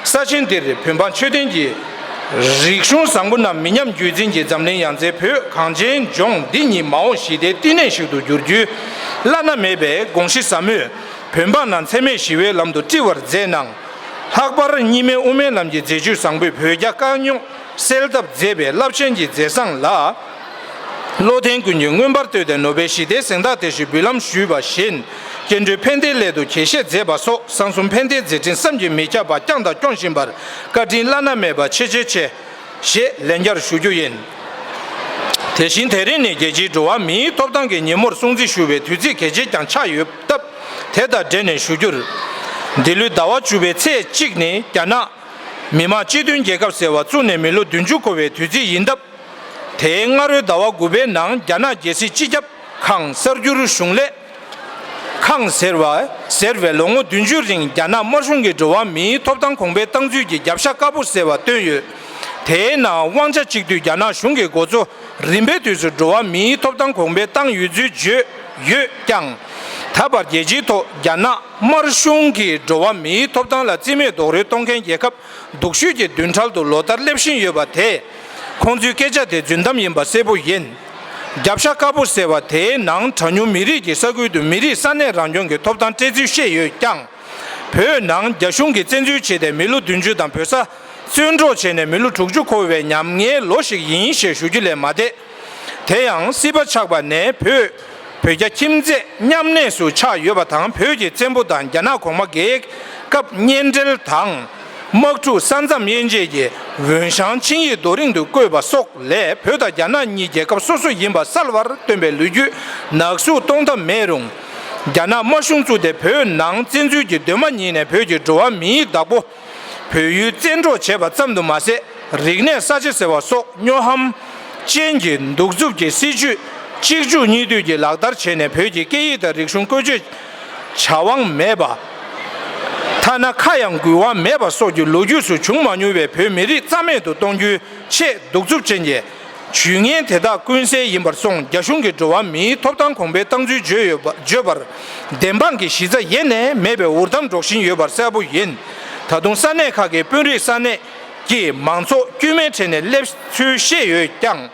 ས་ཆེན་འདིར་བོད་འབངས་ཆོས་ལྡན་གྱི་རིག་གཞུང་བཟང་པོ་རྣམས་མི་ཉམས་རྒྱུད་འཛིན་གྱི་འཛམ་གླིང་ཡང་རྩེའི་བོད་གངས་ཅན་ལྗོངས་འདི་ཉིད་མ་འོངས་ཞི་བདེའི་བསྟི་གནས་ཤིག་ཏུ་འགྱུར་རྒྱུའི་བླ་ན་མེད་པའི་དགོངས་གཞི་ཟབ་མོས་བོད་འབངས་རྣམས་འཚེ་མེད་ཞི་བའི་ལམ་དུ་བཀྲི་བར་མཛད་གནང་། ལྷག་པར་གཉིས་སྨན་དབུ་མའི་ལམ་གྱི་མཛད་ཇུས་བཟང་པོས་བོད་རྒྱ་དཀའ་རྙོག་སེལ་ཐབས་མཛད་པའི་རླབས་ཆེན་གྱི་མཛད་བཟང་ལ། བློ་ལྡན་ཀུན་གྱིས་མངོན་པར་བསྟོད་དེ་ནོ་བེལ་ཞི་བདེའི་གཟེངས་རྟགས་དེ་བཞིན་འབུལ་ལམ་ཞུས་པ་བཞིན། སྐྱེ་འགྲོའི་ཕན་བདེའི་སླད་དུ་དགྱེས་བཞེས་མཛད་པ་སོགས་གསང་གསུམ་ཕན་བདེའི་མཛད་འཕྲིན་བསམ་གྱིས་མི་ཁྱབ་པ་བསྐྱངས་དང་སྐྱོང་བཞིན་པར་བཀའ་དྲིན་བླ་ན་མེད་པ་ཆེ་ཆེ་ཆེ་ཞེས་ལན་བརྒྱར་ཞུ་རྒྱུ་ཡིན། དེ་བཞིན་དེ་རིང་ནི་རྒྱལ་སྤྱིའི་འགྲོ་བ་མིའི་ཐོབ་ཐང་གི་ཉིན་མོར་སྲུང་བརྩི་ཞུ་བའི་དུས་ཚིགས་གལ་ཆེ་ཀྱང་ཆགས་ཡོད་སྟབས། དེ་དང་འབྲེལ་ནས་ཞུ་རྒྱུར། འདི་ལོའི་ཟླ་བ་བཅུ་པའི་ཚེས་གཅིག་ནི་རྒྱ་ནག་མི་དམངས་སྤྱི་མཐུན་རྒྱལ་ཁབ་ཟེར་བ་བཙུགས་ནས་མི་ལོ་བདུན་ཅུ་འཁོར་བའི་དུས་ཚིགས་ཡིན་སྟབས། དེའི་སྔ་རོལ་ཟླ་བ་དགུ་པའི་ནང་རྒྱ་ནག་རྒྱལ་སྲིད་སྤྱི་ཁྱབ་ཁང་གསར་འགྱུར་གཞུང་ལས་ཁང་ཟེར་བ་ཟེར་བས་ལོ་ངོ་བདུན་ཅུའི་རིང་རྒྱ་ནག་དམར་གཞུང་གིས་འགྲོ་བ་མིའི་ཐོབ་ཐང་གོང་འཕེལ་བཏང་ཚུལ་གྱི་རྒྱབ་ཤ་དཀར་པོ་ཟེར་བ་བཏོན་ཡོད། དེའི་ནང་དབང་ཆ་གཅིག་སྡུད་རྒྱ་ནག་གཞུང་གིས་འགོ་གཙོ་རིམ་པའི་དུས་སུ་འགྲོ་བ་མིའི་ཐོབ་ཐང་གོང་འཕེལ་བཏང་ཡོད་ཚུལ་བརྗོད་ཡོད་ཀྱང་། ད་བར་རྒྱལ་སྤྱིའི་ཐོག་རྒྱ་ནག་དམར་གཞུང་གིས་འགྲོ་བ་མིའི་ཐོབ་ཐང་ལ་རྩིས་མེད་རྡོག་རོལ་གཏོང་མཁན་རྒྱལ་ཁབ་སྡུག་ཤོས་ཀྱི་མདུན་གྲལ་དུ་ལོ་ལྟར་སླེབས་བཞིན་ཡོད་པ་དེས། ཁོང་ཚོའི་སྐད་ཆ་དེ་རྫུན་གཏམ་ཡིན་པ་གསལ་པོ་ཡིན། རྒྱབ་ཤ་དཀར་པོ་ཟེར་བ་དེའི་ནང་གྲངས་ཉུང་མི་རིགས་ཀྱི་ས་ཁུལ་དུ་མི་རིགས་ས་གནས་རང་སྐྱོང་གི་ཐོབ་ཐང་སྤྲད་ཚུལ་བཤད་ཡོད་ཀྱང་། བོད་ནང་རྒྱ་གཞུང་གིས་བཙན་འཛུལ་བྱས་ཏེ་མི་ལོ་བདུན་ཅུ་དང་བོད་ས་བཙོན་འཕྲོག་བྱས་ནས་མི་ལོ་དྲུག་ཅུ་འཁོར་བའི་ཉམ་ངའི་ལོ་ཞིག་ཡིན་ཞེས་ཞུ་རྒྱུ་ལས་མ་འདས། དེ་ཡང་སྲིད་པ་ཆགས་པ་ནས་བོད་བོད་རྒྱ་ཁྱིམ་མཚེས་མཉམ་གནས་སུ་ཆགས་ཡོད་པ་དང་། བོད་ཀྱི་བཙན་པོ་དང་རྒྱ་ནག་གོང་མ་རྒྱལ་ཁབ་གཉེན་འབྲེལ་དང་། དམག་འཁྲུག་ས་མཚམས་དབྱེ་འབྱེད་ཀྱི་འོས་ཤང་ཆིངས་ཡིག་རྡོ་རིང་དུ་བཀོད་པ་སོགས་ལས་བོད་དང་རྒྱ་ནག་གཉིས་རྒྱལ་ཁབ་སོ་སོ་ཡིན་པ་གསལ་བར་སྟོན་པའི་ལོ་རྒྱུས་ནག་གསུག་གཏོང་ཐབས་མེད་རུང་། རྒྱ་ནག་དམར་གཞུང་བཙུགས་ཏེ་བོད་ནང་བཙན་འཛུལ་གྱི་གདོད་མ་ཉིད་ནས་བོད་ཀྱི་འགྲོ་བ་མིའི་བདག་པོ། བོད་ཡུལ་བཙན་འཕྲོག་བྱས་པ་ཙམ་དུ་མ་ཟད། རིག་གནས་གསར་བརྗེ་ཟེར་བ་སོགས་སྨྱོ་ཧམ་ཅན་གྱི་གདུག་རྩུབ་ཀྱི་སྲིད་བྱུས་གཅིག་མཇུག་གཉིས་མཐུད་ཀྱིས་ལག་བསྟར་བྱས་ནས། བོད་ཀྱི་སྐད་ཡིག་དང་རིག་གཞུང་བཀོལ་སྤྱོད་བྱ་དབང་མེད་པ། ཐ་ན་ཁ་ཡང་འགུལ་དབང་མེད་པ་སོགས་ཀྱི་ལོ་རྒྱུས་སུ་བྱུང་མ་མྱོང་བའི་བོད་མི་རིགས་རྩ་མེད་དུ་གཏོང་རྒྱུའི་ཆེས་གདུག་རྩུབ་ཅན་གྱི་ཇུས་ངན་དེ་དག་ཀུན་གསལ་ཡིན་པར་སོང་། རྒྱ་གཞུང་གིས་འགྲོ་བ་མིའི་ཐོབ་ཐང་གོང་འཕེལ་བཏང་ཚུལ་བརྗོད་ཡོད་པ། བརྗོད་པར་བདེན་དཔང་གི་གཞི་རྩ་ཡེ་ནས་མེད་པའི་འུར་གཏམ་སྒྲོག་བཞིན་ཡོད་པ་གསལ་པོ་ཡིན། ད་དུང་ས་གནས་ཁག་གི་དཔོན་རིགས་ས་གནས་ཀྱི་མང་ཚོགས་དཀྱུས་མའི་གྲས་ནས་སླེབས་ཚུལ་བཤད་ཡོད་ཀྱང་།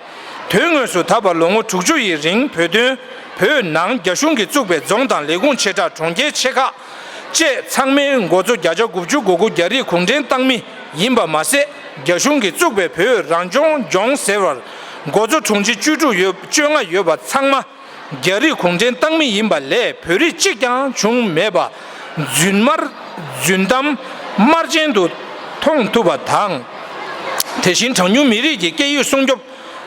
དོན་དངོས་སུ་ད་བར་ལོ་ངོ་དྲུག་ཅུ་ཡི་རིང་བོད་དོན་བོད་ནང་རྒྱ་གཞུང་གིས་བཙུགས་པའི་རྫོང་དང་ལས་ཁུངས་ཆེ་ཕྲ་གྲོང་ཁྱེར་ཆེ་ཁག་བཅས་ཚང་མའི་འགོ་གཙོ་བརྒྱ་ཆ་དགུ་བཅུ་གོ་དགུ་རྒྱ་རིགས་གུང་ཁྲན་ཏང་མི་ཡིན་པ་མ་ཟད། རྒྱ་གཞུང་གིས་བཙུགས་པའི་བོད་རང་སྐྱོང་ལྗོངས་ཟེར་བར་འགོ་གཙོ་དྲུང་ཆེ་བཅུ་དྲུག་ཡོད་བཅོ་ལྔ་ཡོད་པ་ཚང་མ་རྒྱ་རིགས་གུང་ཁྲན་ཏང་མི་ཡིན་པ་ལས་བོད་རིགས་གཅིག་ཀྱང་བྱུང་མེད་པ་རྫུན་མར་རྫུན་གཏམ་དམར་རྗེན་དུ་མཐོང་ཐུབ་པ་དང་། དེ་བཞིན་གྲངས་ཉུང་མི་རིགས་ཀྱི་སྐད་ཡིག་སྲུང་སྐྱོབ་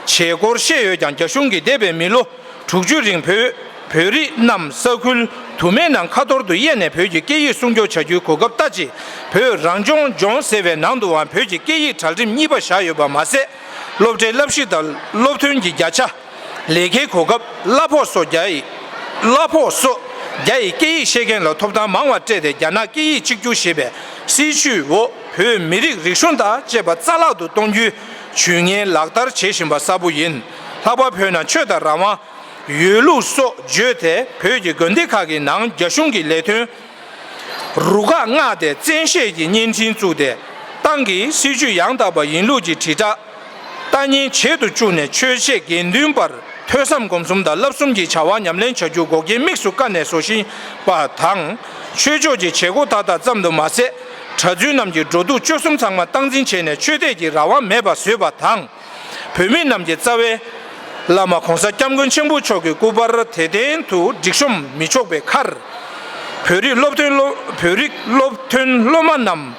བྱེད་སྐོར་བཤད་ཡོད་ཀྱང་། རྒྱ་གཞུང་གིས་འདས་པའི་མི་ལོ་དྲུག་ཅུའི་རིང་བོད་བོད་རིགས་རྣམས་ས་ཁུལ་དུ་མའི་ནང་ཁ་ཐོར་དུ་དབྱེ་ནས་བོད་ཀྱི་སྐད་ཡིག་སྲུང་སྐྱོབ་བྱ་རྒྱུའི་གོ་སྐབས་ལྟ་ཅི། བོད་རང་སྐྱོང་ལྗོངས་ཟེར་བའི་ནང་དུའང་བོད་ཀྱི་སྐད་ཡིག་གྲལ་རིམ་གཉིས་པ་བཞག་ཡོད་པ་མ་ཟད། སློབ་གྲྭའི་བསླབ་གཞི་དང་སློབ་ཐོན་གྱི་བརྒྱ་ཆ། ལས་ཀའི་གོ་སྐབས། གླ་ཕོགས་སོགས་རྒྱ་ཡི་གླ་ཕོགས་སོགས་རྒྱ་ཡི་སྐད་ཡིག་ཤེས་མཁན་ལ་ཐོབ་ཐང་མང་བ་སྤྲད་དེ། རྒྱ་ནག་སྐད་ཡིག་གཅིག་གྱུར་ཞེས་པའི་སྲིད་བྱུས་འོག་བོད་མི་རིགས་རིག་གཞུང་དང་བཅས་པ་རྩ་བརླག་ཏུ་གཏོང་རྒྱུའི་ཇུས་ངན་ལག་བསྟར་བྱེད་བཞིན་པ་གསལ་པོ་ཡིན། ལྷག་པར་བོད་ནང་ཆོས་དང་རང་དབང་། ཡོད་ལུགས་སོགས་བརྗོད་དེ། བོད་ཀྱི་དགོན་སྡེ་ཁག་གི་ནང་རྒྱ་གཞུང་གི་ལས་དོན་རུ་ཁག་མངགས་ཏེ། བཙན་ཤེད་ཀྱིས་བརྙན་འཕྲིན་བཙུགས་ཏེ། ཏང་གི་སྲིད་བྱུས་ཡང་དག་པ་ཡིན་ལུགས་ཀྱི་དྲིལ་བསྒྲགས་ལྟ་ཉན་བྱེད་དུ་བཅུག་ནས། ཆོས་བྱེད་དགེ་འདུན་པར་ཐོས་བསམ་སྒོམ་གསུམ་དང་བསླབ་གསུམ་གྱི་བྱ་བ་ཉམས་ལེན་བྱ་རྒྱུ་འགོག་རྐྱེན་དམིགས་སུ་བཀར་ནས་བཟོ་བཞིན་པ་དང་། ཆོས་ཕྱོགས་ཀྱི་བྱེད་སྒོ་མཐའ་དག་ཙམ་དུ་མ་ཟད། གྲྭ་བཙུན་རྣམས་ཀྱི་འགྲོ་འདུག་སྤྱོད་གསུམ་ཚང་མ་སྟངས་འཛིན་བྱས་ནས། ཆོས་དད་ཀྱི་རང་དབང་མེད་པར་བཟོས་པ་དང་། བོད་མི་རྣམས་ཀྱི་རྩ་བའི་བླ་མ་༸གོང་ས་༸སྐྱབས་མགོན་ཆེན་པོ་མཆོག་གི་སྐུ་པར་དེ་བརྟན་དུ་སྒྲིག་གཤོམ་མི་ཆོག་པའི་ཁར། བོད་རིགས་སློབ་ཐོན་སློབ་བོད་རིགས་སློབ་ཐོན་སློབ་མ་རྣམས་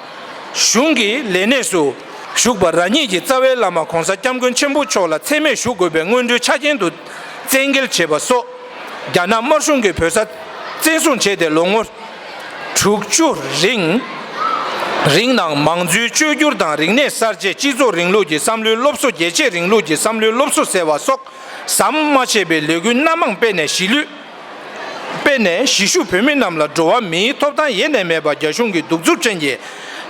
གཞུང་གི་ལས་གནས་སུ་ཞུགས་པ་རང་ཉིད་ཀྱི་རྩ་བའི་བླ་མ་༸གོང་ས་༸སྐྱབས་མགོན་ཆེན་པོ་མཆོག་ལ་མཚན་སྨད་ཞུ་དགོས་པའི་སྔོན་འགྲོའི་ཆ་རྐྱེན་དུ་བཙན་འགེལ་བྱས་པ་སོགས། རྒྱ་ནག་དམར་གཞུང་གིས་བོད་ས་བཙན་བཟུང་བྱས་ཏེ། ལོ་ངོ་དྲུག་ཅུ་རིང་རིང་ནང་། མང་གཙོའི་བཅོས་བསྒྱུར་དང་རིག་གནས་གསར་བརྗེ། སྤྱི་ཚོགས་རིང་ལུགས་ཀྱི་བསམ་བློའི་སློབ་གསོ། རྒྱལ་གཅེས་རིང་ལུགས་ཀྱི་བསམ་བློའི་སློབ་གསོ་ཟེར་བ་སོགས་ཟམ་མ་ཆད་པའི་ལས་འགུལ་སྣ་མང་སྤེལ་ནས། གཞིས་ལུས་སྤེལ་ནས། གཞིས་བཞུགས་བོད་མི་རྣམས་ལ་འགྲོ་བ་མིའི་ཐོབ་ཐང་ཡེ་ནས་མེད་པ། རྒྱ་གཞུང་གི་གདུག་རྩུབ་ཅན་གྱི་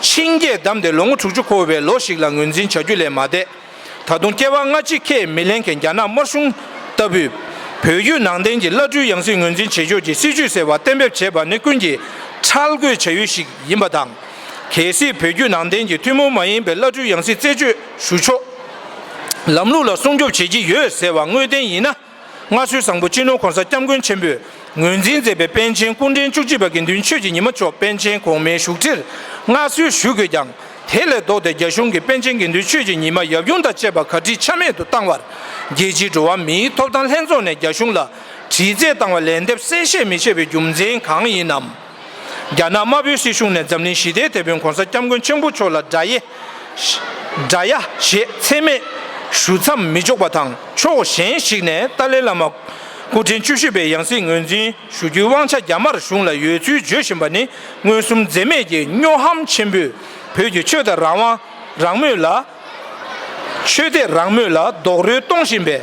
འཆིང་རྒྱས་བསྡམས་ཏེ། ལོ་ངོ་དྲུག་ཅུ་འཁོར་བའི་ལོ་ཞིག་ལ་ངོས་འཛིན་བྱ་རྒྱུ་ལས་མ་འདས། ད་དུང་སྐྱེ་བ་སྔ་ཕྱི་ཁས་མི་ལེན་མཁན་རྒྱ་ནག་དམར་གཞུང་ལྟ་བུས། བོད་བརྒྱུད་ནང་བསྟན་གྱི་བླ་སྤྲུལ་ཡང་སྲིད་ངོས་འཛིན་བྱེད་ཕྱོགས་ཀྱི་སྲིད་བྱུས་ཟེར་བ་གཏན་འབེབས་བྱས་པ་ནི། ཀུན་གྱིས་ཁྲེལ་དགོད་བྱ་ཡུལ་ཞིག་ཡིན་པ་དང་། གལ་སྲིད་བོད་བརྒྱུད་ནང་བསྟན་གྱི་ཐུན་མོང་མ་ཡིན་པའི་བླ་སྤྲུལ་ཡང་སྲིད་རྩད་གཅོད་ཞུ་ཕྱོགས་ལམ་ལུགས་ལ་སྲུང་སྐྱོབ་བྱེད་ཀྱི་ཡོད་ཟེར་བ་དངོས་བདེན་ཡིན་ན། མངའ་གསོལ་བཟང་པོ་སྤྱི་ནོར་༸གོང་ས་༸སྐྱབས་མགོན་ཆེན་པོས་ངོས་འཛིན་མཛད་པའི་པཎ་ཆེན་སྐུ་ཕྲེང་བཅུ་གཅིག་པ་དགེ་འདུན་ཆོས་ཀྱི་ཉི་མ་མཆོག་པཎ་ཆེན་གོང་མའི་བཞུགས་ཁྲིར་མངའ་གསོལ་ཞུ་དགོས་ཀྱང་། དེ་ལས་ལྡོག་སྟེ་རྒྱ་གཞུང་གིས་པཎ་ཆེན་དགེ་འདུན་ཆོས་ཀྱི་ཉི་མ་ཡབ་ཡུམ་དང་བཅས་པ་ག་སྒྲིག་ཆ་མེད་དུ་བཏང་བར། རྒྱལ་སྤྱིའི་འགྲོ་བ་མིའི་ཐོབ་ཐང་ལྷན་ཚོགས་ནས་རྒྱ་གཞུང་ལ་དྲི་རྩད་བཏང་བ་ལན་འདེབས་གསལ་བཤད་མི་བྱེད་པའི་རྒྱུ་མཚན་གང་ཡིན་ནམ། རྒྱ་ནག་དམར་པོའི་སྲིད་གཞུང་ནས་འཛམ་གླིང་ཞི་བདེའི་དེད་དཔོན་༸གོང་ས་༸སྐྱབས་མགོན་ཆེན་པོ་མཆོག་ལ་དགྲ་ཡ། དགྲ་ཡ་ཞེས་མཚན་སྨད་ཞུ་མཚམས་མི་འཇོག་པ་དང་། ཕྱོགས་གཞན་ཞིག་ནས་ཏཱ་ལའི་བླ་མ་སྐུ་ཕྲེང་བཅུ་བཞི་པའི་ཡང་སྲིད་ངོས་འཛིན་ཞུ་རྒྱུའི་དབང་ཆ་རྒྱ་དམར་གཞུང་ལ་ཡོད་ཚུལ་བརྗོད་བཞིན་པ་ནི། མངོན་སུམ་འཛེམས་མེད་ཀྱི་སྨྱོ་ཧམ་ཆེན་པོས། བོད་ཀྱི་ཆོས་དད་རང་དབང་རང་མོས་ལ། ཆོས་དད་རང་མོས་ལ་རྡོག་རོལ་གཏོང་བཞིན་པའི་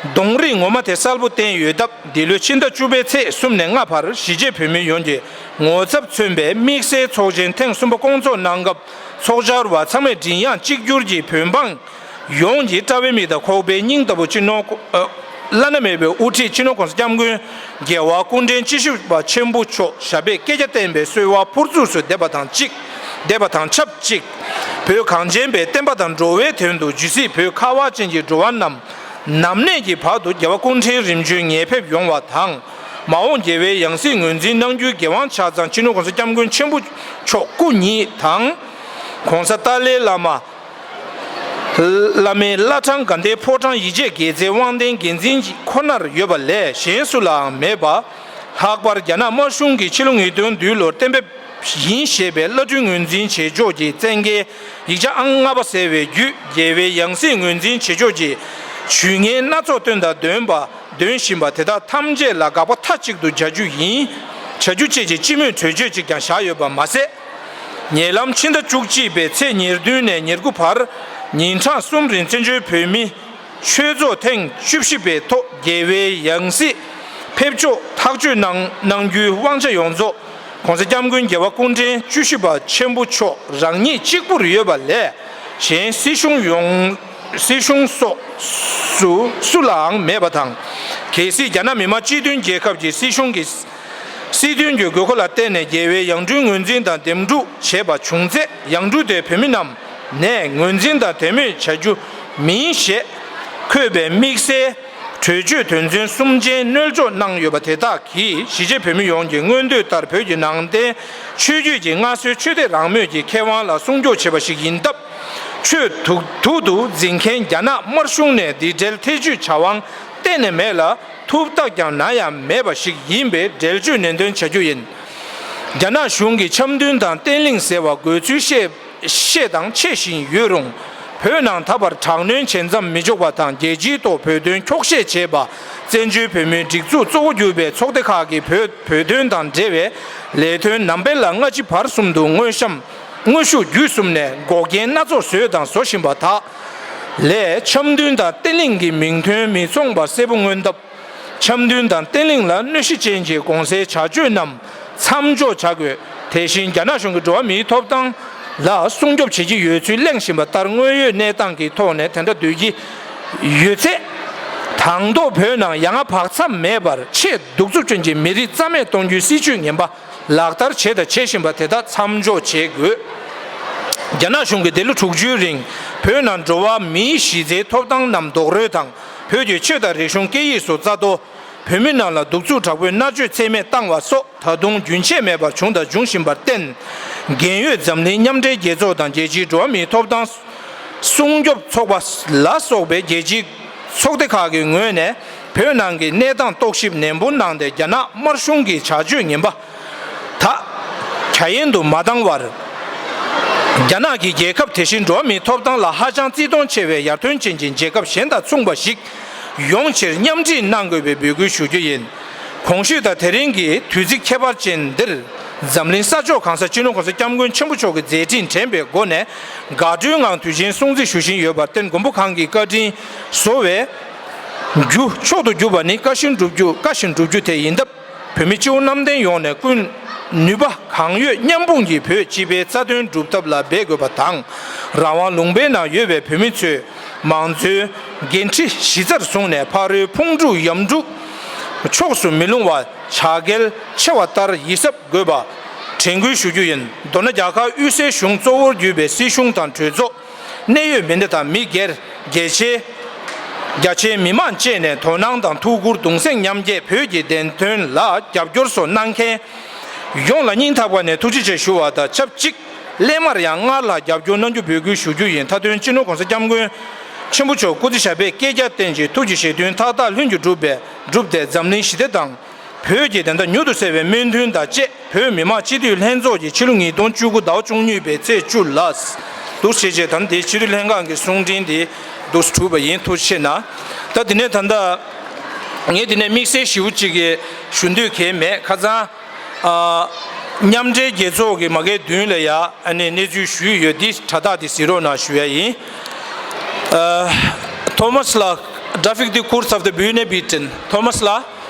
གདོང་རིས་ངོ་མ་དེ་གསལ་པོ་བསྟན་ཡོད་སྟབས། འདི་ལོའི་ཕྱི་ཟླ་བཅུ་པའི་ཚེས་གསུམ་ནས་ལྔ་བར་གཞིས་བྱེས་བོད་མི་ཡོངས་ཀྱི་ངོ་ཚབ་མཚོན་པའི་དམིགས་བསལ་ཚོགས་ཆེན་ཐེངས་གསུམ་པ་བསྐོང་ཚོགས་གནང་སྐབས། ཚོགས་བཅར་བ་ཚང་མས་མགྲིན་དབྱངས་གཅིག་གྱུར་གྱིས། བོད་འབངས་ཡོངས་ཀྱི་དཔྲལ་བའི་མིག་དང་ཁོག་པའི་སྙིང་ལྟ་བུ་སྤྱི་ནོར། ཨ། བླ་ན་མེད་པའི་དབུ་ཁྲིད་སྤྱི་ནོར་༸གོང་ས་༸སྐྱབས་མགོན་རྒྱལ་བ་སྐུ་ཕྲེང་བཅུ་བཞི་པ་ཆེན་པོ་མཆོག་ཞབས་པད་བསྐལ་བརྒྱར་བརྟན་པའི་གསོལ་བ་ཕུར་ཚུགས་སུ་འདེབས་པ་དང་གཅིག་འདེབས་པ་དང་ཆབས་ཅིག་བོད་གངས་ཅན་པའི་བསྟན་པ་དང་འགྲོ་བའི་དོན་དུ། ཇི་སྲིད་བོད་ཁ་བ་ཅན་གྱི་འགྲོ་བ་རྣམས་ནམ་གནས་ཀྱི་བར་དུ། རྒྱལ་བ་སྐུ་ཕྲེང་རིམ་བྱོན་ངེས་ཕེབས་ཡོང་བ་དང་། མ་འོངས་རྒྱལ་བའི་ཡང་སྲིད་ངོས་འཛིན་གནང་རྒྱུའི་འགན་དབང་ཆ་ཚང་སྤྱི་ནོར་༸གོང་ས་༸སྐྱབས་མགོན་ཆེན་པོ་མཆོག་སྐུ་ཉིད་དང་། ༸གོང་ས་ཏཱ་ལའི་བླ་མ། བླ་མའི་བླ་བྲང་དགའ་ལྡན་ཕོ་བྲང་ཡིད་ཆེས་དགེ་རྩའི་དབང་ལྡན་འགན་འཛིན་ཁོ་ནར་ཡོད་པ་ལས་གཞན་སུ་ལའང་མེད་པ། ལྷག་པར་རྒྱ་ནག་དམར་གཞུང་གིས་ཕྱི་ལོ་ཉིས་སྟོང་བདུན་ལོར་གཏན་འབེབས་ཡིན་ཞེས་པའི་བླ་སྤྲུལ་ངོས་འཛིན་བྱེད་ཕྱོགས་ཀྱི་བཙན་རྒྱལ་ཡིག་ཆ་ཨང་ལྔ་པ་ཟེར་བའི་བརྒྱུད། རྒྱལ་བའི་ཡང་སྲིད་ངོས་འཛིན་བྱེད་ཕྱོགས་ཀྱི་ཇུས་ངན་སྣ་ཚོགས་བཏོན་དང་འདོན་པ། འདོན་བཞིན་པ་དེ་དག་ཐམས་ཅད་ལ་དགག་པ་མཐའ་གཅིག་ཏུ་བྱ་རྒྱུ་ཡིན། བྱ་རྒྱུ་བཅས་ཀྱི་སྤྱི་མོས་གྲོས་ཆོད་ཅིག་ཀྱང་བཞག་ཡོད་པ་མ་ཟད། ཉེ་ལམ་ཕྱི་ཟླ་བཅུ་གཅིག་པའི་ཚེས་ཉེར་བདུན་ནས་ཉེར་དགུ་བར་ཉིན་གྲངས་གསུམ་རིང་བཙན་བྱོལ་བོད་མིའི་ཆོས་ཚོགས་ཐེངས་བཅུ་བཞི་པའི་ཐོག་རྒྱལ་བའི་ཡང་སྲིད་ཕེབས་ཕྱོགས་ཐག་གཅོད་གནང་གནང་རྒྱུའི་དབང་ཆ་ཡོངས་རྫོགས་༸གོང་ས་༸སྐྱབས་མགོན་རྒྱལ་བ་སྐུ་ཕྲེང་བཅུ་བཞི་པ་ཆེན་པོ་མཆོག་རང་ཉིད་གཅིག་པུར་ཡོད་པ་ལས་གཞན་སྲིད་གཞུང་ཡོངས། སྲིད་གཞུང་སོགས་སུ་སུ་ལའང་མེད་པ་དང་། གལ་སྲིད་རྒྱ་ནག་མི་དམངས་སྤྱི་མཐུན་རྒྱལ་ཁབ་ཀྱི་སྲིད་གཞུང་གི་སྲིད་དོན་གྱི་དགོས་མཁོ་ལ་བརྟེན་ནས་རྒྱལ་བའི་ཡང་སྤྲུལ་ངོས་འཛིན་དང་འདེམས་སྒྲུག་བྱས་པ་བྱུང་ཚེ། ཡང་སྤྲུལ་དེ་བོད་མི་རྣམས་ནས་ངོས་འཛིན་དང་དད་མོས་བྱ་རྒྱུ་མིན་ཞེས་ འཁོད་པའི་དམིགས་བསལ་གྲོས་ཆོད་དོན་ཚན་གསུམ་ཅན་སྣོལ་འཇོག་གནང་ཡོད་པ་དེ་དག་གིས་གཞིས་བྱེས་བོད་མི་ཡོངས་ཀྱི་མངོན་འདོད་ལྟར་བོད་ཀྱི་ནང་བསྟན་ཆོས་བརྒྱུད་ཀྱི་སྔར་སྲོལ་ཆོས་དད་རང་མོས་ཀྱི་ཁེ་དབང་ལ་སྲུང་སྐྱོབ་བྱེད་པ་ཞིག་ཡིན་སྟབས། ཆོས་དུ་དུག་ཏུ་འཛིན་མཁན་རྒྱ་ནག་དམར་གཞུང་ནས་འདི་འབྲེལ་ཐེ་བྱུས་བྱ་དབང་གཏན་ནས་མེད་ལ། ཐུབ་རྟགས་ཀྱང་ན་ཡང་མེད་པ་ཞིག་ཡིན་པའི་འགྲེལ་བརྗོད་ནན་ཏན་བྱ་རྒྱུ་ཡིན། རྒྱ་ནག་གཞུང་གིས་འཆམ་མཐུན་དང་བརྟན་ལྷིང་ཟེར་བ་དགོས་ཚུལ་བཤད་བཤད་དང་འཆད་བཞིན་ཡོད་རུང་། བོད་ནང་ད་བར་དྲག་གནོན་བྱེད་མཚམས་མི་འཇོག་པ་དང་། རྒྱལ་སྤྱིའི་ཐོག་བོད་དོན་འཁྱོག་བཤད་བྱས་པ། བཙན་བྱོལ་བོད་མིའི་སྒྲིག་འཛུགས་གཙོ་བོ་གྱུར་པའི་ཚོགས་སྡེ་ཁག་གིས་བོད་བོད་དོན་དང་འབྲེལ་བའི་ལས་དོན་ནང་པའི་ལ་སྔ་ཕྱི་བར་གསུམ་དུ་དངོས་བཤམས་དངོས་ཤུགས་བརྒྱུད་གསུམ་ནས་འགོག་རྐྱེན་སྣ་ཚོགས་བཟོས་དང་བཟོ་བཞིན་པ་དག་ལས། འཆམ་མཐུན་དང་བརྟན་ལྷིང་གི་མིང་དོན་མི་མཚུངས་པ་གསལ་པོ་མངོན་སྟབས། འཆམ་མཐུན་དང་བརྟན་ལྷིང་ལ་གནོད་གཞི་ཅན་གྱི་གོང་གསལ་བྱ་སྤྱོད་རྣམས་མཚམས་འཇོག་བྱ་དགོས། དེ་བཞིན་རྒྱ་ནག་གཞུང་གིས་འགྲོ་བ་མིའི་ཐོབ་ཐང་ལ་སྲུང་སྐྱོབ་བྱེད་ཀྱི་ཡོད་ཚུལ་གླེང་བཞིན་པ་ལྟར། དངོས་ཡོད་གནས་སྟངས་ཀྱི་ཐོག་ནས་དེ་འདྲ་འདོད་ཀྱི་ཡོད་ཚེ། དང་ཐོག་བོད་ནང་ཡ་ང་བག་ཚ་མེད་པར་ཆེས་གདུག་རྩུབ་ཅན་གྱི་མི་རིགས་རྩ་མེད་གཏོང་རྒྱུའི་སྲིད་བྱུས་ངན་པ་ལག་བསྟར་བྱས་དང་བྱེད་བཞིན་པ་དེ་དག་མཚམས་འཇོག་བྱེད་དགོས། རྒྱ་ནག་གཞུང་གིས་འདས་ལོ་དྲུག་ཅུའི་རིང་བོད་ནང་འགྲོ་བ་མིའི་གཞི་རྩའི་ཐོབ་ཐང་རྣམས་རྡོག་རོལ་དང་། བོད་ཀྱི་ཆོས་དང་རིག་གཞུང་སྐད་ཡིག་སོགས་རྩ་གཏོར། བོད་མི་རྣམས་ལ་གདུག་རྩུབ་དྲག་པོའི་མནར་གཅོད་ཚད་མེད་བཏང་བ་སོགས་ད་དུང་རྒྱུན་ཆད་མེད་པར་བྱུང་དང་འབྱུང་བཞིན་པར་བརྟེན། འགན་ཡོད་འཛམ་གླིང་མཉམ་འབྲེལ་རྒྱལ་ཚོགས་དང་རྒྱལ་སྤྱིའི་འགྲོ་བ་མིའི་ཐོབ་ཐང་སྲུང་སྐྱོབ་ཚོགས་པ་ལ་སོགས་པའི་རྒྱལ་སྤྱིའི་ཚོགས་སྡེ་ཁག་གི་ངོས་ནས་བོད་ནང་གི་གནས་སྟངས་རྟོག་ཞིབ་ནན་པོ་གནང་སྟེ། རྒྱ་ནག་དམར་གཞུང་གི་བྱ་སྤྱོད་ངན་པ་དག་གྱ་ཡན་དུ་མ་བཏང་བར། རྒྱ་ནག་གི་རྒྱལ་ཁབ་དེ་བཞིན་འགྲོ་བ་མིའི་ཐོབ་ཐང་ལ་ཧ་ཅང་བརྩི་མཐོང་ཆེ་བའི་ཡར་ཐོན་ཅན་གྱི་རྒྱལ་ཁབ་གཞན་དང་མཚུངས་པ་ཞིག་ཡོང་ཕྱིར་མཉམ་ཁྲིད་གནང་དགོས་པའི་འབོད་སྐུལ་ཞུ་རྒྱུ་ཡིན། གོང་ཞུས་ལྟར། དེ་རིང་གི་དུས་ཚིགས་ཁྱད་པར་ཅན་འདིར། འཛམ་གླིང་ས་ཕྱོགས་གང་སར་སྤྱི་ནོར་གོང་ས་སྐྱབས་མགོན་ཆེན་པོ་མཆོག་གི་མཛད་འཕྲིན་དྲན་པའི་སྒོ་ནས། དགའ་སྤྲོའི་ངང་དུས་ཆེན་སྲུང་བརྩི་ཞུ་བཞིན་ཡོད་པར་བརྟེན། མགོན་པོ་གང་གི་བཀའ་དྲིན་གསོ་བའི་རྒྱུ་མཆོག་ཏུ་གྱུར་པ་ནི། བཀའ་བཞིན་སྒྲུབ་རྒྱུ། བཀའ་བཞིན་སྒྲུབ་རྒྱུ་དེ་ཡིན་སྟབས། བོད་མི་སྤྱི་བོ་གནམ་བསྟན་ཡོངས་ནས་ཀུན་ནུས་པ་གང་ཡོད་མཉམ་སྤུངས་ཀྱིས་བོད་སྤྱི་པའི་རྩ་དོན་སྒྲུབ་ཐབས་ལ་འབད་དགོས་པ་དང་། རང་དབང་ལུང་པའི་ནང་ཡོད་པའི་བོད་མི་ཚོས་མང་གཙོའི་འགན་འཁྲི་གཞི་རྩར་བཟུང་ནས། ཕ་རོལ་ཕུང་དཀྲུག་ཡམ་དཀྲུག་ཕྱོགས་སུ་མི་ལྷུང་བ་བྱ་གལ་ཆེ་བ་ལྟར་ཡིད་གཟབ་དགོས་པ་དྲན་སྐུལ་ཞུ་རྒྱུ་ཡིན། མདོར་ན། རྒྱ་གར་དབུས་སའི་གཞུང་གཙོ་བོར་གྱུར་པའི་སྲིད་གཞུང་དང་གྲོས་ཚོགས། གནད་ཡོད་མི་སྣ་དང་མི་སྒེར། རྒྱལ་ཆེ། རྒྱ་ཆེའི་མི་མང་བཅས་ནས་དོ་སྣང་དང་ཐུགས་ཁུར་གདུང་སེམས་མཉམ་སྐྱེད། བོད་ཀྱི་བདེན་དོན་ལ་རྒྱབ་སྐྱོར་སོགས་གནང་མཁན་ཡོངས་ལ་སྙིང་ཐག་པ་ནས་ཐུགས་རྗེ་ཆེ་ཞུ་བ་དང་ཆབས་ཅིག་སླད་མར་ཡང་སྔར་ལྷག་རྒྱབ་སྐྱོར་གནང་རྒྱུ་འབོད་སྐུལ་ཞུ་རྒྱུ་ཡིན། མཐའ་དོན་སྤྱི་ནོར་གོང་ས་སྐྱབས་མགོན་ཆེན་པོ་མཆོག་སྐུ་ཚེ་ཞབས་པད་བསྐལ་བརྒྱར་བརྟན་ཅིང་། ཐུགས་ཀྱི་བཞེད་དོན་མཐའ་དག་ལྷུན་གྱིས་འགྲུབ་པའི་འགྲུབ་སྟེ། འཛམ་གླིང་ཞི་བདེ་དང་། བོད་ཀྱི་བདེན་མཐའ་མྱུར་དུ་གསལ་བའི་སྨོན་འདུན་དང་བཅས། བོད་མི་མང་སྤྱི་འཐུས་ལྷན་ཚོགས་ཀྱིས་ཕྱི་ལོ་ཉིས་སྟོང་བཅུ་དགུ་ཟླ་བ་བཅུ་གཉིས་པའི་ཚེས་བཅུ་ལ་འདུག་བྱས་རྗེས་དང་དེའི་སྤྱི་འཐུས་ལྷན་ཁང་གི་གསུང་འཕྲིན་དེ་འདུག་གྲུབ་པ་ཡིན། ཐུགས་རྗེ་གནང་། ད་དེ་ནས་ད་ལྟ་ངས་དེ་ནས་དམིགས་བསལ་ཞེ་པོ་ཅིག་གི་ཞུ་འདོད་གང་མེད། ཁ་སང་ཨ་མཉམ་འབྲེལ་རྒྱལ་ཚོགས་ཀྱི་མ་གི་མདུན་ལ་ཡ་ཨ་ནི་གནས་ཚུལ་ཞུས་ཡོད། འདི་དྲ་ཐག་དེ་གཟིགས་རོགས་གནང་ཞུ་ཡ་ཡིན། ཨ་Thomas ལགས། Darf ich die kurz auf der Bühne bitten? Thomas ལགས།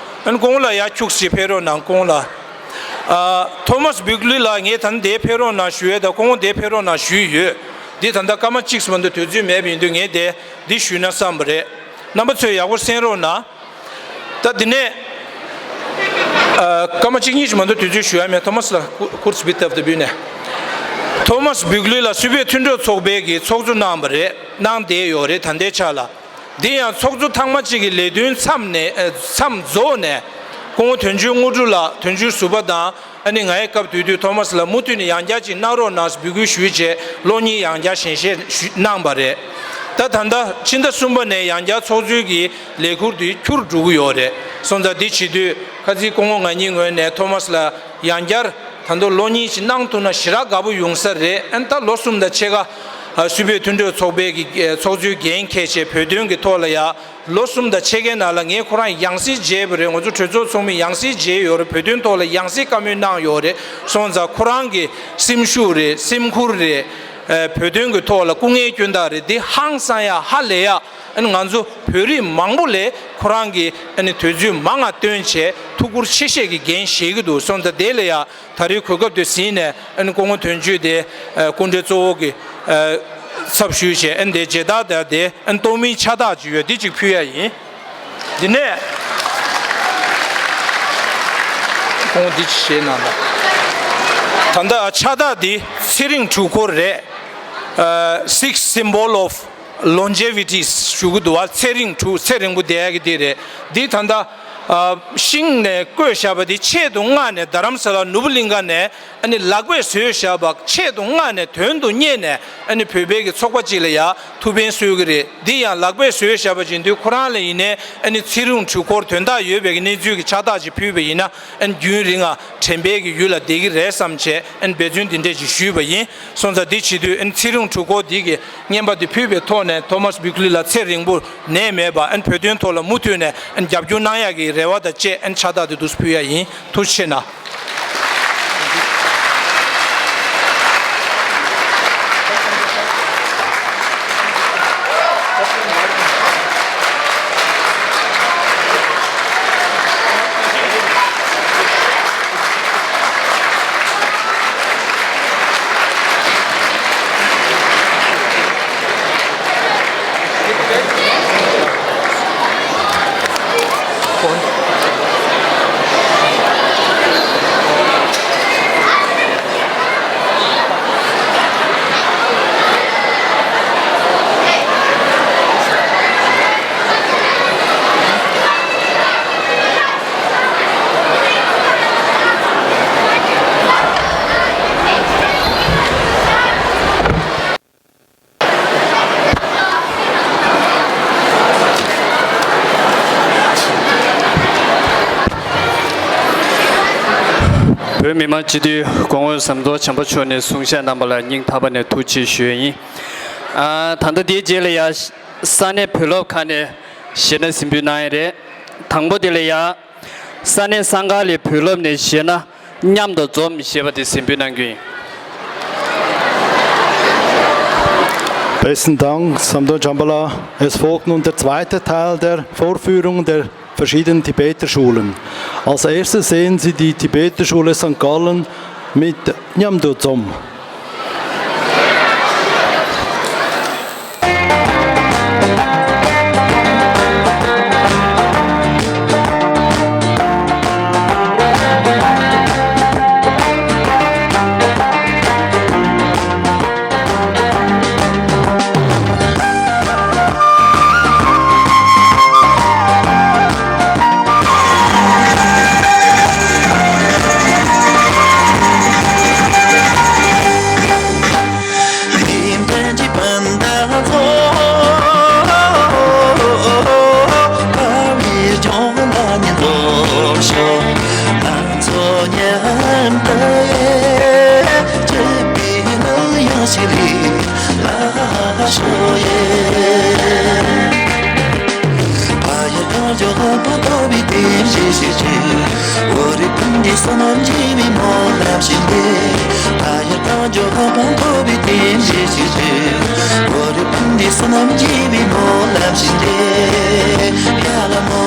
ཨན་གོང་ལ་ཡ་ཁྱུག་ཅིག་ཕེབས་རོགས་གནང་། གོང་ལ། ཨ་Thomas Bügli ལགས་ངས་ད་ནི་དེ་ཕེབས་རོགས་གནང་ཞུ་ཡས་དང་གོང་དེ་ཕེབས་རོགས་གནང་ཞུས་ཡོད། འདི་ད་ལྟ་སྐར་མ་གཅིག་མ་གཏོགས་དུས་ཚོད་མེད་པ་ཡིན་དུས་ངས་དེ་འདི་ཞུས་ན་བསམ་པ་རེད། རྣམ་པ་ཚོས་ཡག་པོ་གསན་རོགས་གནང་། ད་འདི་ནས་ཨ་སྐར་མ་གཅིག་གཉིས་ཤིག་མ་གཏོགས་དུས་ཚོད་ཞུ་ཡ་མེད། Thomas ལགས། Ku- kurz bitte auf der Bühne. Thomas Bügli ལགས་སུད་བོད་མཐུན་གྲོགས་ཚོགས་པའི་གི་ཚོགས་གཙོ་གནང་བ་རེད། གནང་བསྡད་ཡོད་རེད། ད་ལྟའི་ཆ་ལ། འདི་ཡང་ཚོགས་གཙོ་ཐེངས་མ་གཅིག་གི་ལས་དོན་མཚམས་ནས་ཨ་མཚམས་རྫོགས་ནས། སྐུ་ངོ་དོན་གཅོད་དངོས་གྲུབ་ལགས། དོན་གཅོད་ཟུར་པ་དང་ཨ་ནི་ངའི་སྐབས་དེ་དུས་ཐོ་མ་སི་ལགས་མུ་མཐུད་ནས་ཡང་བསྐྱར་ཅིག་གནང་རོགས་གནང་ཟེར་འབོད་སྐུལ་ཞུས་བྱས། གློག་བརྙན་ཡང་བསྐྱར་ཞལ་བཞེས་ཞུ་གནང་བ་རེད། ད་ད་ལྟ་ཕྱི་ཟླ་གསུམ་པ་ནས་ཡང་བསྐྱར་ཚོགས་གཙོའི་གི་ལས་ཁུར་དེ་འཁྱུར་འགྲོ་གི་ཡོད་རེད། སོང་ཙང་འདི་བྱེད་དུས་ཁ་ཚིག་སྐུ་ངོ་ང་གཉིས་ངོས་ནས་ཐོ་མ་སི་ལགས་ཡང་བསྐྱར་ད་དུང་གློག་བརྙན་ཞིག་གནང་ཐུབ་ན་ཞེ་དྲག་དགའ་པོ་ཡོང་ས་རེད། ཨ་ནི་ད་ལོ་གསུམ་དང་ཕྱེད་ཀ་ཨ་སུད་བོད་མཐུན་གྲོས་ཚོགས་པའི་གི་ཨ་ཚོགས་གཙོའི་འགན་འཁྱེར་བྱས་བོད་དོན་གི་ཐོག་ལ་ཡ། ལོ་གསུམ་དང་ཕྱེད་ཀའི་ནང་ལ་ངས་ཁོ་རང་ཡང་སེ་མཇལ་བ་རེད། ང་ཚོ་གྲོས་ཚོགས་ཚོགས་མི་ཡང་སེ་མཇལ་ཡོད་རེད། བོད་དོན་ཐོག་ལ་ཡང་སེ་བཀའ་མོལ་གནང་ཡོད་རེད། སོང་ཙང་ཁོ་རང་གི་སེམས་ཤུགས་རེད། སེམས་ཁུར་རེད། ཨ་བོད་དོན་གི་ཐོག་ལ་སྐུ་ངལ་སྐྱོན་དག་རེད། འདི་ཧང་སང་ཡ་ཧ་ལས་ཡ། ཨ་ནི་ང་ཚོ་བོད་རིགས་མང་པོ་ལས་ཁོ་རང་གི་ཨ་ནི་དུས་ཚོད་མང་ང་བཏོན་བྱས་ཐུགས་ཁུར་ཆེ་བཞེས་ཀྱི་འགན་བཞེས་ཀྱི་འདུག་སོང་ཙང་དེ་ལ་ཡ། ད་རེས་གོ་སྐབས་དེ་ཟིན་ནས་ཨ་ནི་སྐུ་ངོ་དོན་གཅོད་དེ་ཨ་སྐུ་མགྲོན་གཙོ་བོ་གི་ཨ་ཚབ་ཞུས་བྱས། ཨ་ནི་དེ་མཇལ་དར་དེ་དེ་ཨ་ནི་གཏོང་མིན་ཕྱག་རྟགས་ཅིག་ཡོད། འདི་ཅིག་ཕུལ་ཡ་ཡིན། འདི་ནས་སྐུ་ངོ་འདི་ཅིག་བཞེས་གནང་དང་། ད་ལྟ་ཕྱག་རྟགས་འདི་ཚེ་རིང་དྲུག་འཁོར་རེད། ཨ་Sixth Symbol of ལོན་ཇེ་ཝི་ཊི་ཞུ་གི་འདུག་བ། ཚེ་རིང་དྲུག་ཚེ་རིང་པོ་བསྡད་ཡ་གི་དེ་རེད། འདི་ད་ལྟ་ཨ་ཤིང་ནས་བརྐོས་བཞག་པ་དེ་ཆེད་དུ་མངགས་ནས་རྡ་རམ་ས་ལ་ནོར་བུ་གླིང་ཁ་ནས་ཨ་ནི་ལག་པས་བཟོས་བཞག་པ་ཆེད་དུ་མངགས་ནས་དོན་དུ་གཉེར་ནས་ཨ་ནི་བོད་པའི་གི་ཚོགས་པ་གཅིག་ལ་ཡ་ཐུགས་ཕན་གསོས་ཀྱི་རེད། འདི་ཡང་ལག་པས་བཟོས་བཞག་པ་ཡིན་དུས་ཁོ་རང་ལ་ཡིན་ནའི་ཨ་ནི་ཚེ་རིང་དྲུག་སྐོར་དོན་དག་ཡོད་པའི་གི་གནས་ཚུལ་གྱི་ཕྱག་རྟགས་ཅིག་ཕུལ་བ་ཡིན་ན་ཨ་ནི་རྒྱུན་རིང་ང་དྲན་པའི་གི་ཡུལ་ལ་བསྡད་ཀྱི་རེད་བསམ་བྱས་ཨ་ནི་འབད་བརྩོན་འདི་འདྲས་ཅིག་ཞུས་པ་ཡིན། སོང་ཙང་འདི་བྱེད་དུས་ཨ་ནི་ཚེ་རིང་དྲུག་སྐོར་འདི་གི་རྔན་པ་དེ་ཕུལ་བའི་ཐོག་ནས་ཐོ་མཱས་བྷིག་ལི་ལགས་ཚེ་རིང་པོ་ནད་མེད་པ་ཨན་བོད་དོན་ཐོག་ལ་མུ་མཐུད་ནས་ཨན་རྒྱབ་སྐྱོར་གནང་ཡག་གི་རེ་བ་དང་བཅས་ཨན་ཕྱག་རྟགས་དེ་འདུག་སེ་ཕུལ་ཡ་ཡིན། ཐུགས་རྗེ་ཆེ་གནང་། བོད་མི་མང་སྤྱི་འཐུས་སྐུ་ངོ་ཟམ་གདོང་བྱམས་པ་མཆོག་ནས་གསུང་བཤད་གནང་བ་ལ་སྙིང་ཐག་པ་ནས་ཐུགས་རྗེ་ཆེ་ཞུ་ཡ་ཡིན། ཨ། ད་ལྟ་དེའི་རྗེས་ལ་ཡ་ས་གནས་བོད་སློབ་ཁག་ནས་གཞས་སྣ་གཟིགས་འབུལ་གནང་ཡ་རེད། དང་པོ་དེ་ལ་ཡ། ས་གནས་སང་ག་ལའི་བོད་སློབ་ནས་གཞས་སྣ་མཉམ་དུ་འཛོམས་ཞེས་པ་དེ་གཟིགས་འབུལ་གནང་རྒྱུ་ཡིན། Besten Dank, Samdon Chambala. Es folgt nun der zweite Teil der Vorführung der verschiedenen Tibeter-Schulen. Als erstes sehen Sie die Tibeter-Schule Sankt Gallen mit Nyamdo Zom.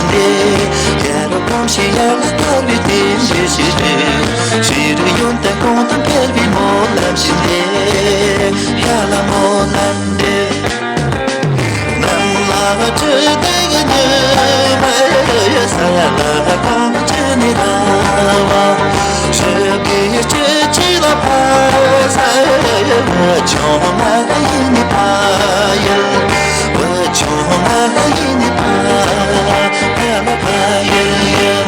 ཡར་གོམས་ཤིག་ཡར་ལ་ཐར་བའི་རྟེན་འབྲེལ་ཞིག་རེད། ཤེས་རིག་ཡོན་ཏན་གོང་དུ་འཕེལ་བའི་སྨོན་ལམ་ཞིག་རེད། ཡར་ལ་སྨོན་ལམ་རེད། གནམ་ལ་སྤྲུལ་ཏེ་ཉི་མ་ཡོད། ས་ལ་གངས་ཅན་ནི་ར་བ། ཆོས་ཀྱི་སྤྲུལ་ཆས་ལ་ཕ་ས་ཡོད། བུ་ཆུང་ང་ཡིན་ནི་ཕ་ཡུལ། བུ་ཆུང་ང་ཡིན་ནི་ཕ་ཡུལ། ཕ་ཡུལ་ཡུལ།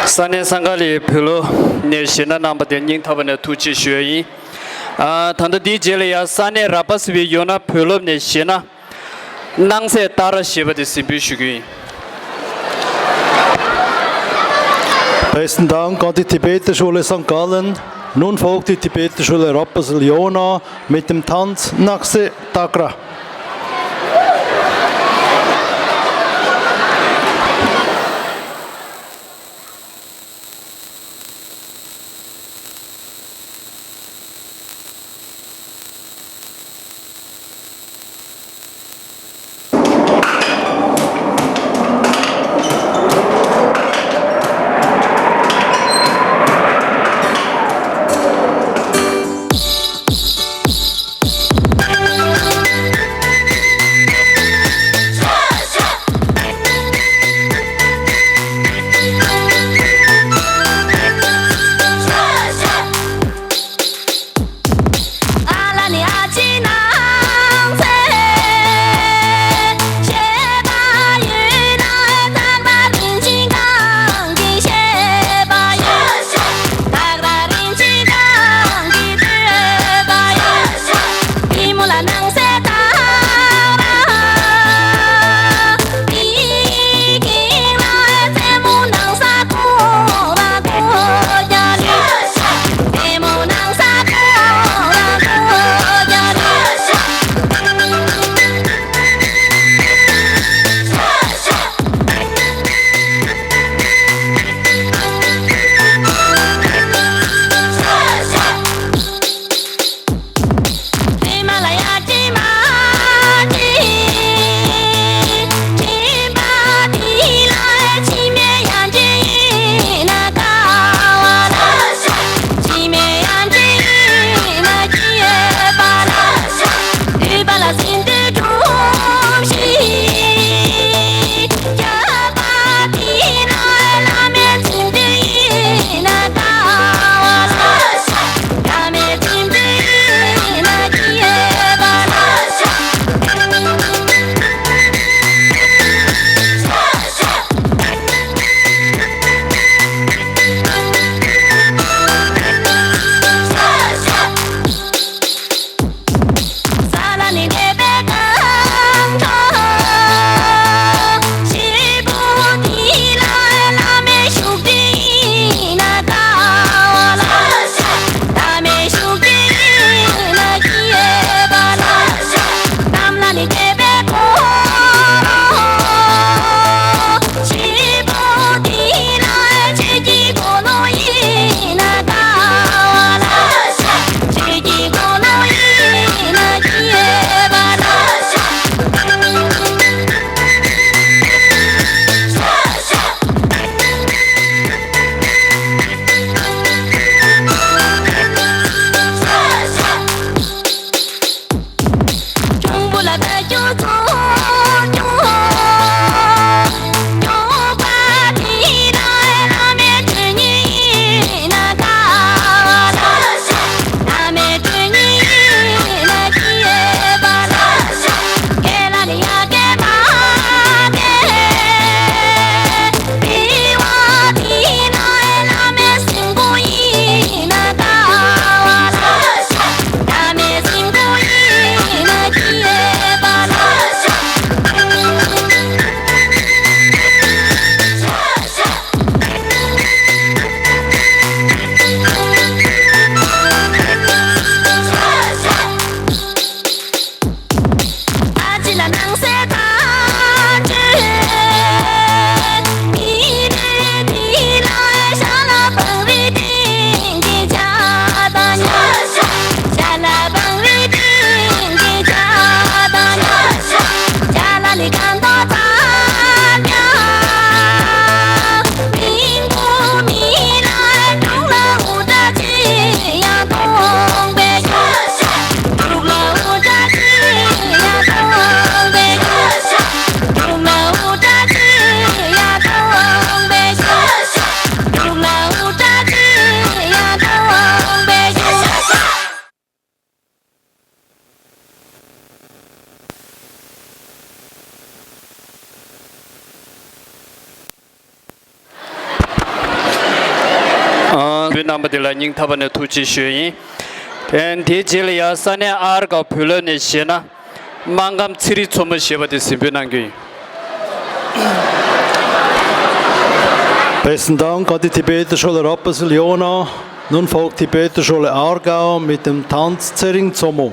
ས་གནས་སང་ག་ལའི་བོད་སློབ་ནས་གཞས་སྣ་གནང་བ་དེར་སྙིང་ཐག་པ་ནས་ཐུགས་རྗེ་ཆེ་ཞུ་ཡ་ཡིན། ཨ། ད་ལྟ་འདིའི་རྗེས་ལ་ཡང་ས་གནས་ར་པ་ཟེར་བའི་ཡོ་ན་བོད་སློབ་ནས་གཞས་སྣ་སྣང་གསལ་སྟག་ར་ཞེས་པ་དེ་གཟིགས་འབུལ་ཞུ་རྒྱུ་ཡིན། Besten Dank an die tibetische Schule Sankt Gallen. Nun folgt die tibetische Schule Rapperswil-Jona mit dem Tanz Nakse Takra. གནང་བ་དེ་ལ་སྙིང་ཐག་པ་ནས་ཐུགས་རྗེ་ཆེ་ཞུ་ཡིན། དེ་དེའི་རྗེས་ལ་ཡང་ས་གནས་ཨར་ག་བོད་ལུགས་ནས་བཞེས་ན། སྨར་ཁམས་ཚེ་རིང་མཚོ་མོ་ཞེས་པ་དེ་གཟིགས་འབུལ་གནང་རྒྱུ་ཡིན། Besten Dank an die tibetische Schule Rapperswil-Jona. Nun folgt tibetische Schule Aargau mit dem Tanz Zering Zomo.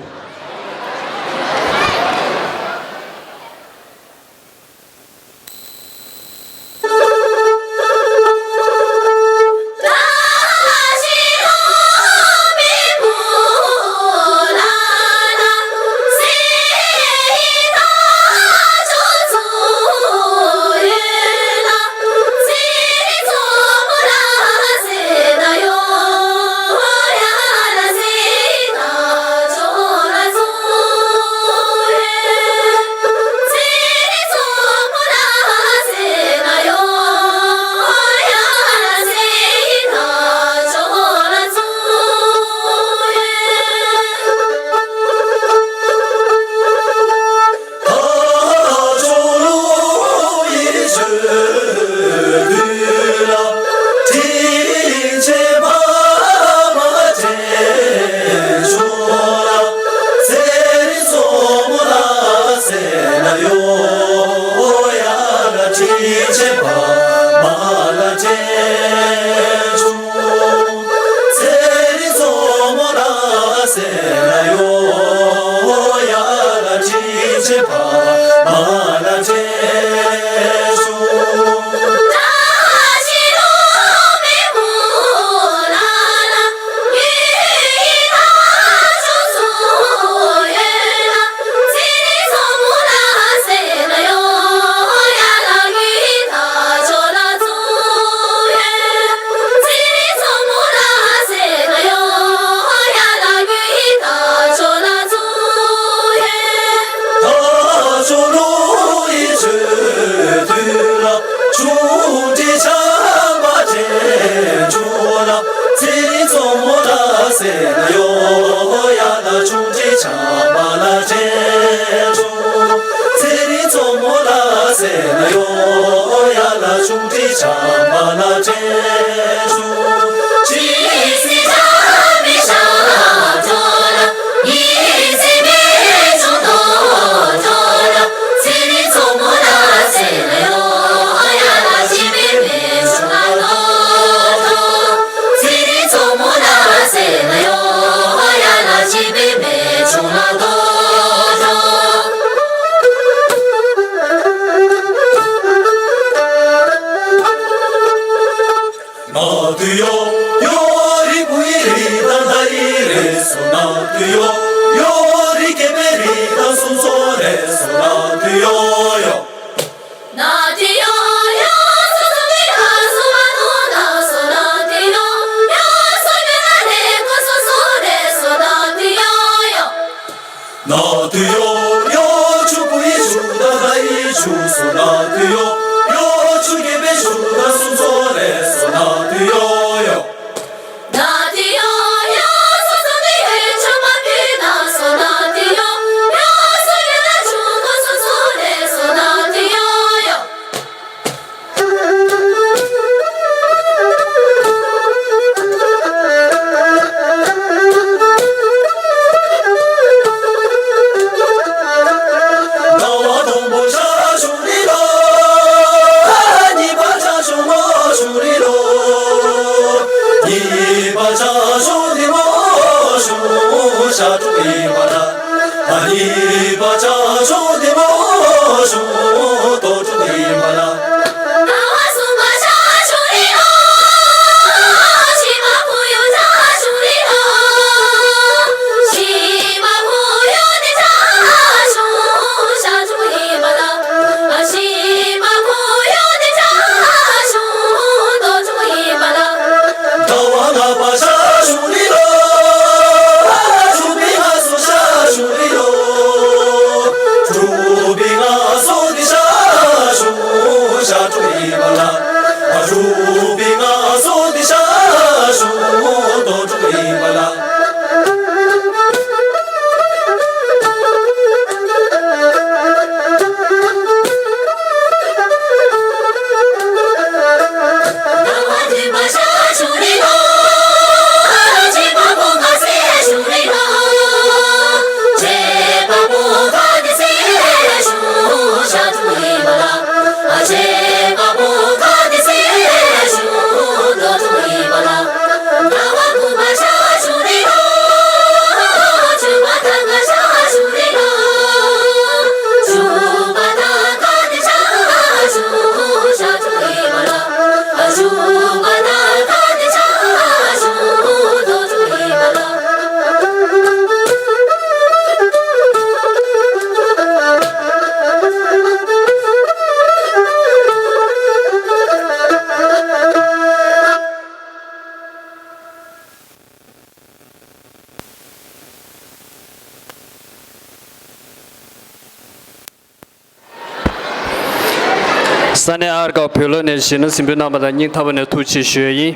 ས་གནས་ཨར་ཀའོ་བོད་ལུགས་ནས་གཞས་སྣ་གཟིགས་འབུལ་གནང་བ་དང་སྙིང་ཐག་པ་ནས་ཐུགས་རྗེ་ཆེ་ཞུ་ཡ་ཡིན།